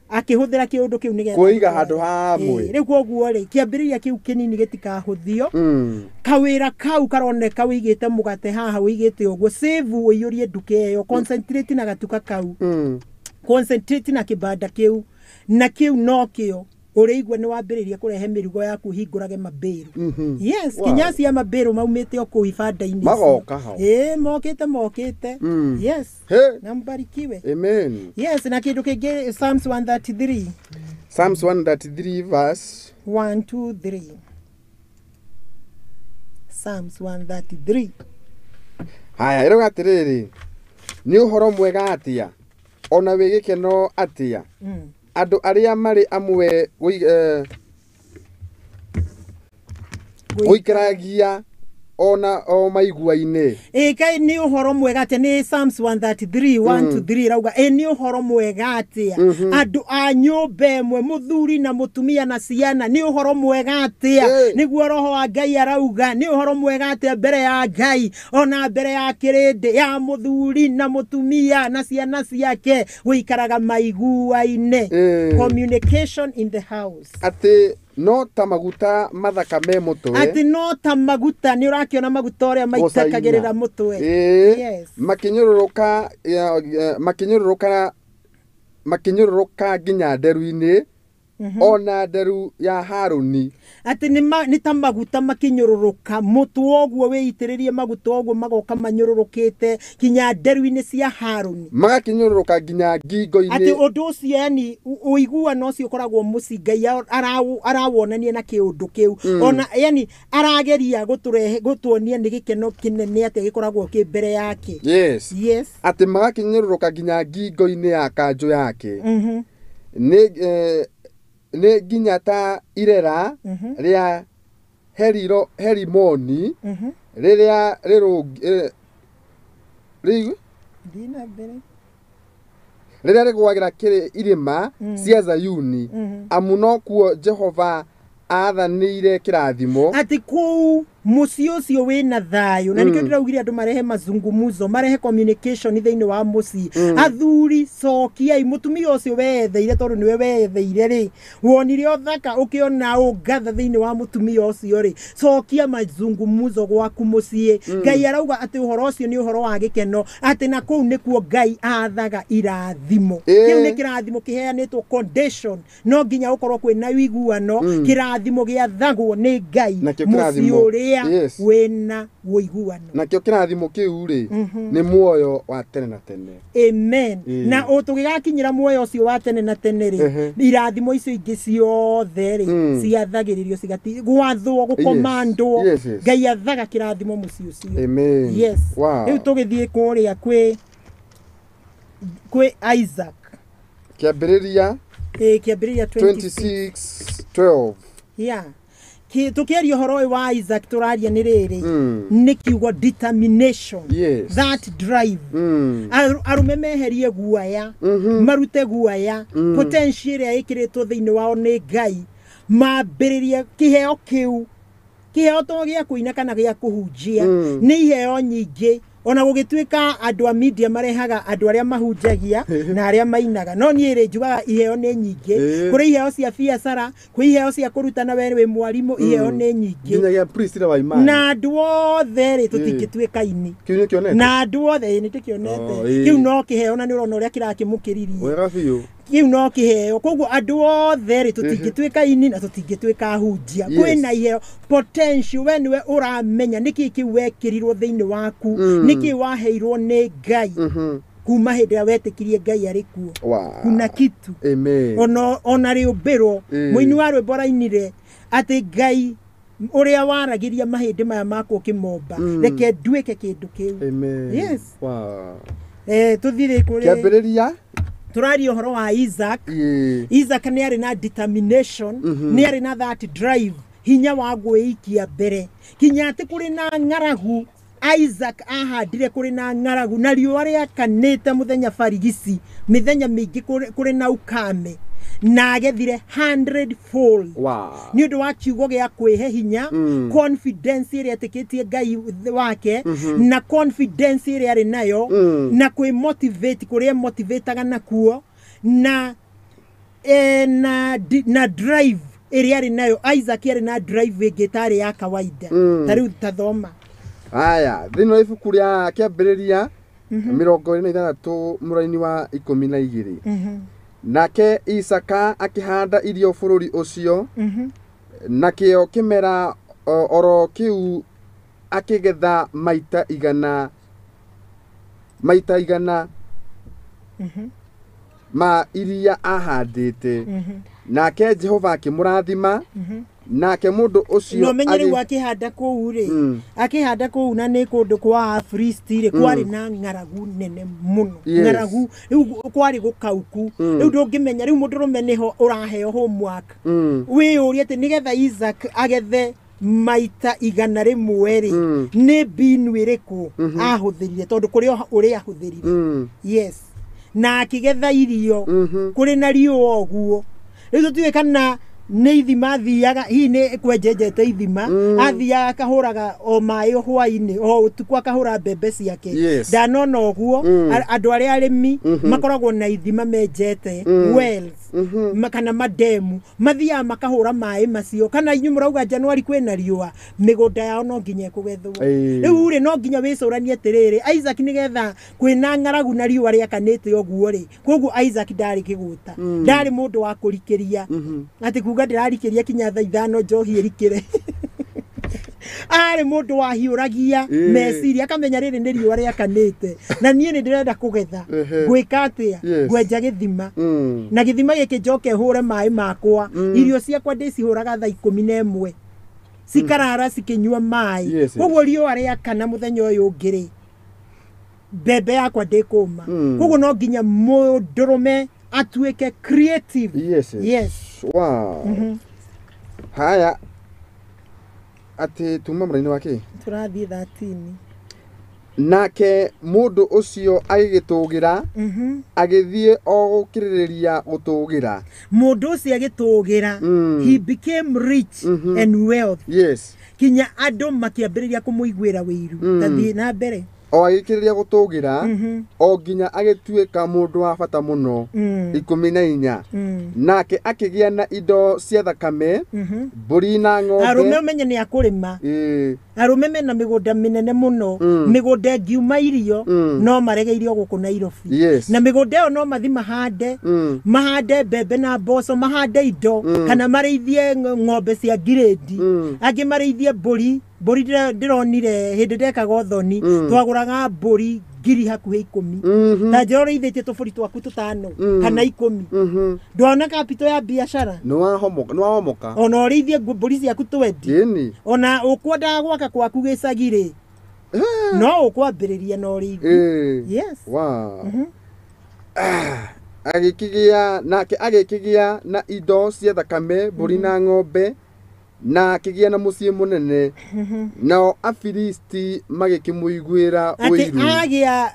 [SPEAKER 2] akĩhũthĩra kĩũndũ kĩu nĩgetha
[SPEAKER 1] kũiga handũ hamwe.
[SPEAKER 2] Rĩu koguo rĩ kĩambĩrĩria kĩu kĩnini gĩtikahũthio. Kawĩra kau karoneka wĩigĩte mũgate haha, wĩigĩte ũguo, save ũiyũrie nduka ĩyo, concentrate na gatuka kau, concentrate na kĩbanda kĩu, na kĩu no kĩo ũrĩigua nĩ wambĩrĩria kũrehe mĩrigo yaku hingũrage mabĩrũ. Yes.
[SPEAKER 1] Wow.
[SPEAKER 2] Kinya cia mabĩrũ maumĩte o kũu ibanda-inĩ icio.
[SPEAKER 1] Magoka hau.
[SPEAKER 2] Ĩĩ, mokĩte. Yes.
[SPEAKER 1] He.
[SPEAKER 2] Na mbarikiwe.
[SPEAKER 1] Amen.
[SPEAKER 2] Yes, na kĩndũ kĩngĩ, Psalms 133.
[SPEAKER 1] Psalms 133 verse
[SPEAKER 2] 1 2 3. Psalms 133.
[SPEAKER 1] Haya, ĩrauga atĩrĩrĩ, nĩ ũhoro mwega atĩa ona wĩ gĩkeno atĩa andũ arĩa marĩ amwe gũikaragia ona o maigua-inĩ.
[SPEAKER 2] Ĩ kaĩ nĩ ũhoro mwega atĩa? Nĩ Psalms 133 1 to 3 ĩrauga ĩ nĩ ũhoro mwega atĩa andũ a nyũmba ĩmwe, mũthuri na mũtumia na ciana, nĩ ũhoro mwega atĩa. Nĩguo roho wa Ngai arauga nĩ ũhoro mwega atĩa mbere ya Ngai ona mbere ya kĩrĩndĩ ya mũthuri na mũtumia na ciana ciake gũikaraga maiguaine. Communication in the house.
[SPEAKER 1] Atĩ no ta maguta mathaka me mũtwe.
[SPEAKER 2] Atĩ no ta maguta, nĩ ũrakĩona maguta ũrĩa maitakagĩrĩra mũtwe. Yes.
[SPEAKER 1] Makĩnyũrũrũka makĩnyũrũrũka makĩnyũrũrũka nginya nderu-inĩ, ona nderu ya Harũni.
[SPEAKER 2] Atĩ nĩ ta maguta makĩnyũrũrũka mũtwe ũguo, wĩitĩrĩrie maguta ũguo magoka manyũrũrũkĩte kinya nderu-inĩ cia Harũni,
[SPEAKER 1] magakĩnyũrũrũka nginya ngingo-inĩ.
[SPEAKER 2] Atĩ ũndũ ũcio, yani ũiguano ũcio ũkoragwo mũciĩ, Ngai arawonania na kĩũndũ kĩu, ona yani arageria gũtũrehe gũtuonia nĩ gĩkeno kĩnene atĩa gĩkoragwo kĩ mbere yake.
[SPEAKER 1] Yes.
[SPEAKER 2] Yes.
[SPEAKER 1] Atĩ magakĩnyũrũrũka nginya ngingo-inĩ ya kanjũ yake, nĩ nginya ta irera rĩa Herimoni rĩrĩa
[SPEAKER 2] Thiĩ na mbere.
[SPEAKER 1] Rĩrĩa rĩgũagĩra kĩrĩ irĩma cia Zayuni, amu nokuo Jehova aathanĩire kĩrathimo.
[SPEAKER 2] Atĩ kũu mũciĩ ũcio wĩna thayũ, na nĩkĩo ndĩraugire andũ marehe mazungumuzo, marehe communication thĩinĩ wa mũciĩ. Athuri, cokiai mũtumia ũcio weyetheire, tondũ nĩwe weyetheire rĩ, wonire ũthaka ũkĩona ũngatha thĩinĩ wa mũtumia ũcio rĩ, cokia mazungumuzo gwaku mũciĩ. Ngai arauga atĩ ũhoro ũcio nĩ ũhoro wa gĩkeno, atĩ na kũu nĩkuo Ngai athaga irathimo. Kĩu nĩ kĩrathimo kĩheanĩtwo condition, no nginya gũkorwo kwĩna ũiguano. Kĩrathimo gĩathagwo nĩ Ngai
[SPEAKER 1] Nakĩo
[SPEAKER 2] mũciĩ
[SPEAKER 1] kĩrathimo-
[SPEAKER 2] ũrĩa
[SPEAKER 1] Yes.
[SPEAKER 2] wĩna ũiguano.
[SPEAKER 1] Nakĩo kĩrathimo kĩu rĩ nĩ muoyo wa tene na tene.
[SPEAKER 2] Amen. Na tũgĩgakinyĩra muoyo ũcio wa tene na tene rĩ, irathimo icio ingĩ ciothe rĩ ciathagĩrĩrio cigati gwathwo gũkomandwo.
[SPEAKER 1] Yes.
[SPEAKER 2] Ngai athaga kĩrathimo mũciĩ ũcio.
[SPEAKER 1] Amen.
[SPEAKER 2] Yes.
[SPEAKER 1] Wow.
[SPEAKER 2] Rĩu tũgĩthiĩ kũrĩa kwĩ Isaac.
[SPEAKER 1] Kĩambĩrĩria.
[SPEAKER 2] Kĩambĩrĩria 26.
[SPEAKER 1] 26 12.
[SPEAKER 2] Yeah. Tũkĩaria ũhoro ũyũ wa Isaac tũraria nĩ rĩrĩ, nĩ kiugo determination, that drive. Arũme meherie guaya, marute guaya, potential ĩrĩa ĩkĩrĩtwo thĩinĩ wao nĩ Ngai, mambĩrĩrie kĩheo kĩu. Kĩheo to gĩa kũina kana gĩa kũhunjia, nĩ iheo nyingĩ. Ona gũgĩtuĩka andũ a media marehaga andũ arĩa mahunjagia na arĩa mainaga, no niĩ rĩ njugaga iheo nĩ nyingĩ. Kũrĩ iheo cia biacara, kwĩ iheo cia kũrutana, we wĩ mwarimũ, iheo nĩ nyingĩ.
[SPEAKER 1] Nginyagia Priscilla wa Imani.
[SPEAKER 2] Na andũ othe rĩ tũtingĩtuĩka ini.
[SPEAKER 1] Kĩu nĩ kĩonete.
[SPEAKER 2] Na andũ othe nĩ ndĩkĩonete.
[SPEAKER 1] Oh, ĩĩ.
[SPEAKER 2] Kĩu no kĩheo, na nĩ ũrona ũrĩa kĩrakĩmũkĩririe.
[SPEAKER 1] Wega biũ.
[SPEAKER 2] Kĩu no kĩheo. Koguo andũ othe rĩ, tũtingĩtuĩka ini na tũtingĩtuĩka ahunjia. Kwĩna iheo, potential. We nĩwe ũramenya nĩkĩ kĩu wekĩrirwo thĩinĩ waku, nĩkĩ waheirwo nĩ Ngai kuma hĩndĩ ĩrĩa wetĩkirie Ngai arĩ kuo. Kuna kitu.
[SPEAKER 1] Amen.
[SPEAKER 2] Ona rĩũmbĩrwo, mũini wa rwĩmbo arainire atĩ Ngai ũrĩa waragĩria mahĩndĩ maya makwa ũkĩmomba, reke nduĩke kĩndũ kĩu.
[SPEAKER 1] Amen.
[SPEAKER 2] Yes.
[SPEAKER 1] Wow.
[SPEAKER 2] Tũthire kũrĩ
[SPEAKER 1] Kĩambĩrĩria.
[SPEAKER 2] Tũraria ũhoro wa Isaac. Isaac nĩ arĩ na determination, nĩ arĩ na that drive, hinya wa gwĩikia mbere kinya atĩ kũrĩ na ng'aragu. Isaac ahandire kũrĩ na ng'aragu na riũa rĩakanĩte mũthenya barigici, mĩthenya mĩingĩ kũrĩ na ukame, na agethire 100 fold nĩ ũndũ wa kiugo gĩa kwĩhe hinya, confidence ĩrĩa etĩkĩtie Ngai wake, na confidence ĩrĩa arĩ nayo, na kwĩ motivate kũrĩa motivataga nakuo, na drive ĩrĩa arĩ nayo. Isaac arĩ na drive ĩngĩ ĩtarĩ ya kawaida. Ta rĩu tathoma.
[SPEAKER 1] Aya, thĩinĩ wa ibuku rĩa Kĩambĩrĩria 26 mũraini wa 12: Nake Isaka akĩhanda irio bũrũri ũcio, nakĩo kĩmera oro kĩu akĩgetha maita 100, maita 100 ma iria ahandĩte, nake Jehova akĩmũrathima. Nake mũndũ ũcio
[SPEAKER 2] No menye rĩu akĩhanda kũu rĩ, akĩhanda kũu na nĩ kũndũ kwa Afilisti rĩ, kwarĩ na ng'aragu nene mũno. Ng'aragu rĩu, kwarĩ gũkauku. Rĩu ndũngĩmenya, rĩu mũndũrũme nĩho ũraheo homework, wĩyũrie atĩ nĩgetha Isaac agethe maita 100 rĩ, nĩ mbinu ĩrĩkũ ahũthĩrire, tondũ kũrĩ ũrĩa ahũthĩrire. Yes, na akĩgetha irio kũrĩ na riũa ũguo. Rĩu tũtiũĩ kana nĩ ithima athiaga, hihi nĩ kwenjenjete ithima, athiaga akahũraga o maĩ o hwainĩ o ũtukũ, akahũra mbembe ciake. Ndanona ũguo. Andũ arĩa arĩmi makoragwo na ithima menjete, wells, kana mademu, mathiaga makahũra maĩ macio. Kana inyuĩ mũrauga Januari kwĩna riũa, mĩgũnda yao no nginya ĩkũgethwo. Rĩu rĩ, no nginya wĩcũranie atĩrĩrĩ, Isaac nĩgetha kwĩna ng'aragu na riũa rĩakanĩte ũguo rĩ, koguo Isaac ndarĩ kĩgũta, ndarĩ mũndũ wa kũrikĩria atĩ kuga ndĩrarikĩria kinya thaa 5 njohi ĩrikĩre. Arĩ mũndũ wahiũragia meciria, akamenya rĩrĩ nĩ riũa rĩakanĩte na niĩ nĩ ndĩrenda kũgetha. Ngwĩka atĩa? Ngwenja gĩthima, na gĩthima gĩkĩ njoke hũre maĩ makwa. Irio ciakwa ndĩcihũraga thaa 11, cikarara cikĩnyua maĩ. Koguo riũa rĩakana mũthenya ũyũ ũngĩ rĩ, mbembe yakwa ndĩkũma. Koguo no nginya mũndũrũme atuĩke creative. Yes.
[SPEAKER 1] Wow. Haya, atĩ tuma mũraini wa kĩ?
[SPEAKER 2] Tũrathiĩ 13.
[SPEAKER 1] Nake mũndũ ũcio agĩgĩtũgĩra, agĩthiĩ o gũkĩrĩrĩria gũtũgĩra.
[SPEAKER 2] Mũndũ ũcio agĩtũgĩra. He became rich and wealth, kinya andũ makĩambĩrĩria kũmũiguĩra wĩiru. Tathiĩ na mbere.
[SPEAKER 1] O agĩkĩrĩria gũtũgĩra, o nginya agĩtuĩka mũndũ wa bata mũno. 14. Nake akĩgĩa na indo cia thakame, mbũri na
[SPEAKER 2] Arũme,
[SPEAKER 1] ng'ombe.
[SPEAKER 2] ũmenye nĩ akũrĩma. Arũme mena mĩgũnda mĩnene mũno, mĩgũnda ĩngiuma irio, no marege irio gũkũ Nairobi. Na mĩgũnda ĩyo no mathi mahande, mahande mbembe na mboco, mahande indo, kana marĩithie ng'ombe cia ngirĩndi, angĩ marĩithie mbũri. Mbũri ndĩronire hĩndĩ ndekaga ũthoni, twagũraga mbũri ngiri hakuhĩ 10. Ta njĩra ũrĩithĩtie tũbũri twaku tũtano kana 10, ndwona capital ya biacara.
[SPEAKER 1] Nĩwahomoka, nĩwahomoka.
[SPEAKER 2] Ona ũrĩithie mbũri ciaku 20, ona ũkwendaga gwaka kwaku gĩcagi rĩ, no ũkwambĩrĩria na ũrĩithi. Yes.
[SPEAKER 1] Wow. Ah, agĩkĩgĩa nake agĩkĩgĩa na indo cia thakame, mbũri na ng'ombe, na akĩgĩa na mũciĩ mũnene, nao Afilisti magĩkĩmũiguĩra
[SPEAKER 2] Atĩ
[SPEAKER 1] ũiru.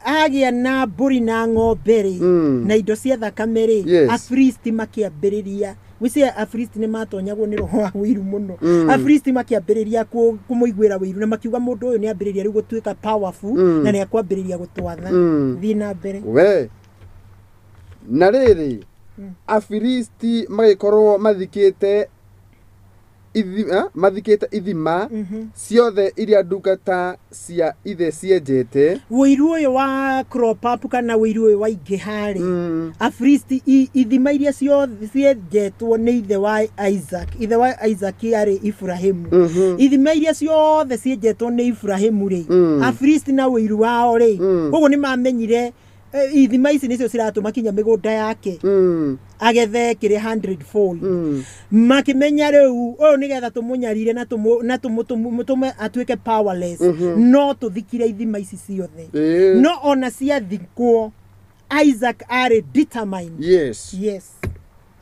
[SPEAKER 2] agĩa na mbũri na ng'ombe rĩ, na indo cia thakame rĩ, Afilisti makĩambĩrĩria gwĩcia. Afilisti nĩ matonyagwo nĩ roho wa ũiru mũno. Afilisti makĩambĩrĩria kũmũiguĩra ũiru na makiuga mũndũ ũyũ nĩ ambĩrĩria rĩu gũtuĩka powerful, na nĩ akwambĩrĩria gũtwatha. Thiĩ na mbere.
[SPEAKER 1] We na rĩrĩ, Afilisti magĩkorwo mathikĩte mathikĩte ithima ciothe iria ndungata cia ithe cienjete.
[SPEAKER 2] Wũiru ũyũ wa crop up kana wũiru ũyũ waingĩha rĩ, Afilisti ithima iria ciothe cienjetwo nĩ ithe wa Isaac, ithe wa Isaac arĩ Ibrahimu, ithima iria ciothe cienjetwo nĩ Ibrahimu rĩ, Afilisti na wũiru wao rĩ, koguo nĩ mamenyire ithima ici nĩcio ciratũma kinya mĩgũnda yake agethe kĩrĩa 100 fold. Makĩmenya rĩu ũyũ nĩgetha tũmũnyarire na tũmũtũme atuĩke powerless, no tũthikire ithima ici ciothe. No ona ciathikwo, Isaac arĩ determined.
[SPEAKER 1] Yes.
[SPEAKER 2] Yes.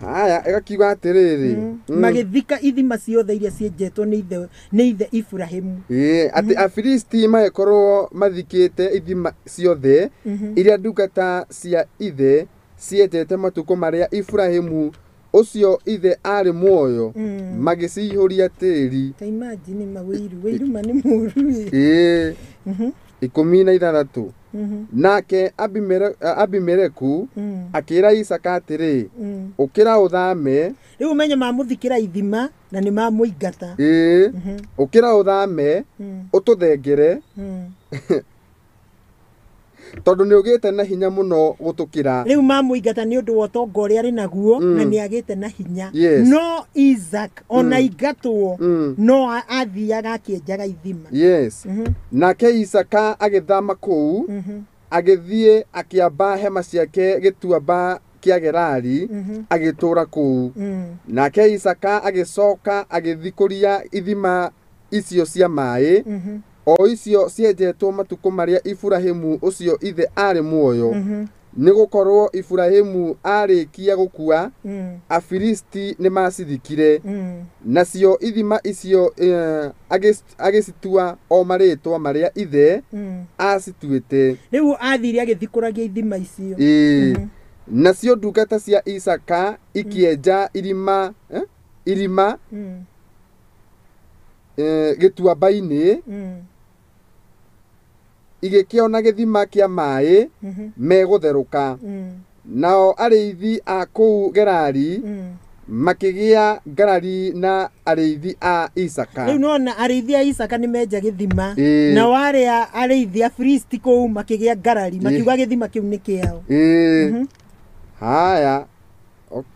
[SPEAKER 1] Haya, ĩgakiuga atĩrĩrĩ,
[SPEAKER 2] Magĩthika ithima ciothe iria cienjetwo nĩ ithe Ibrahimu.
[SPEAKER 1] Ĩĩ, atĩ Afilisti magĩkorwo mathikĩte ithima ciothe iria ndungata cia ithe cienjete matukũ marĩa Ibrahimu ũcio ithe arĩ muoyo, magĩcihũria tĩri.
[SPEAKER 2] Ta imagine mawĩiru, wĩiru ma nĩ mũru ĩ.
[SPEAKER 1] Ĩĩ, 16. Nake Abimeleku akĩra Isaka atĩrĩ, ũkĩra ũthame.
[SPEAKER 2] Rĩu ũmenye mamũthikĩra ithima na nĩ mamũingata.
[SPEAKER 1] Ĩĩ, ũkĩra ũthame ũtũthengere, tondũ nĩ ũgĩte na hinya mũno gũtũkĩra.
[SPEAKER 2] Rĩu mamũingata nĩ ũndũ wa ũtonga ũrĩa arĩ naguo, na nĩ agĩte na hinya.
[SPEAKER 1] Yes.
[SPEAKER 2] No Isaac ona ingatwo, no athiaga akĩenjaga ithima.
[SPEAKER 1] Yes. Nake Isaka agĩthama kũu, agĩthiĩ akĩamba hema ciake gĩtuamba kĩa Gerari, agĩtũũra kũu. Nake Isaka agĩcoka agĩthikũria ithima icio cia maĩ, o icio cienjetwo matukũ marĩa Ibrahimu ũcio ithe arĩ muoyo, nĩ gũkorwo Ibrahimu arĩkia gũkua, Afilisti nĩ macithikire. Nacio ithima icio agĩcitua o marĩtwa marĩa ithe acituĩte.
[SPEAKER 2] Rĩu athire agĩthikũragia ithima icio.
[SPEAKER 1] Ĩĩ. Nacio ndungata cia Isaka ikĩenja irima irima gĩtuamba-inĩ, igĩkĩona gĩthima kĩa maĩ megũtherũka. Nao arĩithi a kũu Gerari makĩgĩa ngarari na arĩithi a Isaka.
[SPEAKER 2] Rĩu nona arĩithi a Isaka nĩ menja gĩthima, nao arĩa arĩithi a Filisti kũu makĩgĩa ngarari, makiuga gĩthima kĩu nĩ kĩao.
[SPEAKER 1] Ĩĩ. Haya,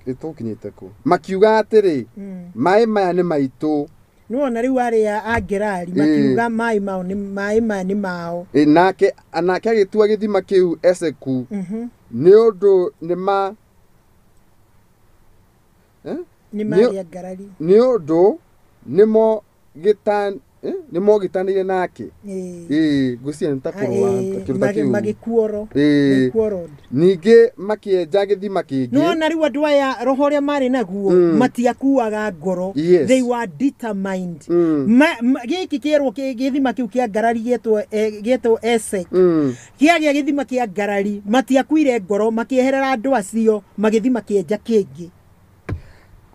[SPEAKER 1] tũkinyĩte kũ? Makiuga atĩrĩ, maĩ maya nĩ maitũ.
[SPEAKER 2] Nĩwona rĩu arĩa a Gerari makiuga maĩ mao nĩ maĩ maya nĩ mao.
[SPEAKER 1] Nake agĩtua gĩthima kĩu Eseku, nĩ ũndũ nĩ ma
[SPEAKER 2] Nĩ marĩa ngarari.
[SPEAKER 1] Nĩ ũndũ nĩmo nĩmogitanĩire nake. Ĩĩ, ngwĩciria nĩ ta kũrũa kĩndũ ta kĩu.
[SPEAKER 2] Magĩkuoro.
[SPEAKER 1] Ningĩ makĩenja gĩthima kĩngĩ.
[SPEAKER 2] Nĩwona rĩu andũ aya roho ũrĩa marĩ naguo, matiakuaga ngoro.
[SPEAKER 1] Yes.
[SPEAKER 2] They were determined. Gĩkĩ kĩerwo gĩthima kĩu kĩa ngarari gĩetwo Esek. Kĩagĩa gĩthima kĩa ngarari, matiakuire ngoro, makĩeherera andũ acio, magĩthiĩ makĩenja kĩngĩ.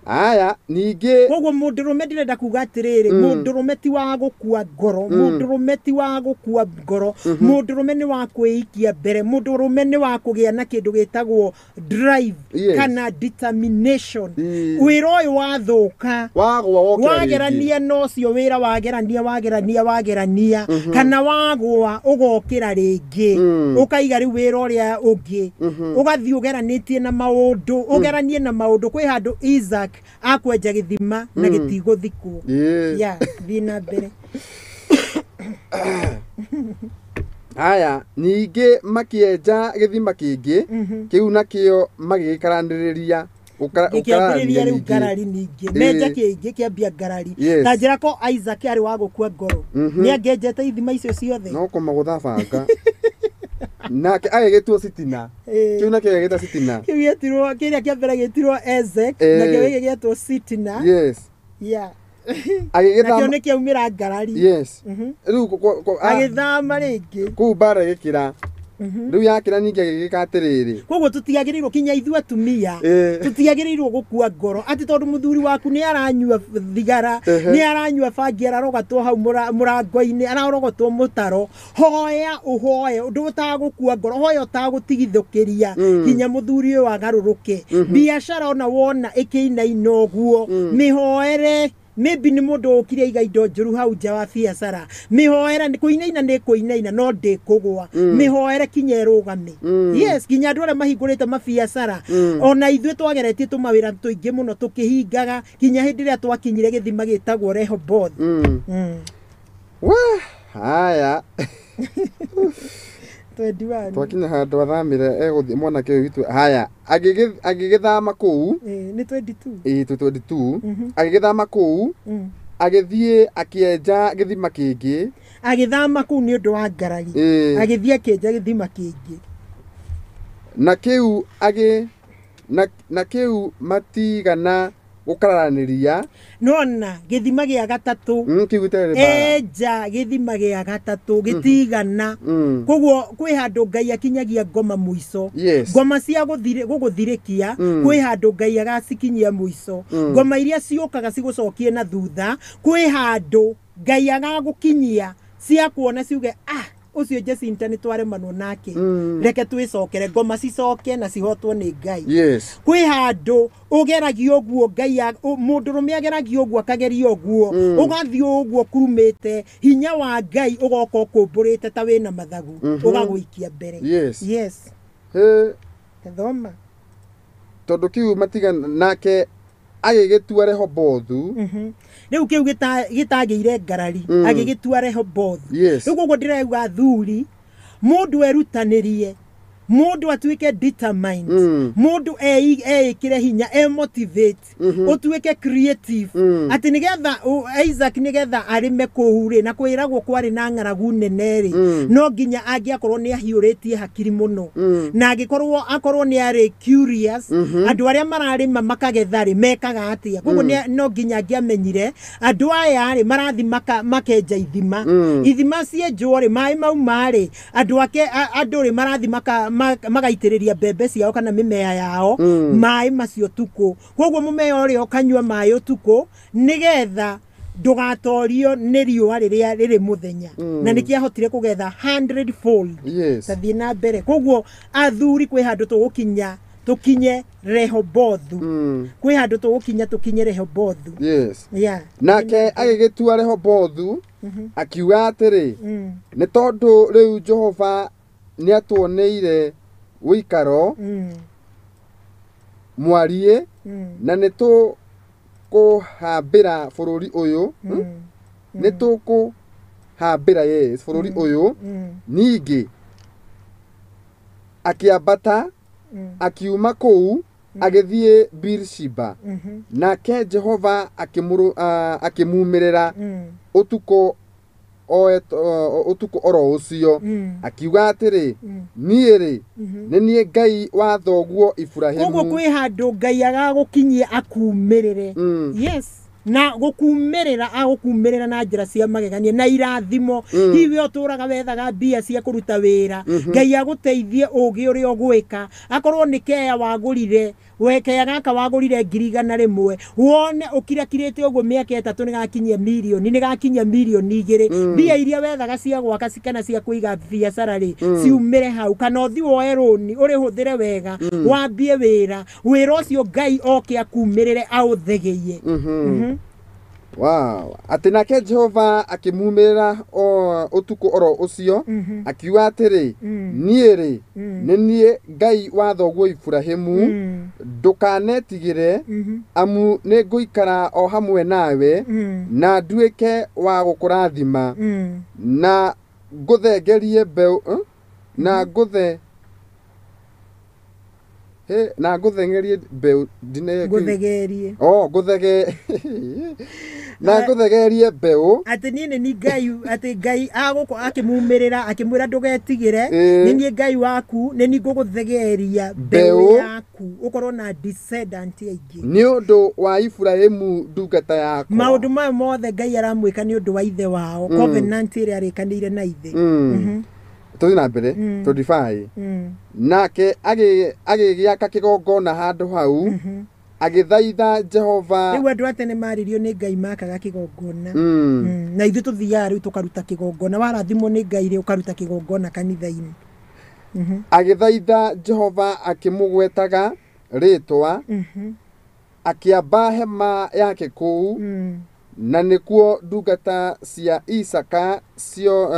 [SPEAKER 1] Aya, ningĩ
[SPEAKER 2] koguo mũndũrũme ndĩrenda kuga atĩrĩrĩ, mũndũrũme ti wa gũkua ngoro, mũndũrũme ti wa gũkua ngoro, mũndũrũme nĩ wa kwĩikia mbere, mũndũrũme nĩ wa kũgĩa na kĩndũ gĩtagwo drive kana determination. Wĩra ũyũ wathũka,
[SPEAKER 1] wagwa wokĩra rĩngĩ.
[SPEAKER 2] Wagerania na ũcio wĩra, wagerania wagerania wagerania, kana wagwa ũgokĩra rĩngĩ, ũkaiga rĩu wĩra ũrĩa ũngĩ, ũgathiĩ ũgeranĩtie na maũndũ, ũgeranie na maũndũ. Kwĩ handũ Isaac akwenja gĩthima na gĩtigũthikwo. Ya, thiĩ na mbere.
[SPEAKER 1] Aya, ningĩ makĩenja gĩthima kĩngĩ, kĩu nakĩo magĩgĩkaranĩrĩria.
[SPEAKER 2] Gĩkĩambĩrĩria rĩu ngarari ningĩ. Menja kĩngĩ kĩambia ngarari. Ta njĩra ko Isaac arĩ wa gũkua ngoro, nĩ angĩenjete ithima icio ciothe.
[SPEAKER 1] No kũmagũtha banga. Nake agĩgĩtuo Sitina. Kĩu nakĩo gĩgĩta Sitina.
[SPEAKER 2] Kĩu gĩetirwo, kĩrĩa kĩa mbere gĩetirwo Ezek, nakĩo gĩkĩ gĩetwo Sitina.
[SPEAKER 1] Yes.
[SPEAKER 2] Yeah.
[SPEAKER 1] Agĩgĩthama.
[SPEAKER 2] Nakĩo nĩkĩaumĩra ngarari.
[SPEAKER 1] Yes. Rĩu
[SPEAKER 2] agĩthama rĩngĩ.
[SPEAKER 1] Kũu mbara ĩgĩkĩra. Rĩu yakĩra ningĩ agĩgĩka atĩrĩrĩ.
[SPEAKER 2] Koguo tũtiagĩrĩirwo kinya ithuĩ atumia, tũtiagĩrĩirwo gũkua ngoro atĩ tondũ mũthuri waku nĩ aranyua thigara, nĩ aranyua bangi, ararogotwo hau mũrango-inĩ, ararogotwo mũtaro. Hoya ũhoe ũndũ ũtagũkua ngoro, hoya ũtagũtigithũkĩria kinya mũthuri ũyũ agarũrũke. Biacara ona wona ĩkĩinaina ũguo, mĩhoere Maybe nĩ mũndũ ũkire aiga indo njũru hau nja wa biacara. Mĩhoere kũinaina nĩ kũinaina no ndĩkũgwa. Mĩhoere kinya ĩrũgame. Yes, kinya andũ arĩa mahingũrĩte mabiacara. Ona ithuĩ twageretie tũmawĩra tũingĩ mũno tũkĩhingaga kinya hĩndĩ ĩrĩa twakinyire gĩthima gĩtagwo Rehoboth.
[SPEAKER 1] We haya.
[SPEAKER 2] 21.
[SPEAKER 1] Twakinya handũ athamire egũthiĩ mwanake ũyũ witũ. Haya, agĩgĩthama kũu.
[SPEAKER 2] Nĩ 22.
[SPEAKER 1] Ĩĩ, 22. Agĩgĩthama kũu, agĩthiĩ akĩenja gĩthima kĩngĩ.
[SPEAKER 2] Agĩthama kũu nĩ ũndũ wa ngarari. Agĩthiĩ akĩenja gĩthima kĩngĩ.
[SPEAKER 1] Na kĩu na kĩu matigana gũkararanĩria.
[SPEAKER 2] Nona gĩthima gĩa gatatũ.
[SPEAKER 1] Kĩu gĩtarĩ mbara.
[SPEAKER 2] Enja gĩthima gĩa gatatũ gĩtigana. Koguo kwĩ handũ Ngai akinyagia ngoma mũico.
[SPEAKER 1] Yes.
[SPEAKER 2] Ngoma cia gũgũthirĩkia, kwĩ handũ Ngai agacikinyia mũico. Ngoma iria ciũkaga cigũcokie na thutha, kwĩ handũ Ngai agagũkinyia cia kuona ciuge ah ũcio Jacinta nĩ twaremanwo nake. Reke twĩcokere ngoma cicoke na cihotwo nĩ Ngai.
[SPEAKER 1] Yes.
[SPEAKER 2] Kwĩ handũ ũgeragia ũguo Ngai mũndũrũme ageragia ũguo akageria ũguo, ũgathiĩ ũguo kurumĩte hinya wa Ngai ũgoka ũkũmbũrĩte ta wĩna mathagu, ũgagũikia mbere.
[SPEAKER 1] Yes.
[SPEAKER 2] Yes.
[SPEAKER 1] He
[SPEAKER 2] Thoma.
[SPEAKER 1] Tondũ kĩu matigana nake agĩgĩtua Rehobothu.
[SPEAKER 2] Rĩu kĩu gĩtagĩire ngarari, agĩgĩtua Rehobothu.
[SPEAKER 1] Yes.
[SPEAKER 2] Rĩu koguo ndĩrauga athuri, mũndũ erutanĩrie, mũndũ atuĩke determined, mũndũ eĩkĩre hinya, e-motivate, ũtuĩke creative. Atĩ nĩgetha Isaac nĩgetha arĩme kũu rĩ, na kwĩragwo kwarĩ na ng'aragu nene rĩ, no nginya angĩakorwo nĩ ahiũrĩtie hakiri mũno. Na angĩkorwo akorwo nĩ arĩ curious, andũ arĩa mararĩma makagetha rĩ, mekaga atĩa? Koguo no nginya angĩamenyire andũ aya rĩ, marathi makenja ithima. Ithima cienjwo rĩ, maĩ mauma rĩ, andũ ake, andũ rĩ, marathi magaitĩrĩria mbembe ciao kana mĩmea yao maĩ macio ũtukũ. Koguo mũmea ũrĩa ũkanyua maĩ ũtukũ nĩgetha ndũgatorio nĩ riũa rĩrĩa rĩrĩ mũthenya. Na nĩkĩahotire kũgetha 100 fold.
[SPEAKER 1] Yes.
[SPEAKER 2] Tathiĩ na mbere. Koguo athuri kwĩ handũ tũgũkinya tũkinye Rehobothu. Kwĩ handũ tũgũkinya tũkinye Rehobothu.
[SPEAKER 1] Yes.
[SPEAKER 2] Yeah.
[SPEAKER 1] Nake agĩgĩtua Rehobothu akiuga atĩrĩ, nĩ tondũ rĩu Jehova nĩatuoneire ũikaro mwariĩ, na nĩtũkũhambĩra bũrũri ũyũ. Nĩtũkũhambĩra, yes, bũrũri ũyũ. Ningĩ akĩambata akiuma kũu agĩthiĩ Beersheba. Nake Jehova akĩmumĩrĩra ũtukũ ũtukũ oro ũcio, akiuga atĩrĩ, niĩ rĩ, nĩ niĩ Ngai wa thoguo Iburahĩmu.
[SPEAKER 2] Koguo kwĩ handũ Ngai agagũkinyia akumĩrĩre. Yes. Na gũkumĩrĩra agũkumĩrĩra na njĩra cia magegania na irathimo. Hihi we ũtũraga wethaga mbia cia kũruta wĩra, Ngai agũteithie ũgĩ ũrĩa ũgwĩka. Akorwo nĩ keya wagũrire, we keya gaka wagũrire 100,000, wone ũkirakirĩte ũguo mĩaka 3 nĩgakinyia mirioni, nĩgakinyia mirioni 2. Mbia iria wethaga cia gwaka kana cia kũiga biacara rĩ, ciumĩre hau, kana ũthiĩ woe rũni ũrĩhũthĩre wega, wambie wĩra, wĩra ũcio Ngai oke akumĩrĩre aũthegeie.
[SPEAKER 1] Wow. Atĩ nake Jehova akĩmumĩrĩra ũtukũ oro ũcio, akiuga atĩrĩ, niĩ rĩ, nĩ niĩ Ngai wa thoguo Iburahĩmu, ndũkanetigĩre, amu nĩngũikara o hamwe nawe, na nduĩke wa gũkũrathima, na ngũthengerie mbeũ, na ngũthe na ngũthengerie mbeũ
[SPEAKER 2] ngũthegerie.
[SPEAKER 1] Oh, ngũthege na ngũthegerie mbeũ.
[SPEAKER 2] Atĩ niĩ nĩ niĩ Ngai, atĩ Ngai agũkũ akĩmumĩrĩra akĩmwĩra ndũgetigĩre, nĩ niĩ Ngai waku, nĩ niĩ ngũgũthegeria mbeũ yaku, ũkorwo na descendant aingĩ.
[SPEAKER 1] Nĩ ũndũ wa Iburahĩmu ndungata yakwa.
[SPEAKER 2] Maũndũ maya mothe Ngai aramwĩka nĩ ũndũ wa ithe wao, covenant ĩrĩa arĩkanĩire na ithe.
[SPEAKER 1] Tũthiĩ na mbere, 25. Nake agĩgĩaka kĩgongona handũ hau, agĩthaitha Jehova.
[SPEAKER 2] Rĩu andũ a tene maririo nĩ Ngai makaga kĩgongona. Na ithuĩ tũthiaga rĩu tũkaruta kĩgongona, warathimwo nĩ Ngai rĩ ũkaruta kĩgongona kanitha-inĩ.
[SPEAKER 1] Agĩthaitha Jehova akĩmũgwetaga rĩtwa, akĩamba hema yake kũu, Na nĩkuo ndungata cia Isaka cio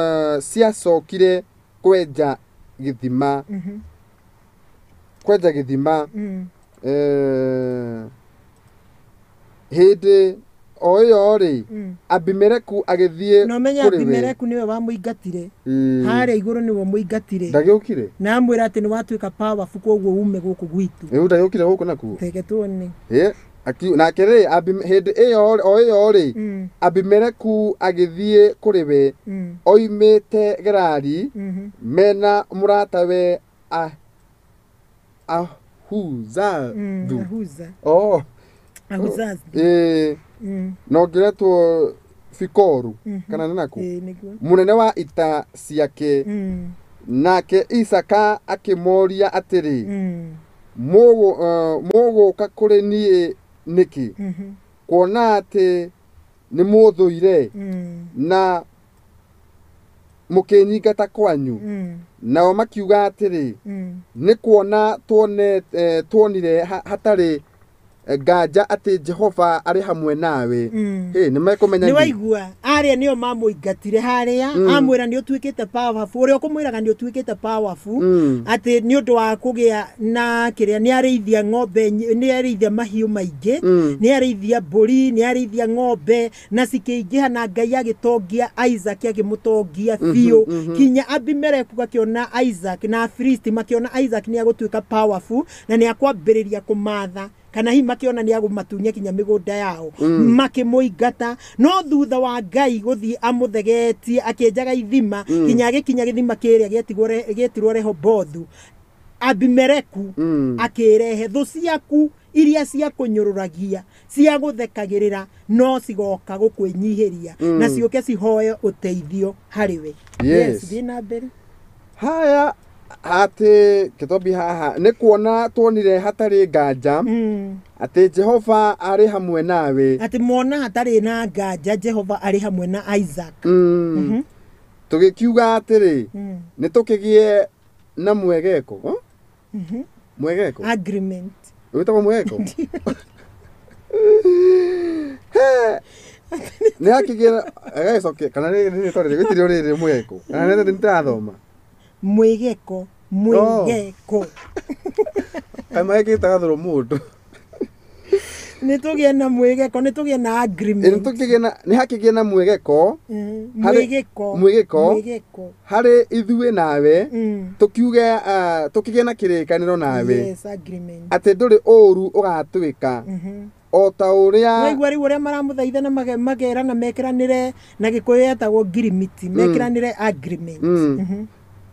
[SPEAKER 1] ciacokire kwenja gĩthima. Kwenja gĩthima. Hĩndĩ o ĩyo rĩ, Abimeleku agĩthiĩ
[SPEAKER 2] na ũmenye
[SPEAKER 1] kũrĩ we.
[SPEAKER 2] Abimeleku nĩwe wamũingatire. Harĩa igũrũ nĩwe mũingatire.
[SPEAKER 1] Ndagĩũkire.
[SPEAKER 2] Na amwĩra atĩ nĩ watuĩka powerful koguo ume gũkũ gwitũ.
[SPEAKER 1] Rĩu ndagĩũkire gũkũ nakuo.
[SPEAKER 2] Reke tuone.
[SPEAKER 1] Nake rĩ, hĩndĩ ĩyo o ĩyo rĩ, Abimeleku agĩthiĩ kũrĩ we oimĩte Gerari mena mũratawe Ahuzathu.
[SPEAKER 2] Ahuza.
[SPEAKER 1] Oh.
[SPEAKER 2] Ahuzathu.
[SPEAKER 1] Na ũngĩretwo Fikoru kana nĩ naku,
[SPEAKER 2] Nĩguo.
[SPEAKER 1] mũnene wa ita ciake. Nake Isaka akĩmoria atĩrĩ, mũgũka kũrĩ niĩ nĩkĩ, kuona atĩ nĩ mũthũire na mũkĩnyingata kwanyu? Nao makiuga atĩrĩ, nĩ kuona tuonire hatarĩ nganja atĩ Jehova arĩ hamwe nawe. Nĩ mekũmenya.
[SPEAKER 2] Nĩ waigua arĩa nĩo mamũingatire harĩa, amwĩra nĩ ũtuĩkĩte powerful, ũrĩa ũkũmwĩraga nĩ ũtuĩkĩte powerful, atĩ nĩ ũndũ wa kũgĩa na kĩrĩa, nĩ arĩithia ng'ombe, nĩ arĩithia mahiũ maingĩ, nĩ arĩithia mbũri, nĩ arĩithia ng'ombe na cikĩingĩha, na Ngai agĩtongia Isaac, agĩmũtongia biũ, kinya Abimeleku akĩona Isaac na Afilisti makĩona Isaac nĩ agũtuĩka powerful na nĩ akwambĩrĩria kũmatha, kana hihi makĩona nĩ agũmatunya kinya mĩgũnda yao, makĩmũingata. No thutha wa Ngai gũthiĩ amũthegetie akĩenjaga ithima, kinya agĩkinya gĩthima kĩrĩa gĩetirwo Rehobothu, Abimeleku akĩrehe thũ ciaku iria ciakũnyũrũragia, ciagũthekagĩrĩra, no cigoka gũkwĩnyihĩria na ciũke cihoe ũteithio harĩ we.
[SPEAKER 1] Yes.
[SPEAKER 2] Thiĩ na mbere.
[SPEAKER 1] Haya, atĩ kĩtombi haha nĩ kuona tuonire hatarĩ nganja atĩ Jehova arĩ hamwe nawe.
[SPEAKER 2] Atĩ mona hatarĩ na nganja Jehova arĩ hamwe na Isaac.
[SPEAKER 1] Tũgĩkiuga atĩrĩ, nĩ tũkĩgĩe na mwegeko. Mwegeko.
[SPEAKER 2] Agreement.
[SPEAKER 1] Wĩtagwo mwegeko. Nĩ akĩgĩa agagĩcokia kana nĩ rĩtwa rĩrĩ gũtirĩ rĩrĩ mwegeko kana nĩ ndĩrathoma.
[SPEAKER 2] Mwĩgeko. Mwĩgeko.
[SPEAKER 1] Kaĩ magekĩte gathũrũ mũndũ.
[SPEAKER 2] Nĩ tũgĩe na mwĩgeko, nĩ tũgĩe na agreement.
[SPEAKER 1] Nĩ hakĩgĩe na mwĩgeko.
[SPEAKER 2] Mwĩgeko.
[SPEAKER 1] Mwĩgeko.
[SPEAKER 2] Mwĩgeko.
[SPEAKER 1] Harĩ ithuĩ nawe, tũkiuge tũkĩgĩe na kĩrĩkanĩro nawe.
[SPEAKER 2] Yes, agreement.
[SPEAKER 1] Atĩ ndũrĩ ũũru ũgatwĩka o ta ũrĩa.
[SPEAKER 2] Waigua rĩu ũrĩa maramũthaitha na magerana mekĩranĩre na Gĩkũyũ yetagwo ngirimiti, mekĩranĩre agreement.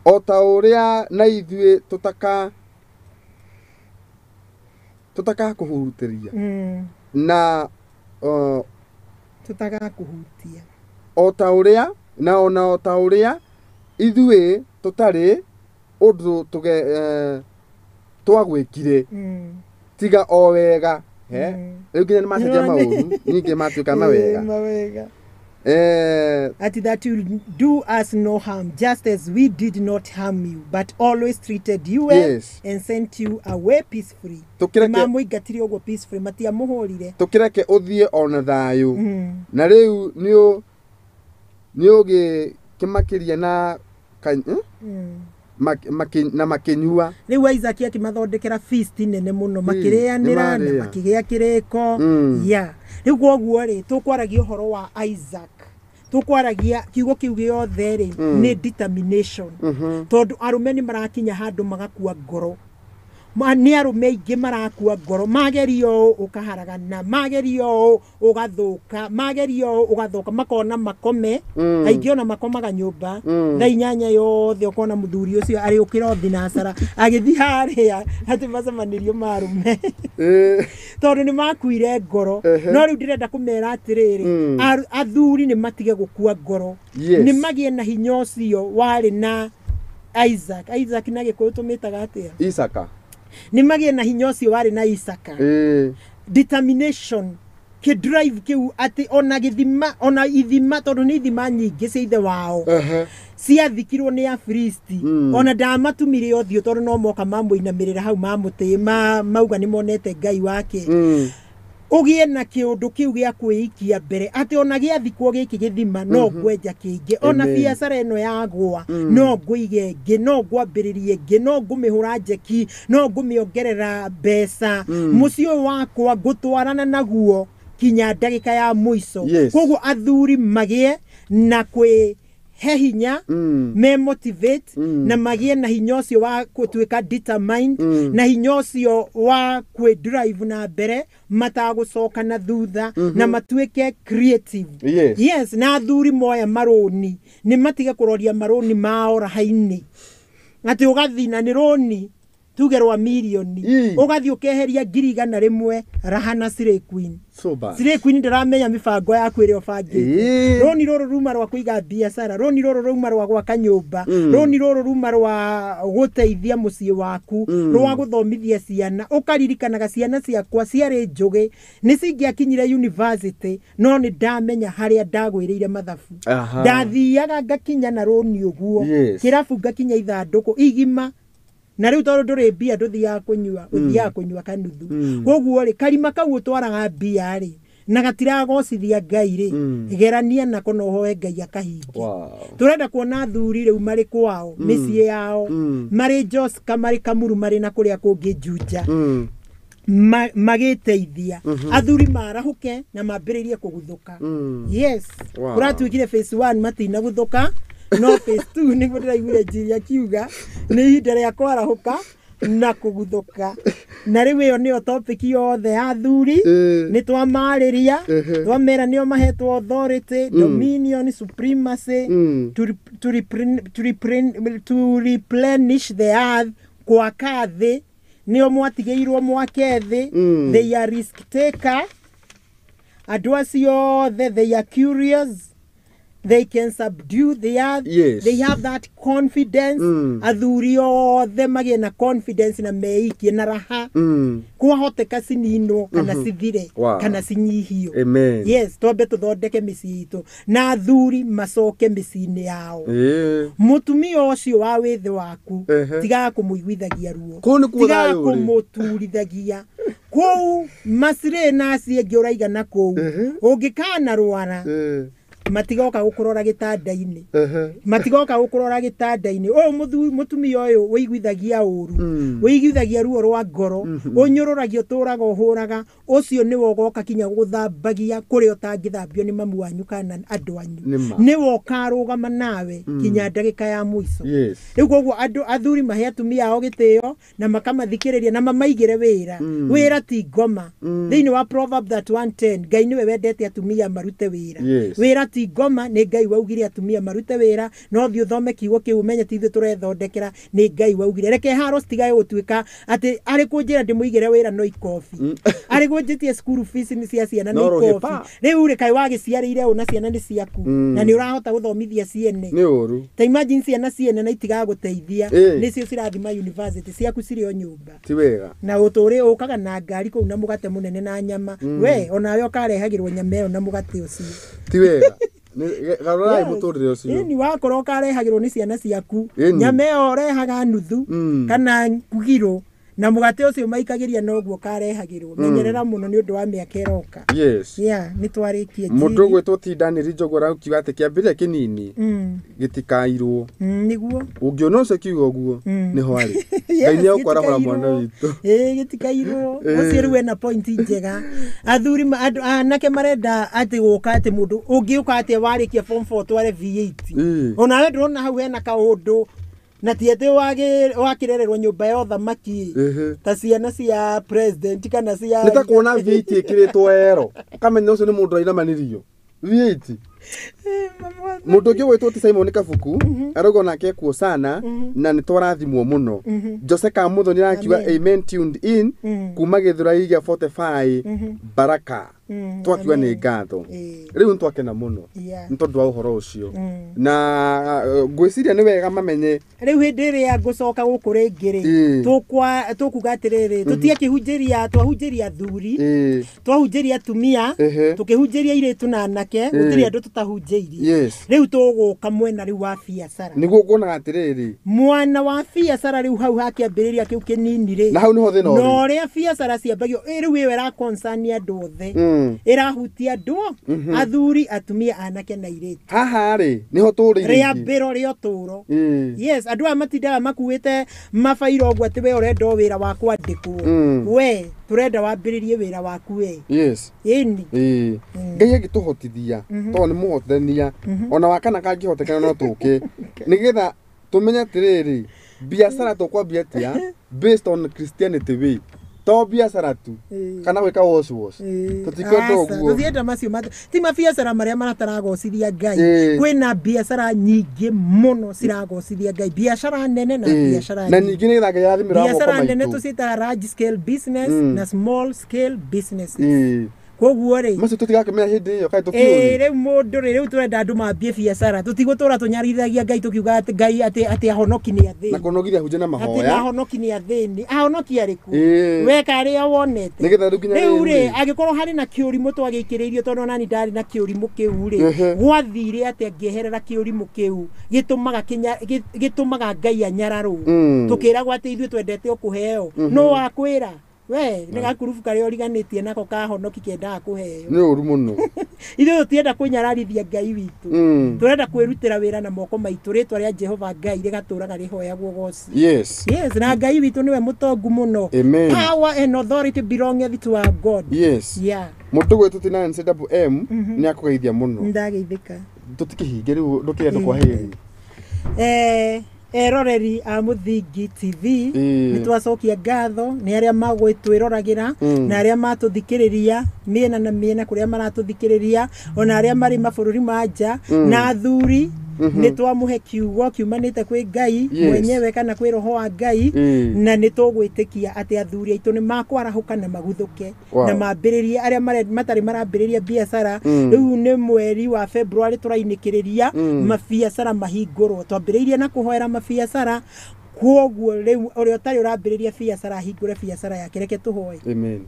[SPEAKER 1] O ta ũrĩa na ithuĩ tũtakakũhutĩria na
[SPEAKER 2] Tũtagakũhutia.
[SPEAKER 1] O ta ũrĩa na ona o ta ũrĩa ithuĩ tũtarĩ ũndũ twagwĩkire tiga o wega. Rĩu nginya nĩ macenjia maũru, ningĩ matuĩka mawega.
[SPEAKER 2] Mawega. At that you do us no harm, just as we did not harm you, but always treated you well and sent you away peacefully. Mamũingatire ũguo peacefully, matiamũhũrire.
[SPEAKER 1] Tũkĩreke ũthiĩ ona thayũ. Na rĩu nĩ ũgĩkĩmakĩria na na makĩnyua.
[SPEAKER 2] Rĩu Isaac akĩmathondekera feast nene mũno, makĩrĩanĩra na makĩgĩa kĩrĩko. Yeah. Rĩu kwoguo rĩ, tũkwaragia ũhoro wa Isaac, tũkwaragia kiugo kĩu gĩothe rĩ, nĩ determination, tondũ arũme nĩ marakinya handũ magakua ngoro. Nĩ arũme aingĩ marakua ngoro, magerio ũũ ũkaharagana, magerio ũũ ũgathũka, magerio ũũ ũgathũka, makona makome. Aingĩ ona makomaga nyũmba thaa 8 yothe, ũkona mũthuri ũcio arĩ ũkĩra thinacara agĩthiĩ harĩa atĩ macemanĩrio ma arũme, tondũ nĩ makuire ngoro. No rĩu ndĩrenda kũmera atĩrĩrĩ, athuri nĩ matige gũkua ngoro, nĩ magĩe na hinya ũcio warĩ na Isaac. Isaac na Gĩkũyũ tũmĩtaga atĩa?
[SPEAKER 1] Isaka.
[SPEAKER 2] Nĩ magĩe na hinya ũcio warĩ na Isaka. Determination, kĩ drive kĩu atĩ ona gĩthima, ona ithima, tondũ nĩ ithima nyingĩ cia ithe wao ciathikirwo nĩ Afilisti, ona ndamatumire ũthiũ tondũ no moka mamũinamĩrĩra hau mamũtĩ mauga nĩ monete Ngai wake. Ũgĩe na kĩũndũ kĩu gĩa kwĩikia mbere atĩ ona gĩathikwo gĩkĩ gĩthima no ngwenja kĩngĩ, ona biacara ĩno yagwa no ngũige ĩngĩ, no ngwambĩrĩrie ĩngĩ, no ngũmĩhũra njeki, no ngũmĩongerera mbeca, mũciĩ ũyũ wakwa ngũtwarana naguo kinya ndagĩka ya mũico. Koguo athuri magĩe na kwĩ he hinya, me motivate, na magĩe na hinya ũcio wa gũtuĩka determined, na hinya ũcio wa kwĩ drive na mbere matagũcoka na thutha, na matuĩke creative. Yes, na athuri moya marũni nĩ matige kũroria marũni mao raha-inĩ, atĩ ũgathi na nĩ rũni tuge rwa mirioni, ũgathiĩ ũkeheria 100,000 raha na Slay Queen.
[SPEAKER 1] So bad.
[SPEAKER 2] Slay Queen ndĩramenya mĩbango yaku ĩrĩa ũbangĩte. Rũni rũrũ ruma rwa kũiga biacara, rũni rũrũ ruma rwa gwaka nyũmba, rũni rũrũ ruma rwa gũteithia mũciĩ waku, rwa gũthomithia ciana. Ũkaririkanaga ciana ciakwa ciarĩ njũgĩ, nĩ cingĩakinyire university, no nĩ ndamenya harĩa ndagwĩrĩire mathabu. Ndathiaga ngakinya na rũni ũguo, kĩrabu ngakinya ithandũkũ igima, na rĩu tondũ ndũrĩ mbia ndũthiaga kũnyua, ũthiaga kũnyua kanuthu. Koguo rĩ, karima kau ũtwaraga mbia rĩ na gatiragocithia Ngai rĩ, gerania nako na ũhoe Ngai akahingie. Tũrenda kuona athuri rĩu marĩ kwao, mĩciĩ yao, marĩ Joska, marĩ Kamuru, marĩ na kũrĩa kũngĩ Juja, magĩteithia. Athuri marahũke na mambĩrĩrie kũguthũka. Yes. Kũratuĩkire phase 1 matinaguthũka, no phase 2 nĩguo ndĩraiguire Njiri akiuga nĩ ihinda rĩa kwarahũka na kũguthũka. Na rĩu ĩyo nĩyo topic yothe ya athuri. Nĩ twamarĩria, twamera nĩo mahetwo authority, dominion, supremacy, to replenish the earth, gwaka thĩ, nĩo mwatigĩirwo mwake thĩ. They are risk taker, andũ acio othe, they are curious, they can subdue the earth. They have that confidence. Athuri othe magĩe na confidence na meikie na raha, kwahoteka cininwo kana cithire, kana cinyihio.
[SPEAKER 1] Amen.
[SPEAKER 2] Yes, twambe tũthondeke mĩciĩ itũ na athuri macoke mĩciĩ-inĩ yao. Mũtumia ũcio wa wĩthĩ waku, tigaga kũmũiguithagia ruo,
[SPEAKER 1] Kũu nĩkuo
[SPEAKER 2] tigaga
[SPEAKER 1] thayũ ũrĩ.
[SPEAKER 2] kũmũturithagia kũu macirĩ na acio angĩ ũraigana kũu. Ũngĩkanarwara, matigoka gũkũrora gĩtanda-inĩ, matigoka gũkũrora gĩtanda-inĩ. Ũyũ mũtumia ũyũ wĩiguithagia ũru, wĩiguithagia ruo rwa ngoro, ũnyũrũragia, ũtũraga ũhũraga, ũcio nĩwe ũgoka kinya gũthambagia kũrĩa ũtangĩthambio nĩ mamu wanyu kana andũ anyu.
[SPEAKER 1] Nĩma.
[SPEAKER 2] Nĩwe ũkarũgama nawe kinya ndagĩka ya mũico. Rĩu koguo andũ athuri mahe atumia ao gĩtĩo na makamathikĩrĩria na mamaigĩre wĩra. Wĩra ti ngoma. Thĩinĩ wa Proverb 31:10, Ngai nĩwe wendete atumia marute wĩra. Wĩra ti ngoma, nĩ Ngai waugire atumia marute wĩra. No thiĩ ũthome kiugo kĩu ũmenye ti ithuĩ tũrethondekera, nĩ Ngai waugire. Reke haro citigage gũtuĩka atĩ arĩ kũnjĩra ndĩmũigĩre wĩra no ikobi, arĩ kũnjĩtie school fees nĩ cia ciana nĩ
[SPEAKER 1] No
[SPEAKER 2] ikobi.
[SPEAKER 1] rũhĩpa.
[SPEAKER 2] Rĩu rĩ, kaĩ wagĩciarĩire ũ na ciana nĩ ciaku, na nĩ ũrahota gũthomithia ciene?
[SPEAKER 1] Nĩ ũru.
[SPEAKER 2] Ta imagine ciana ciene na itigagũteithia, nĩcio cirathima university ciaku cirĩ o nyũmba.
[SPEAKER 1] Ti wega.
[SPEAKER 2] Na ũtũre ũkaga na ngari kũu na mũgate mũnene na nyama, we onawe ũkarehagĩrwo nyama ĩyo na mũgate ũcio.
[SPEAKER 1] Ti wega. Garurai mũtũrĩre ũcio.
[SPEAKER 2] Ĩni, wakorwo ũkarehagĩrwo nĩ ciana ciaku,
[SPEAKER 1] Ĩni.
[SPEAKER 2] nyama ĩyo ũrehaga nuthu kana ngugirũ na mũgate ũcio maikagĩria, noguo ũkarehagĩrwo. Menyerera mũno nĩ ũndũ wa mĩaka ĩroka. Yeah, nĩ twarĩkie.
[SPEAKER 1] Mũndũ ũgwĩtwo ti Daniel Njogu araukiuga atĩ kĩambĩrĩria kĩnini gĩtikairwo.
[SPEAKER 2] Nĩguo.
[SPEAKER 1] Ũngĩona ũcio kiuga ũguo, nĩho arĩ.
[SPEAKER 2] Yes,
[SPEAKER 1] Ngai nĩ egũkwarahũra
[SPEAKER 2] gĩtikairwo.
[SPEAKER 1] mwana witũ.
[SPEAKER 2] Ĩĩ, gĩtikairwo. Ũcio rĩu ena point njega. Athuri andũ anake marenda atĩ gũka atĩ mũndũ ũngĩũka atĩ warĩkia form 4 tware V8. Onawe ndũrona hau hena kaũndũ, na ti atĩ wakĩrererwo nyũmba ya ũthamaki, ta ciana cia president kana cia
[SPEAKER 1] Nĩ ta kuona V8 ĩkĩrĩtwo ero, ũkamenya ũcio nĩ mũndũ ũrainamanirio V8.
[SPEAKER 2] Eh, mama.
[SPEAKER 1] Mũndũ ũngĩ wĩtwo ti Simon Kabuku arauga onake kuo sana na nĩ twarathimwo mũno. Jose Kamuthoni arakiuga
[SPEAKER 2] Amen.
[SPEAKER 1] amen, tuned in kuma Gĩthũrai gĩa 45 Baraka. Twakiuga nĩ
[SPEAKER 2] Amen.
[SPEAKER 1] ngatho. Rĩu nĩ twakena mũno nĩ tondũ wa ũhoro ũcio, na ngwĩciria nĩ wega mamenye.
[SPEAKER 2] Rĩu hĩndĩ ĩrĩa ngũcoka gũkũ rĩngĩ rĩ, tũkuga atĩrĩrĩ, tũtiakĩhunjĩria, twahunjĩria athuri, twahunjĩria atumia, tũkĩhunjĩria airĩtu na anake, gũtirĩ andũ tũtahunjĩirie. Rĩu tũgũka mwena rĩu wa biacara.
[SPEAKER 1] Nĩguo kuonaga atĩrĩrĩ.
[SPEAKER 2] Mwana wa biacara rĩu hau hakĩambĩrĩria kĩu kĩnini rĩ.
[SPEAKER 1] Na hau nĩho thĩna ũrĩ.
[SPEAKER 2] Na ũrĩa biacara ciambagio rĩu ĩyo ĩra concern andũ othe. Ĩrahutia andũ athuri, atumia, anake na airĩtu.
[SPEAKER 1] Haha rĩ nĩho tũrĩ.
[SPEAKER 2] Rĩambĩro rĩa ũtũũro. Yes, andũ aya matindaga makuĩte mabairo ũguo atĩ we ũrenda o wĩra wa kwandĩkwo. We tũrenda wambĩrĩrie wĩra waku we.
[SPEAKER 1] Yes.
[SPEAKER 2] Ĩni.
[SPEAKER 1] Ngai angĩtũhotithia tondũ nĩ mũhotithania ona wa kana kangĩhotekana no tũke nĩgetha tũmenye atĩrĩrĩ biacara tũkwambia atĩa based on Christianity way to biacara tu kana gwĩka wash wash tũtikwenda ũguo
[SPEAKER 2] tũtienda macio ti mabiacara marĩa marataragocithia Ngai. Kwĩna biacara nyingĩ mũno ciragocithia Ngai, biacara nene na biacara
[SPEAKER 1] na nyingĩ nĩgetha Ngai arathimĩra moko maitũ.
[SPEAKER 2] Biacara nene tũciĩtaga large scale business na small scale businesses. Koguo rĩ
[SPEAKER 1] macio tũtigakĩmenya hĩndĩ ĩyo kaĩ tũkĩũĩ.
[SPEAKER 2] Rĩu mũndũ rĩ rĩu tũrenda andũ mambie biacara tũtigũtũra tũnyarithagia Ngai tũkiuga atĩ Ngai atĩ ahonoki nĩ athĩni
[SPEAKER 1] na kũnogithia hunje na mahoya
[SPEAKER 2] atĩ ahonoki nĩ athĩni ahonoki arĩkũ weka arĩa wonete
[SPEAKER 1] nĩgetha rĩu nginya
[SPEAKER 2] rĩu rĩ angĩkorwo harĩ na kĩũrimũ twagĩikĩrĩirio tondũ onani ndarĩ na kĩũrimũ kĩu rĩ gwathire atĩ angĩeherera kĩũrimũ kĩu gĩtũmaga Ngai anyararwo tũkĩragwo atĩ ithuĩ twendete o kũheo no wakwĩra we nĩ gakurubu karĩa ũriganĩtie nako kahonoki kendaga kũheo
[SPEAKER 1] nĩ ũru mũno.
[SPEAKER 2] Ithuĩ tũtienda kũnyararithia Ngai witũ, tũrenda kwĩrutĩra wĩra na moko maitũ rĩtwa rĩa Jehova Ngai rĩgatũraga rĩhoyagwo goci.
[SPEAKER 1] Yes.
[SPEAKER 2] Yes, na Ngai witũ nĩwe mũtongu mũno.
[SPEAKER 1] Amen.
[SPEAKER 2] Power and authority belongeth to our God.
[SPEAKER 1] Yes.
[SPEAKER 2] Yeah.
[SPEAKER 1] Mũndũ gwĩtwo ti Nancy M nĩ akũgeithia mũno.
[SPEAKER 2] Ndageithĩka.
[SPEAKER 1] Tũtikĩhinge rĩu ndũkĩrenda kwahĩrĩ.
[SPEAKER 2] Eroreri a Mũthingi TV nĩ twacokia ngatho nĩ arĩa magwĩtwĩroragĩra na arĩa matũthikĩrĩria mĩena na mĩena kũrĩa maratũthikĩrĩria ona arĩa marĩ mabũrũri ma nja na athuri nĩ twamũhe kiugo kiumanĩte kwĩ Ngai mwenyewe kana kwĩ roho wa Ngai na nĩ tũgwĩtĩkia atĩ athuri aitũ nĩ makwarahũka na maguthũke na mambĩrĩrie arĩa matarĩ marambĩrĩria biacara. Rĩu nĩ mweri wa February tũrainĩkĩrĩria mabiacara mahingũrwo twambĩrĩirie na kũhoera mabiacara kwoguo rĩu ũrĩa ũtarĩ ũrambĩrĩria biacara ahingũre biacara yake. Reke tũhoe.
[SPEAKER 1] Amen.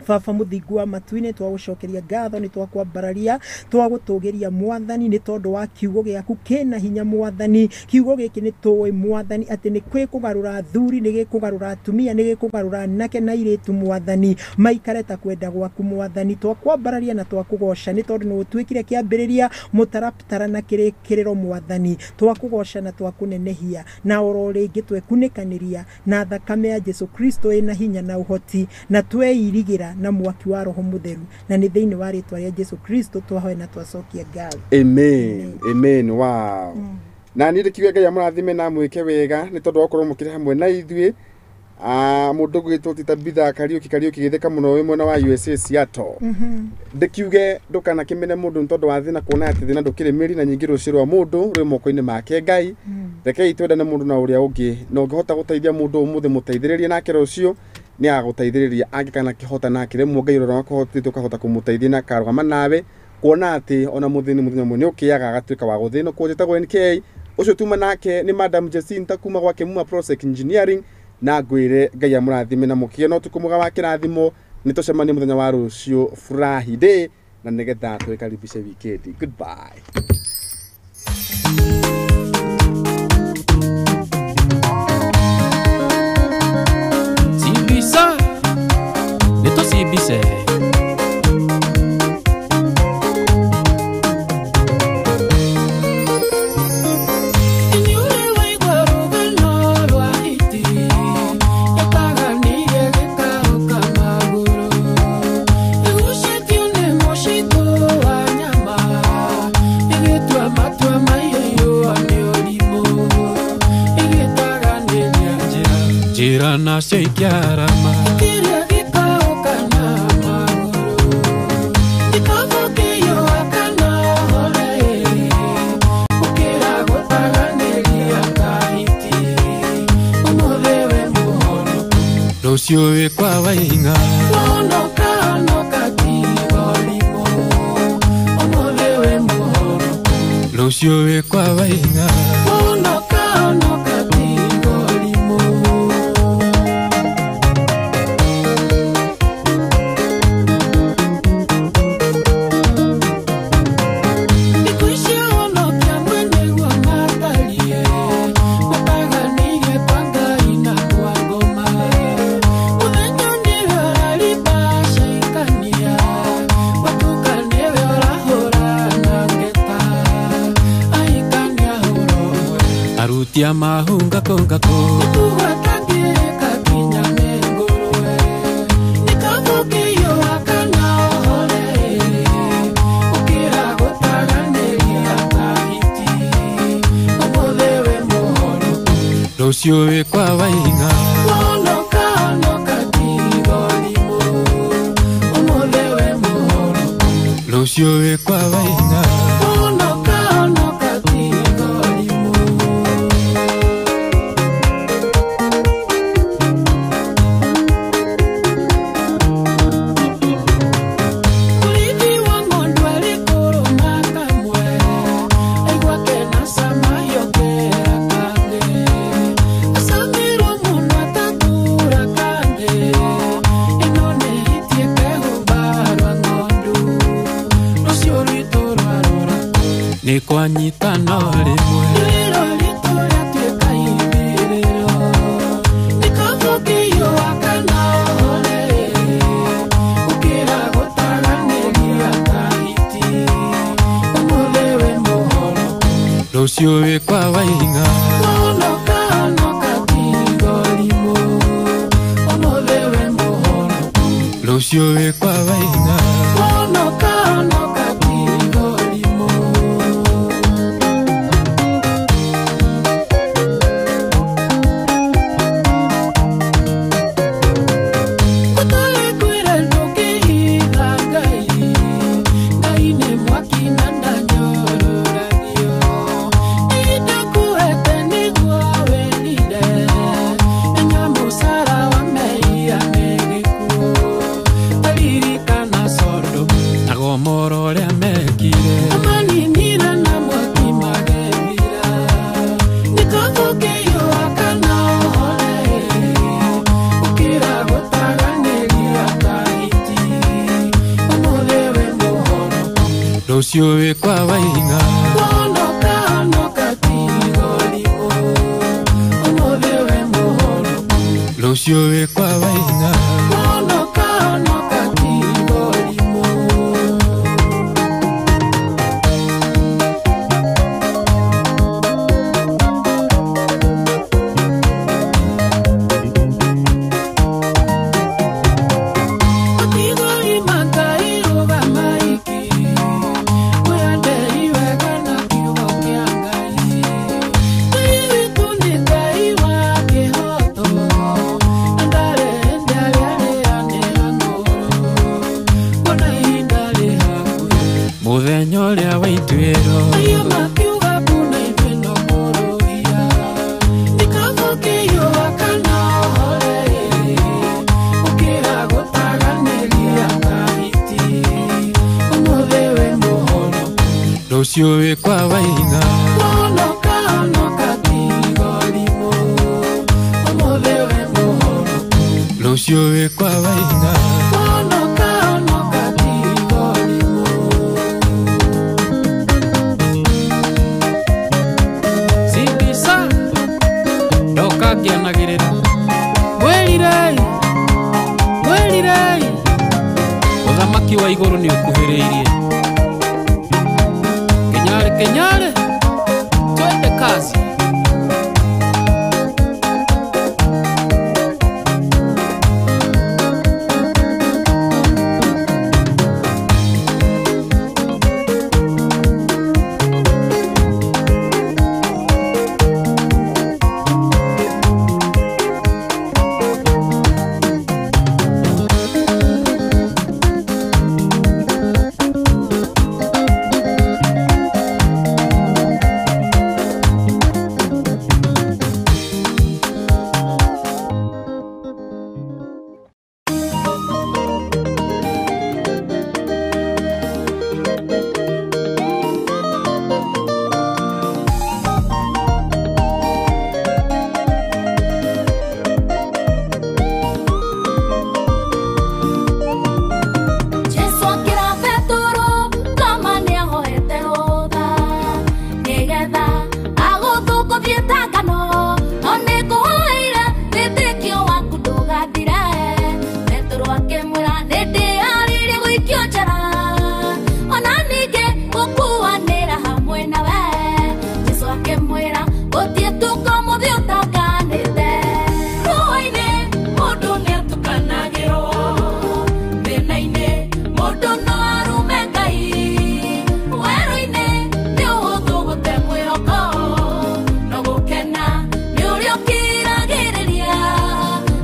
[SPEAKER 2] Baba mũthingu wa matu-inĩ twagũcokeria ngatho nĩ twakwambararia twagũtũgĩria mwathani nĩ tondũ wa kiugo gĩaku kĩna hinya mwathani. Kiugo gĩkĩ nĩ tũĩ mwathani atĩ nĩ gĩkũgarũra athuri nĩ gĩkũgarũra atumia nĩ gĩkũgarũra anake na airĩtu mwathani maikare ta kwenda gwaku mwathani. Twakwambararia na twakũgoca nĩ tondũ nĩ ũtuĩkire kĩambĩrĩria mũtaratara na kĩrĩkĩrĩro mwathani. Twakũgoca na twakũnenehia na oro rĩngĩ twekunĩkanĩria na thakame ya Jesu Kristo ĩna hinya na ũhoti na tweirigĩra na mwaki wa roho mutheru na nĩ thĩinĩ wa rĩtwa rĩa Jesu Kristo twahoe na twacokia ngatho.
[SPEAKER 1] Amen. Amen. Wow. Na niĩ ndĩkiuge Ngai amũrathime na amwĩke wega nĩ tondũ wa gũkorwo mũkĩrĩ hamwe na ithuĩ. Mũndũ gwĩtwo ti Tabitha Kariuki Kariuki gĩthĩka mũno wĩ mwena wa USA Seattle. Ndĩkiuge ndũkanakĩmene mũndũ nĩ tondũ wa thĩna kuona atĩ thĩna ndũkĩrĩ mĩri na nyingĩ rũciũ rwa mũndũ rwĩ moko-inĩ make Ngai. Rekei twendane mũndũ na ũrĩa ũngĩ na ũngĩhota gũteithia mũndũ ũmũthĩ mũteithĩrĩrie nake rũciũ nĩ agagũteithĩrĩria angĩkana kĩhota na akĩremwo Ngai ũrĩa wakũhotithia ũkahota kũmũteithia na akarũgama nawe kuona atĩ ona mũthĩni mũthenya ũmwe nĩ ũkĩaga agatuĩka wa gũthĩnũkwo. Njĩtagwo NK ũcio tuma nake nĩ Madam Jacinta kuma gwake Muma Prosec Engineering na ngwĩre Ngai amũrathime na mũkĩe no ũtukũ mwega wa kĩrathimo. Nĩ tũcemanie mũthenya wa rũciũ Furahi Day na nĩgetha twĩkaribishe weekend. Goodbye.
[SPEAKER 3] Sibise. Njĩra nacio ikĩarama rũciũ wĩ kwa Waing'a rũciũ wĩ kwa Waing'a. Ikia mahunga konga ko Rũciũ wĩ kwa Waing'a
[SPEAKER 4] Wonoka honoka tiga ũrimũ Ũmũthĩ wĩ mũhoro
[SPEAKER 3] Rũciũ wĩ kwa Waing'a
[SPEAKER 4] Wonoka honoka tiga ũrimũ Mũrĩithi wa ng'ondu arĩ kũrũma kamwe Aigua kena cama yongera kangĩ Acamirwo mũno atatũra kangĩ Ĩno nĩ hiti ĩkehumba rwa ng'ondu Rũciũ rwitũ rwarora
[SPEAKER 3] Nĩ kwanyitana rĩmwe
[SPEAKER 4] Irĩro ritũ rĩatuĩka ithirĩro Nĩ kaba kana ũhore Gũkĩra gũtaganĩria ta hiti Ũmũthĩ wĩ mũhoro
[SPEAKER 3] Rũciũ wĩ kwa Waing'a
[SPEAKER 4] Honoka honoka tiga ũrimũ Ũmũthĩ wĩ mũhoro
[SPEAKER 3] Rũciũ wĩ kwa Waing'a
[SPEAKER 4] Honoka honoka tiga ũrimũ Gũtarĩ kwĩra ndũngĩhitha Ngai Ngai nĩ mwaki na ndanyũrũragio Nĩndakũhete nĩguo wĩrire Menya mũcara wa mehia nĩ gĩkuũ Taririkana Sodomu
[SPEAKER 3] na Gomora ũrĩa mekire
[SPEAKER 4] Amaninire na mwaki magĩthira Nĩ kaba ũkĩhiũha kana ũhore Gũkĩra gũtaganĩria ta hiti Ũmũthĩ wĩ mũhoro
[SPEAKER 3] Rũciũ wĩ kwa Waing'a
[SPEAKER 4] Honoka honoka tiga ũrimũ Ũmũthĩ wĩ mũhoro
[SPEAKER 3] Rũciũ wĩ kwa Waing'a
[SPEAKER 4] Honoka honoka tiga ũrimũ Matigori ma Ngai rũgama iki Mwĩendei wega na kiugo kĩa Ngai Ngai witũ nĩ Ngai wa kĩhooto Na ndarĩ hĩndĩ arĩa arĩanĩra ngoro Kuona ihinda rĩ hakuhĩ
[SPEAKER 3] Mũthenya ũrĩa wa ituĩro
[SPEAKER 4] Acio makiuga mbu na ithuĩ no kũrũhia Nĩ kaba ũkĩhiũha kana ũhore Gũkĩra gũtaganĩria ta hiti Ũmũthĩ wĩ mũhoro
[SPEAKER 3] Rũciũ wĩ kwa Waing'a
[SPEAKER 4] Honoka honoka tiga ũrimũ Ũmũthĩ wĩ mũhoro
[SPEAKER 3] Rũciũ wĩ kwa Waing'a
[SPEAKER 4] Honoka honoka tiga ũrimũ
[SPEAKER 3] Sibisa ndoka ngĩanagĩrĩra Mwĩrirei mwĩrirei Ũthamaki wa igũrũ nĩ ũkuhĩrĩirie Kenyare kenyare twende kazi.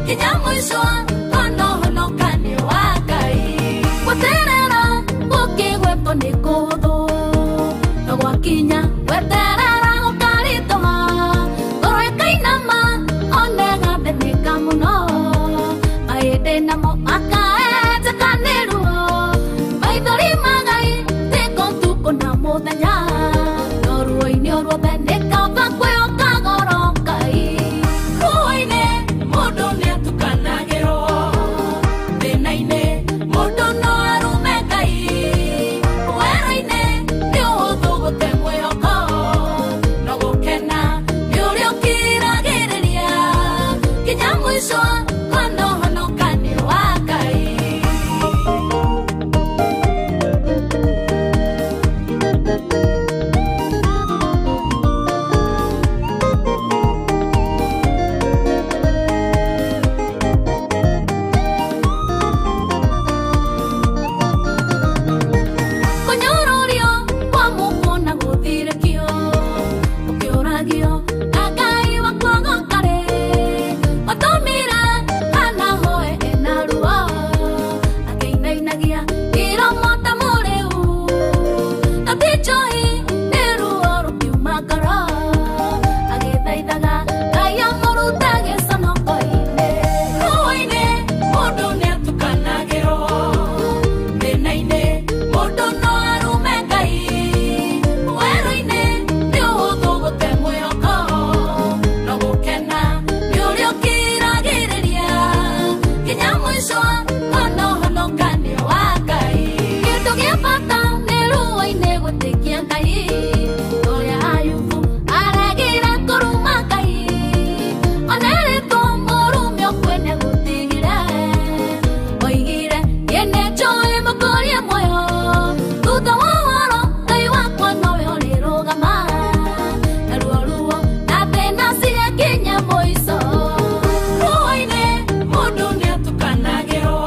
[SPEAKER 4] Kinya mũico honohonokanio wa Ngai. Gweterera gũkĩgwetwo nĩ kũhũthũ, no gwakinya gweterera gũkaritũha. Ngoro ĩkainama one gathĩnĩka mũno, mahĩndĩ namo makaenjeka nĩ ruo. Maithori ma Ngai tĩko ũtukũ na mũthenya, no ruo-inĩ o ruothe nĩ kaba kwĩhoka goro Ngai. Ruo-inĩ mũndũ nĩatukanagĩrwo, thĩna-inĩ mũndũ no arume Ngai. Werũ-inĩ nĩ ũhũthũ gũte mwĩhoko, no gũkena nĩ ũrĩa ũkiragĩrĩria. Kinya mũico honohonokanio wa Ngai. Kũnyũrũrio kwa mũkwo na gũthirĩkio, ũkĩũragio na Ngai wakwa goka-rĩ. Watũmire Hana hoe ena ruo, akĩinainagia iromo ta mũrĩu. Na ti njohi nĩ ruo rũkiuma ngoro, agĩthaithaga Ngai amũrute gĩconoko-inĩ. Ruo-inĩ mũndũ nĩatukanagĩrwo, thĩna-inĩ mũndũ no arume Ngai. Werũ-inĩ nĩ ũhũthũ gũte mwĩhoko, no gũkena nĩ ũrĩa ũkiragĩrĩria. Kinya mũico honohonokanio wa Ngai. Kĩndũ gĩa bata nĩ ruo-inĩ gwĩtĩkia Ngai, ũrĩa Ayubu aregire kũruma Ngai. Onerĩtwo mũrume ũkue nĩagũtigire, oigire niĩ nĩnjũĩ mũkũrie muoyo. Thutha wa ũhoro Ngai wakwa nowe ũrĩrũgama, naruo ruo na thĩna cigakinya mũico. Ruo-inĩ mũndũ nĩatukanagĩrwo,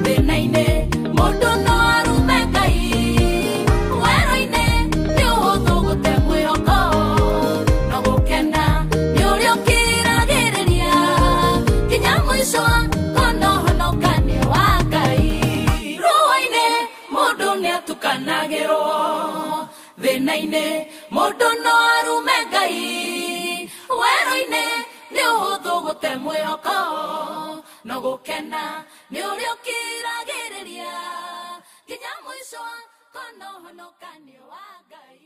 [SPEAKER 4] thĩna-inĩ mũndũ no arume Ngai. Werũ-inĩ nĩ ũhũthũ gũte mwĩhoko, no gũkena nĩ ũrĩa ũkiragĩrĩria. Kinya mũico honohonokanio wa Ngai. Ruo-inĩ mũndũ nĩatukanagĩrwo, thĩna-inĩ mũndũ no arume Ngai. Werũ-inĩ nĩ ũhũthũ gũte mwĩhoko, no gũkena nĩ ũrĩa ũkiragĩrĩria. Kinya mũico honohonokanio wa Ngai.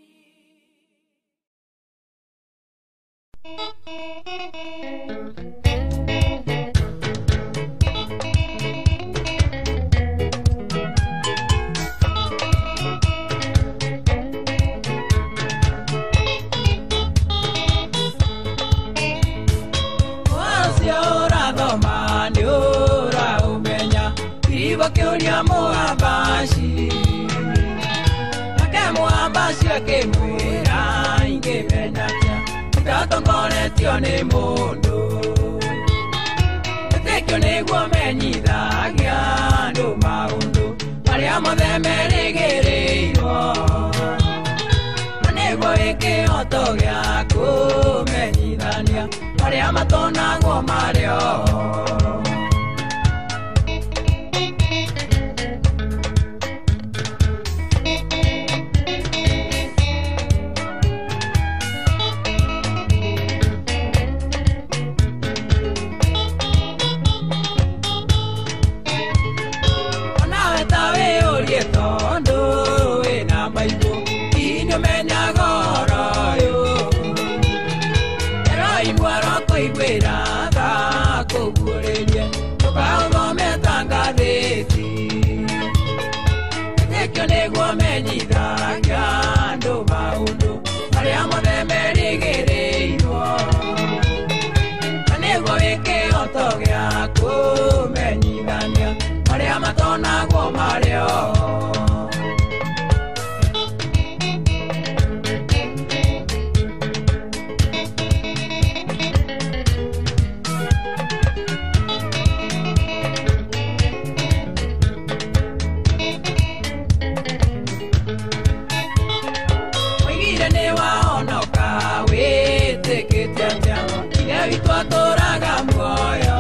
[SPEAKER 5] Wacio ũrathoma nĩ ũraũmenya, kiribo kĩũria mũhambaci. Nake mũhambaci akĩmwĩra ingĩmenya atĩa, ndatongoretio nĩ mũndũ. Wĩtĩkio nĩguo menyithagia andũ maũndũ marĩa mothe merĩgĩrĩirwo, na nĩguo wĩ kĩhoto gĩa kũmenyithania marĩa matonagwo marĩ oho. Onawe ta wĩyũrie tondũ wĩna maitũ, hihi nĩũmenyaga ũhoro ũyũ? Eroimũ arokũiguĩra tha akũguũrĩrie, ndũkaũthome ta ngathĩti. Wĩtĩkio nĩguo menyithagia andũ maũndũ marĩa mothe merĩgĩrĩirwo, na nĩguo wĩ kĩhoto gĩa kũmenyithania marĩa matonagwo marĩ oho. Oigire nĩ wahonoka wĩtĩkĩtie atĩa, Ithe witũ atũũraga muoyo.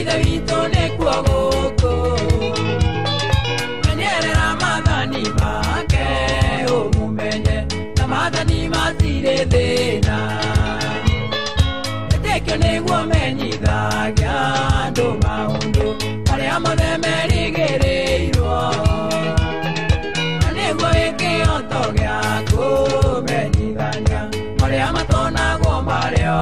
[SPEAKER 5] Ithe witũ nĩkuo gũkũ. Menyerera maathani make ũmũmenye, na maathani matirĩ thĩna. Wĩtĩkio nĩguo menyithagia andũ maũndũ marĩa mothe merĩgĩrĩirwo, na nĩguo wĩ kĩhoto gĩa kũmenyithania marĩa matonagwo marĩ o.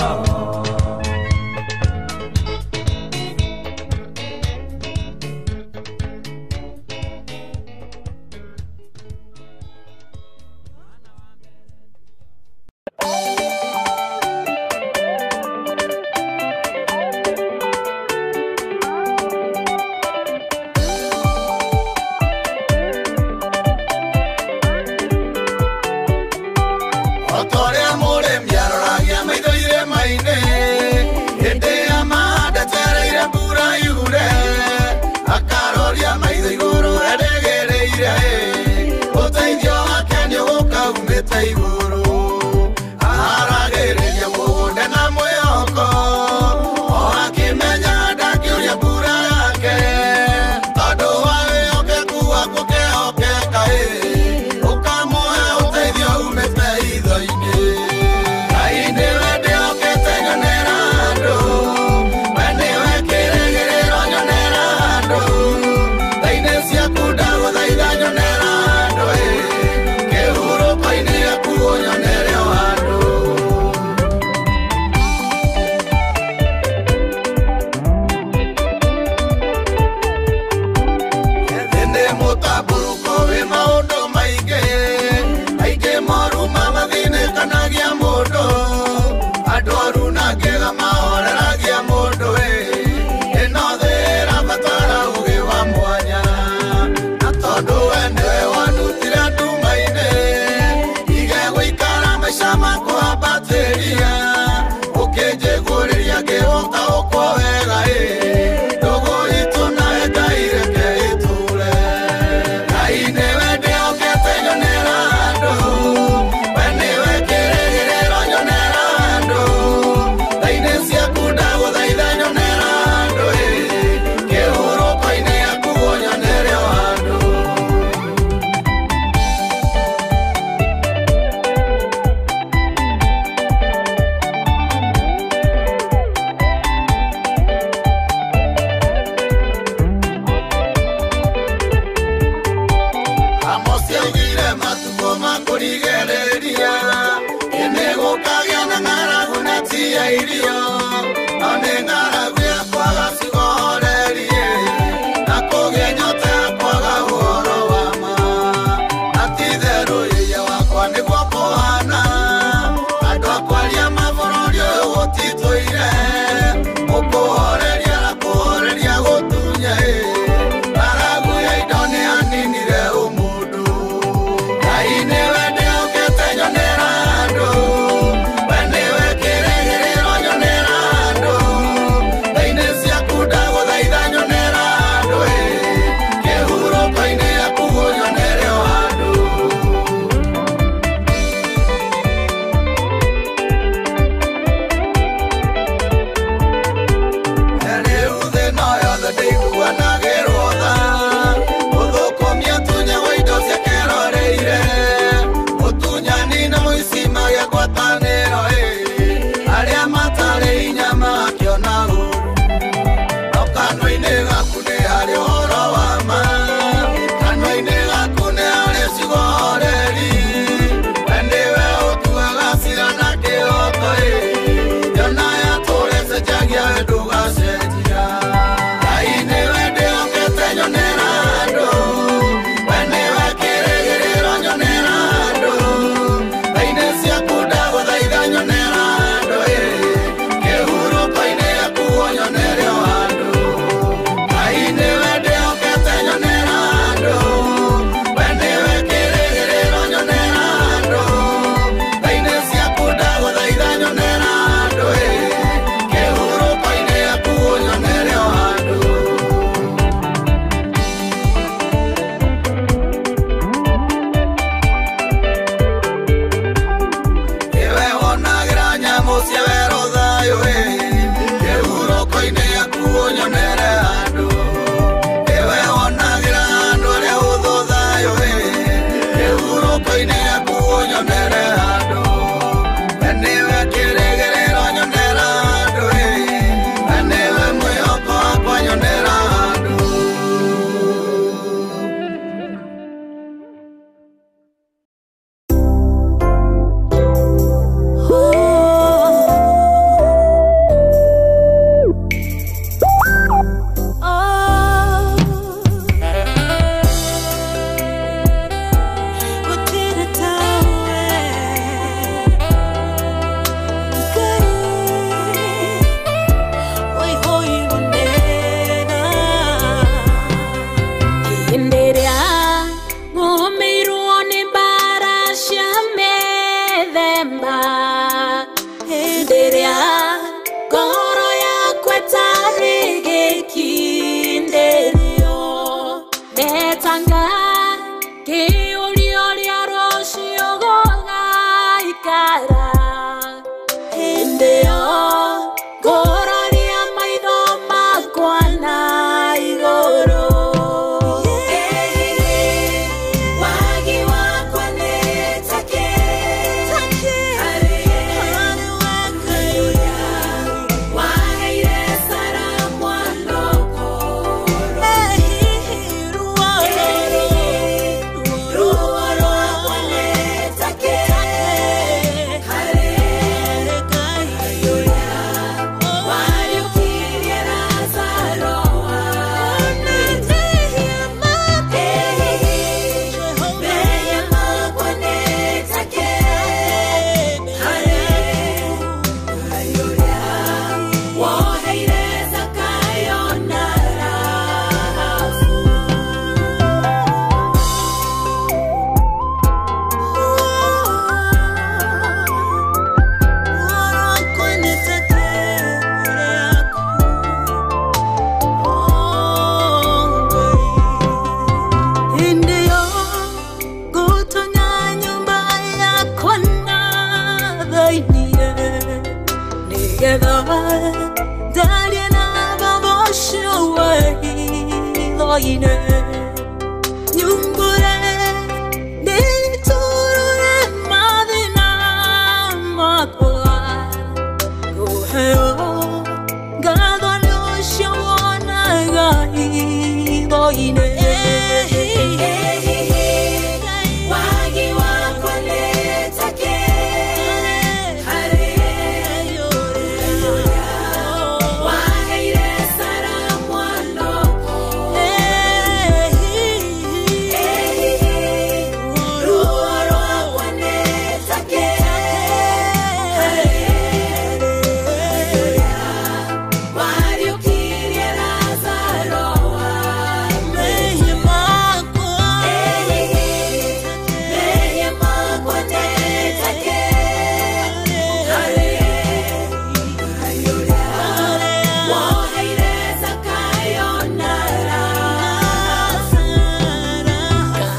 [SPEAKER 5] yaku ũnyonere andũ Ewe wonagĩra andũ arĩa ũthũ thayũ Rĩhurũko-inĩ yaku ũnyonere andũ We nĩwe kĩrĩgĩrĩro nyonera andũ We nĩwe mwĩhoko wakwa nyonera andũ.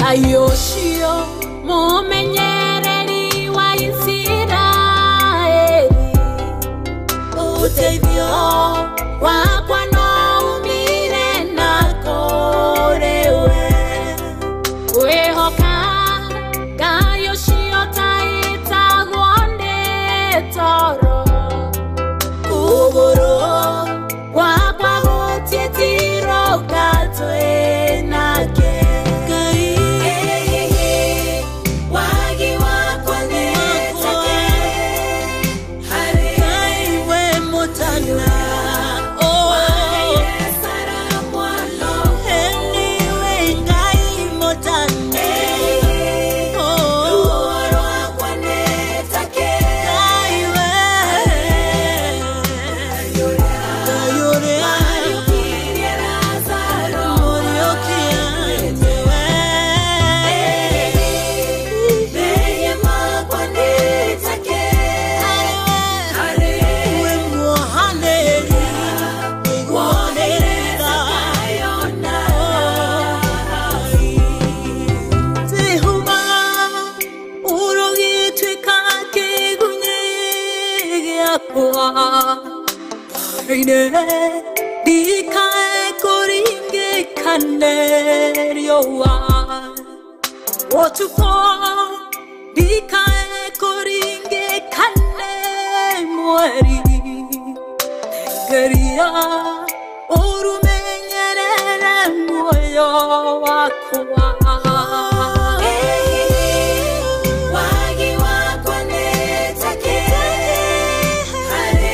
[SPEAKER 4] Ayoshio mumenyereri wa Isiraeli uteithio wakwa no umire na kũrĩwe kwĩhoka Ngai ũcio taĩtagwo nĩ toro kũgũrũ gwakwa gũtiĩtirũka twĩ nake. Kana riũa ũtukũ ndikae kũringĩkane mweri Geria ũrumenyerere muoyo wakwa. Wagi wakwa nĩ ta kĩ harĩ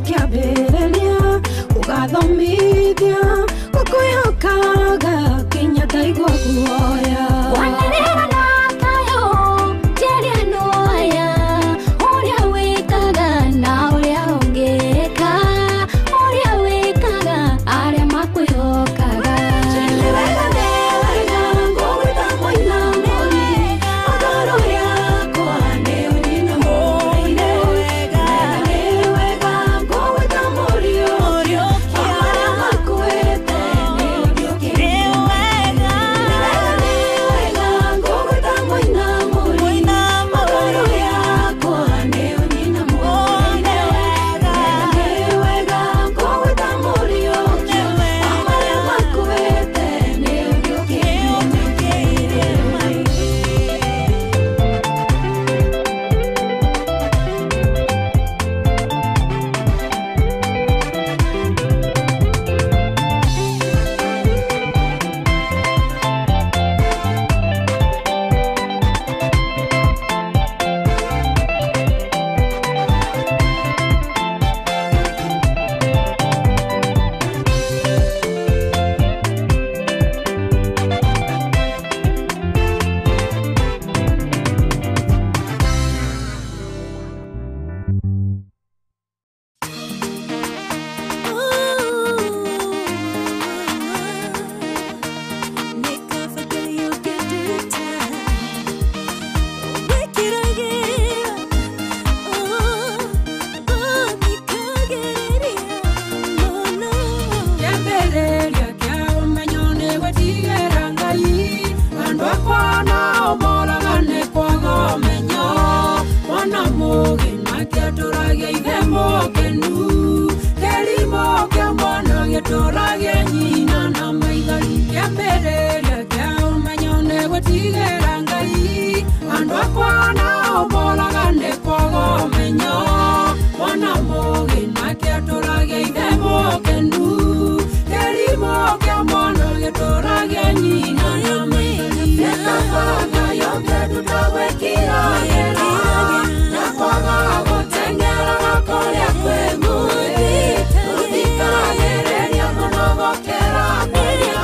[SPEAKER 4] Kĩambĩrĩria ũgathomithia gũkwĩhokaga kinya ndaigua guoya. Wanĩrĩra na kayũ njĩra ĩno aya ũrĩa wĩkaga na ũrĩa ũngĩka ũrĩa wĩkaga arĩa makwĩhokaga. Nĩ wega nĩ wega ngũgwĩta mũinamũri ngoro yakwa nĩ ũnyinamũrĩire. Nĩ wega ngũgwĩta mũriũkio wa marĩa makuĩte nĩ ũriũkĩte. Nĩ wega nĩ wega ngũgwĩta mũinamũri ngoro yakwa nĩ ũnyinamũrĩire. Nĩ wega ngũgwĩta mũriũkio wa marĩa makuĩte nĩ ũriũkĩte.
[SPEAKER 6] Kĩambĩrĩria kĩa ũmenyo nĩ gwĩtigĩra Ngai andũ akwa nao moraga nĩ kwaga ũmenyo mwana mũũgĩ nake atũragia ithe mũkenu kĩrimũ kĩa mwana gĩtũragia nyina na maithori. Kĩambĩrĩria kĩa ũmenyo nĩ gwĩtigĩra Ngai andũ akwa nao moraga nĩ kwaga ũmenyo mwana mũũgĩ nake atũragia ithe mũkenu kĩrimũ kĩa mwana gĩtũragia nyina na maithori. Nĩkabanga yonge ndutagwĩkiragĩra na kwaga gũteng'eraga kũrĩa kwĩ ngũĩ gũthikagĩrĩria mũno gũkĩra kwaria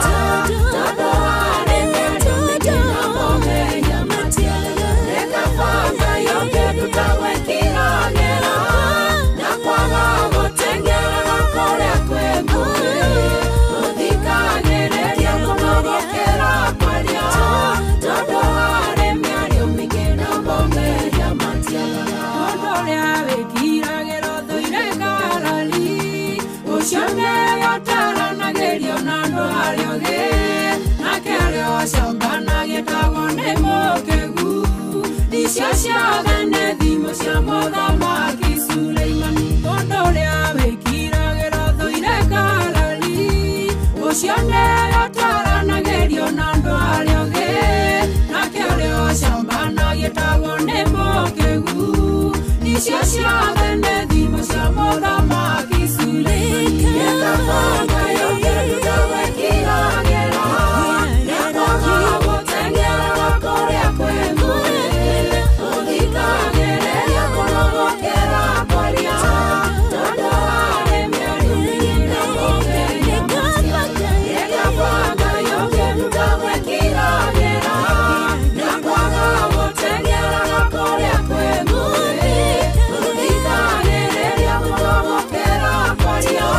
[SPEAKER 6] tondũ harĩ mĩario mĩingĩ na mũmenya matiaraga. Nĩkabanga yonge ndutagwĩkiragĩra na kwaga gũteng'eraga kũrĩa kwĩ ngũĩ gũthikagĩrĩria mũno gũkĩra kwaria tondũ harĩ mĩario mĩingĩ na mũmenya matiaraga. Mũndũ ũrĩa wĩkiragĩra ũthũire ngarari ũcio nĩwe ũtaranagĩrio na andũ arĩa ogĩ nake arĩa ũcamba na gĩtagwo nĩ mũkĩgu icio ciothe nĩ thimo cia mũthamaki Suleimani. Mũndũ ũrĩa wĩkiragĩra ũthũire ngarari ũcio nĩwe ũtaranagĩrio na andũ arĩa ogĩ nake ũrĩa ũcamba na gĩtagwo nĩ mũkĩgu icio ciothe nĩ thimo cia mũthamaki Suleimani. Nĩkabanga yonge ndutagwĩkiragĩra na kwaga gũteng'eraga kũrĩa kwĩ ngũĩ gũthikagĩrĩria mũno gũkĩra kwaria tondũ harĩ mĩario mĩingĩ na mũmenya matiaraga. Nĩkabanga yonge ndutagwĩkiragĩra na kwaga gũteng'eraga kũrĩa kwĩ ngũĩ gũthikagĩrĩria mũno gũkĩra kwaria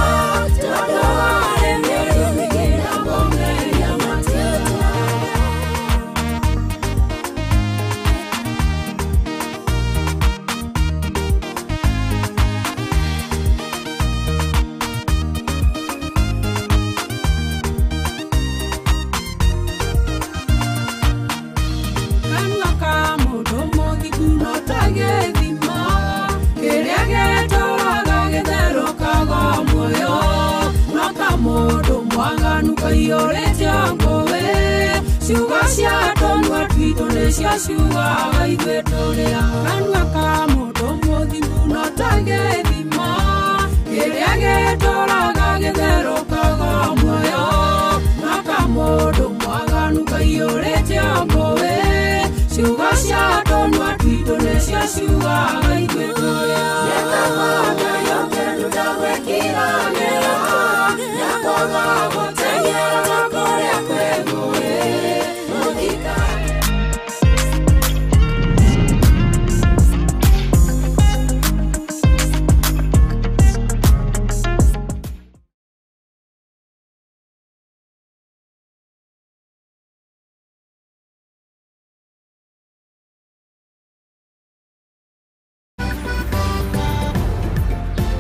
[SPEAKER 6] tondũ harĩ mĩario mĩingĩ na mũmenya matiaraga. Kanua ka mũndũ mũthingu no ta gĩthima kĩrĩa gĩtũũraga gĩtherũkaga muoyo no ka mũndũ mwaganu kaiyũrĩte ngũĩ ciugo cia tũnua twitũ nĩcio ciugaga ithuĩ tũrĩ a. Kanua ka mũndũ mũthingu no ta gĩthima kĩrĩa gĩtũũraga gĩtherũkaga muoyo no ka mũndũ mwaganu kaiyũrĩte ngũĩ ciugo cia tũnua twitũ nĩcio ciugaga ithuĩ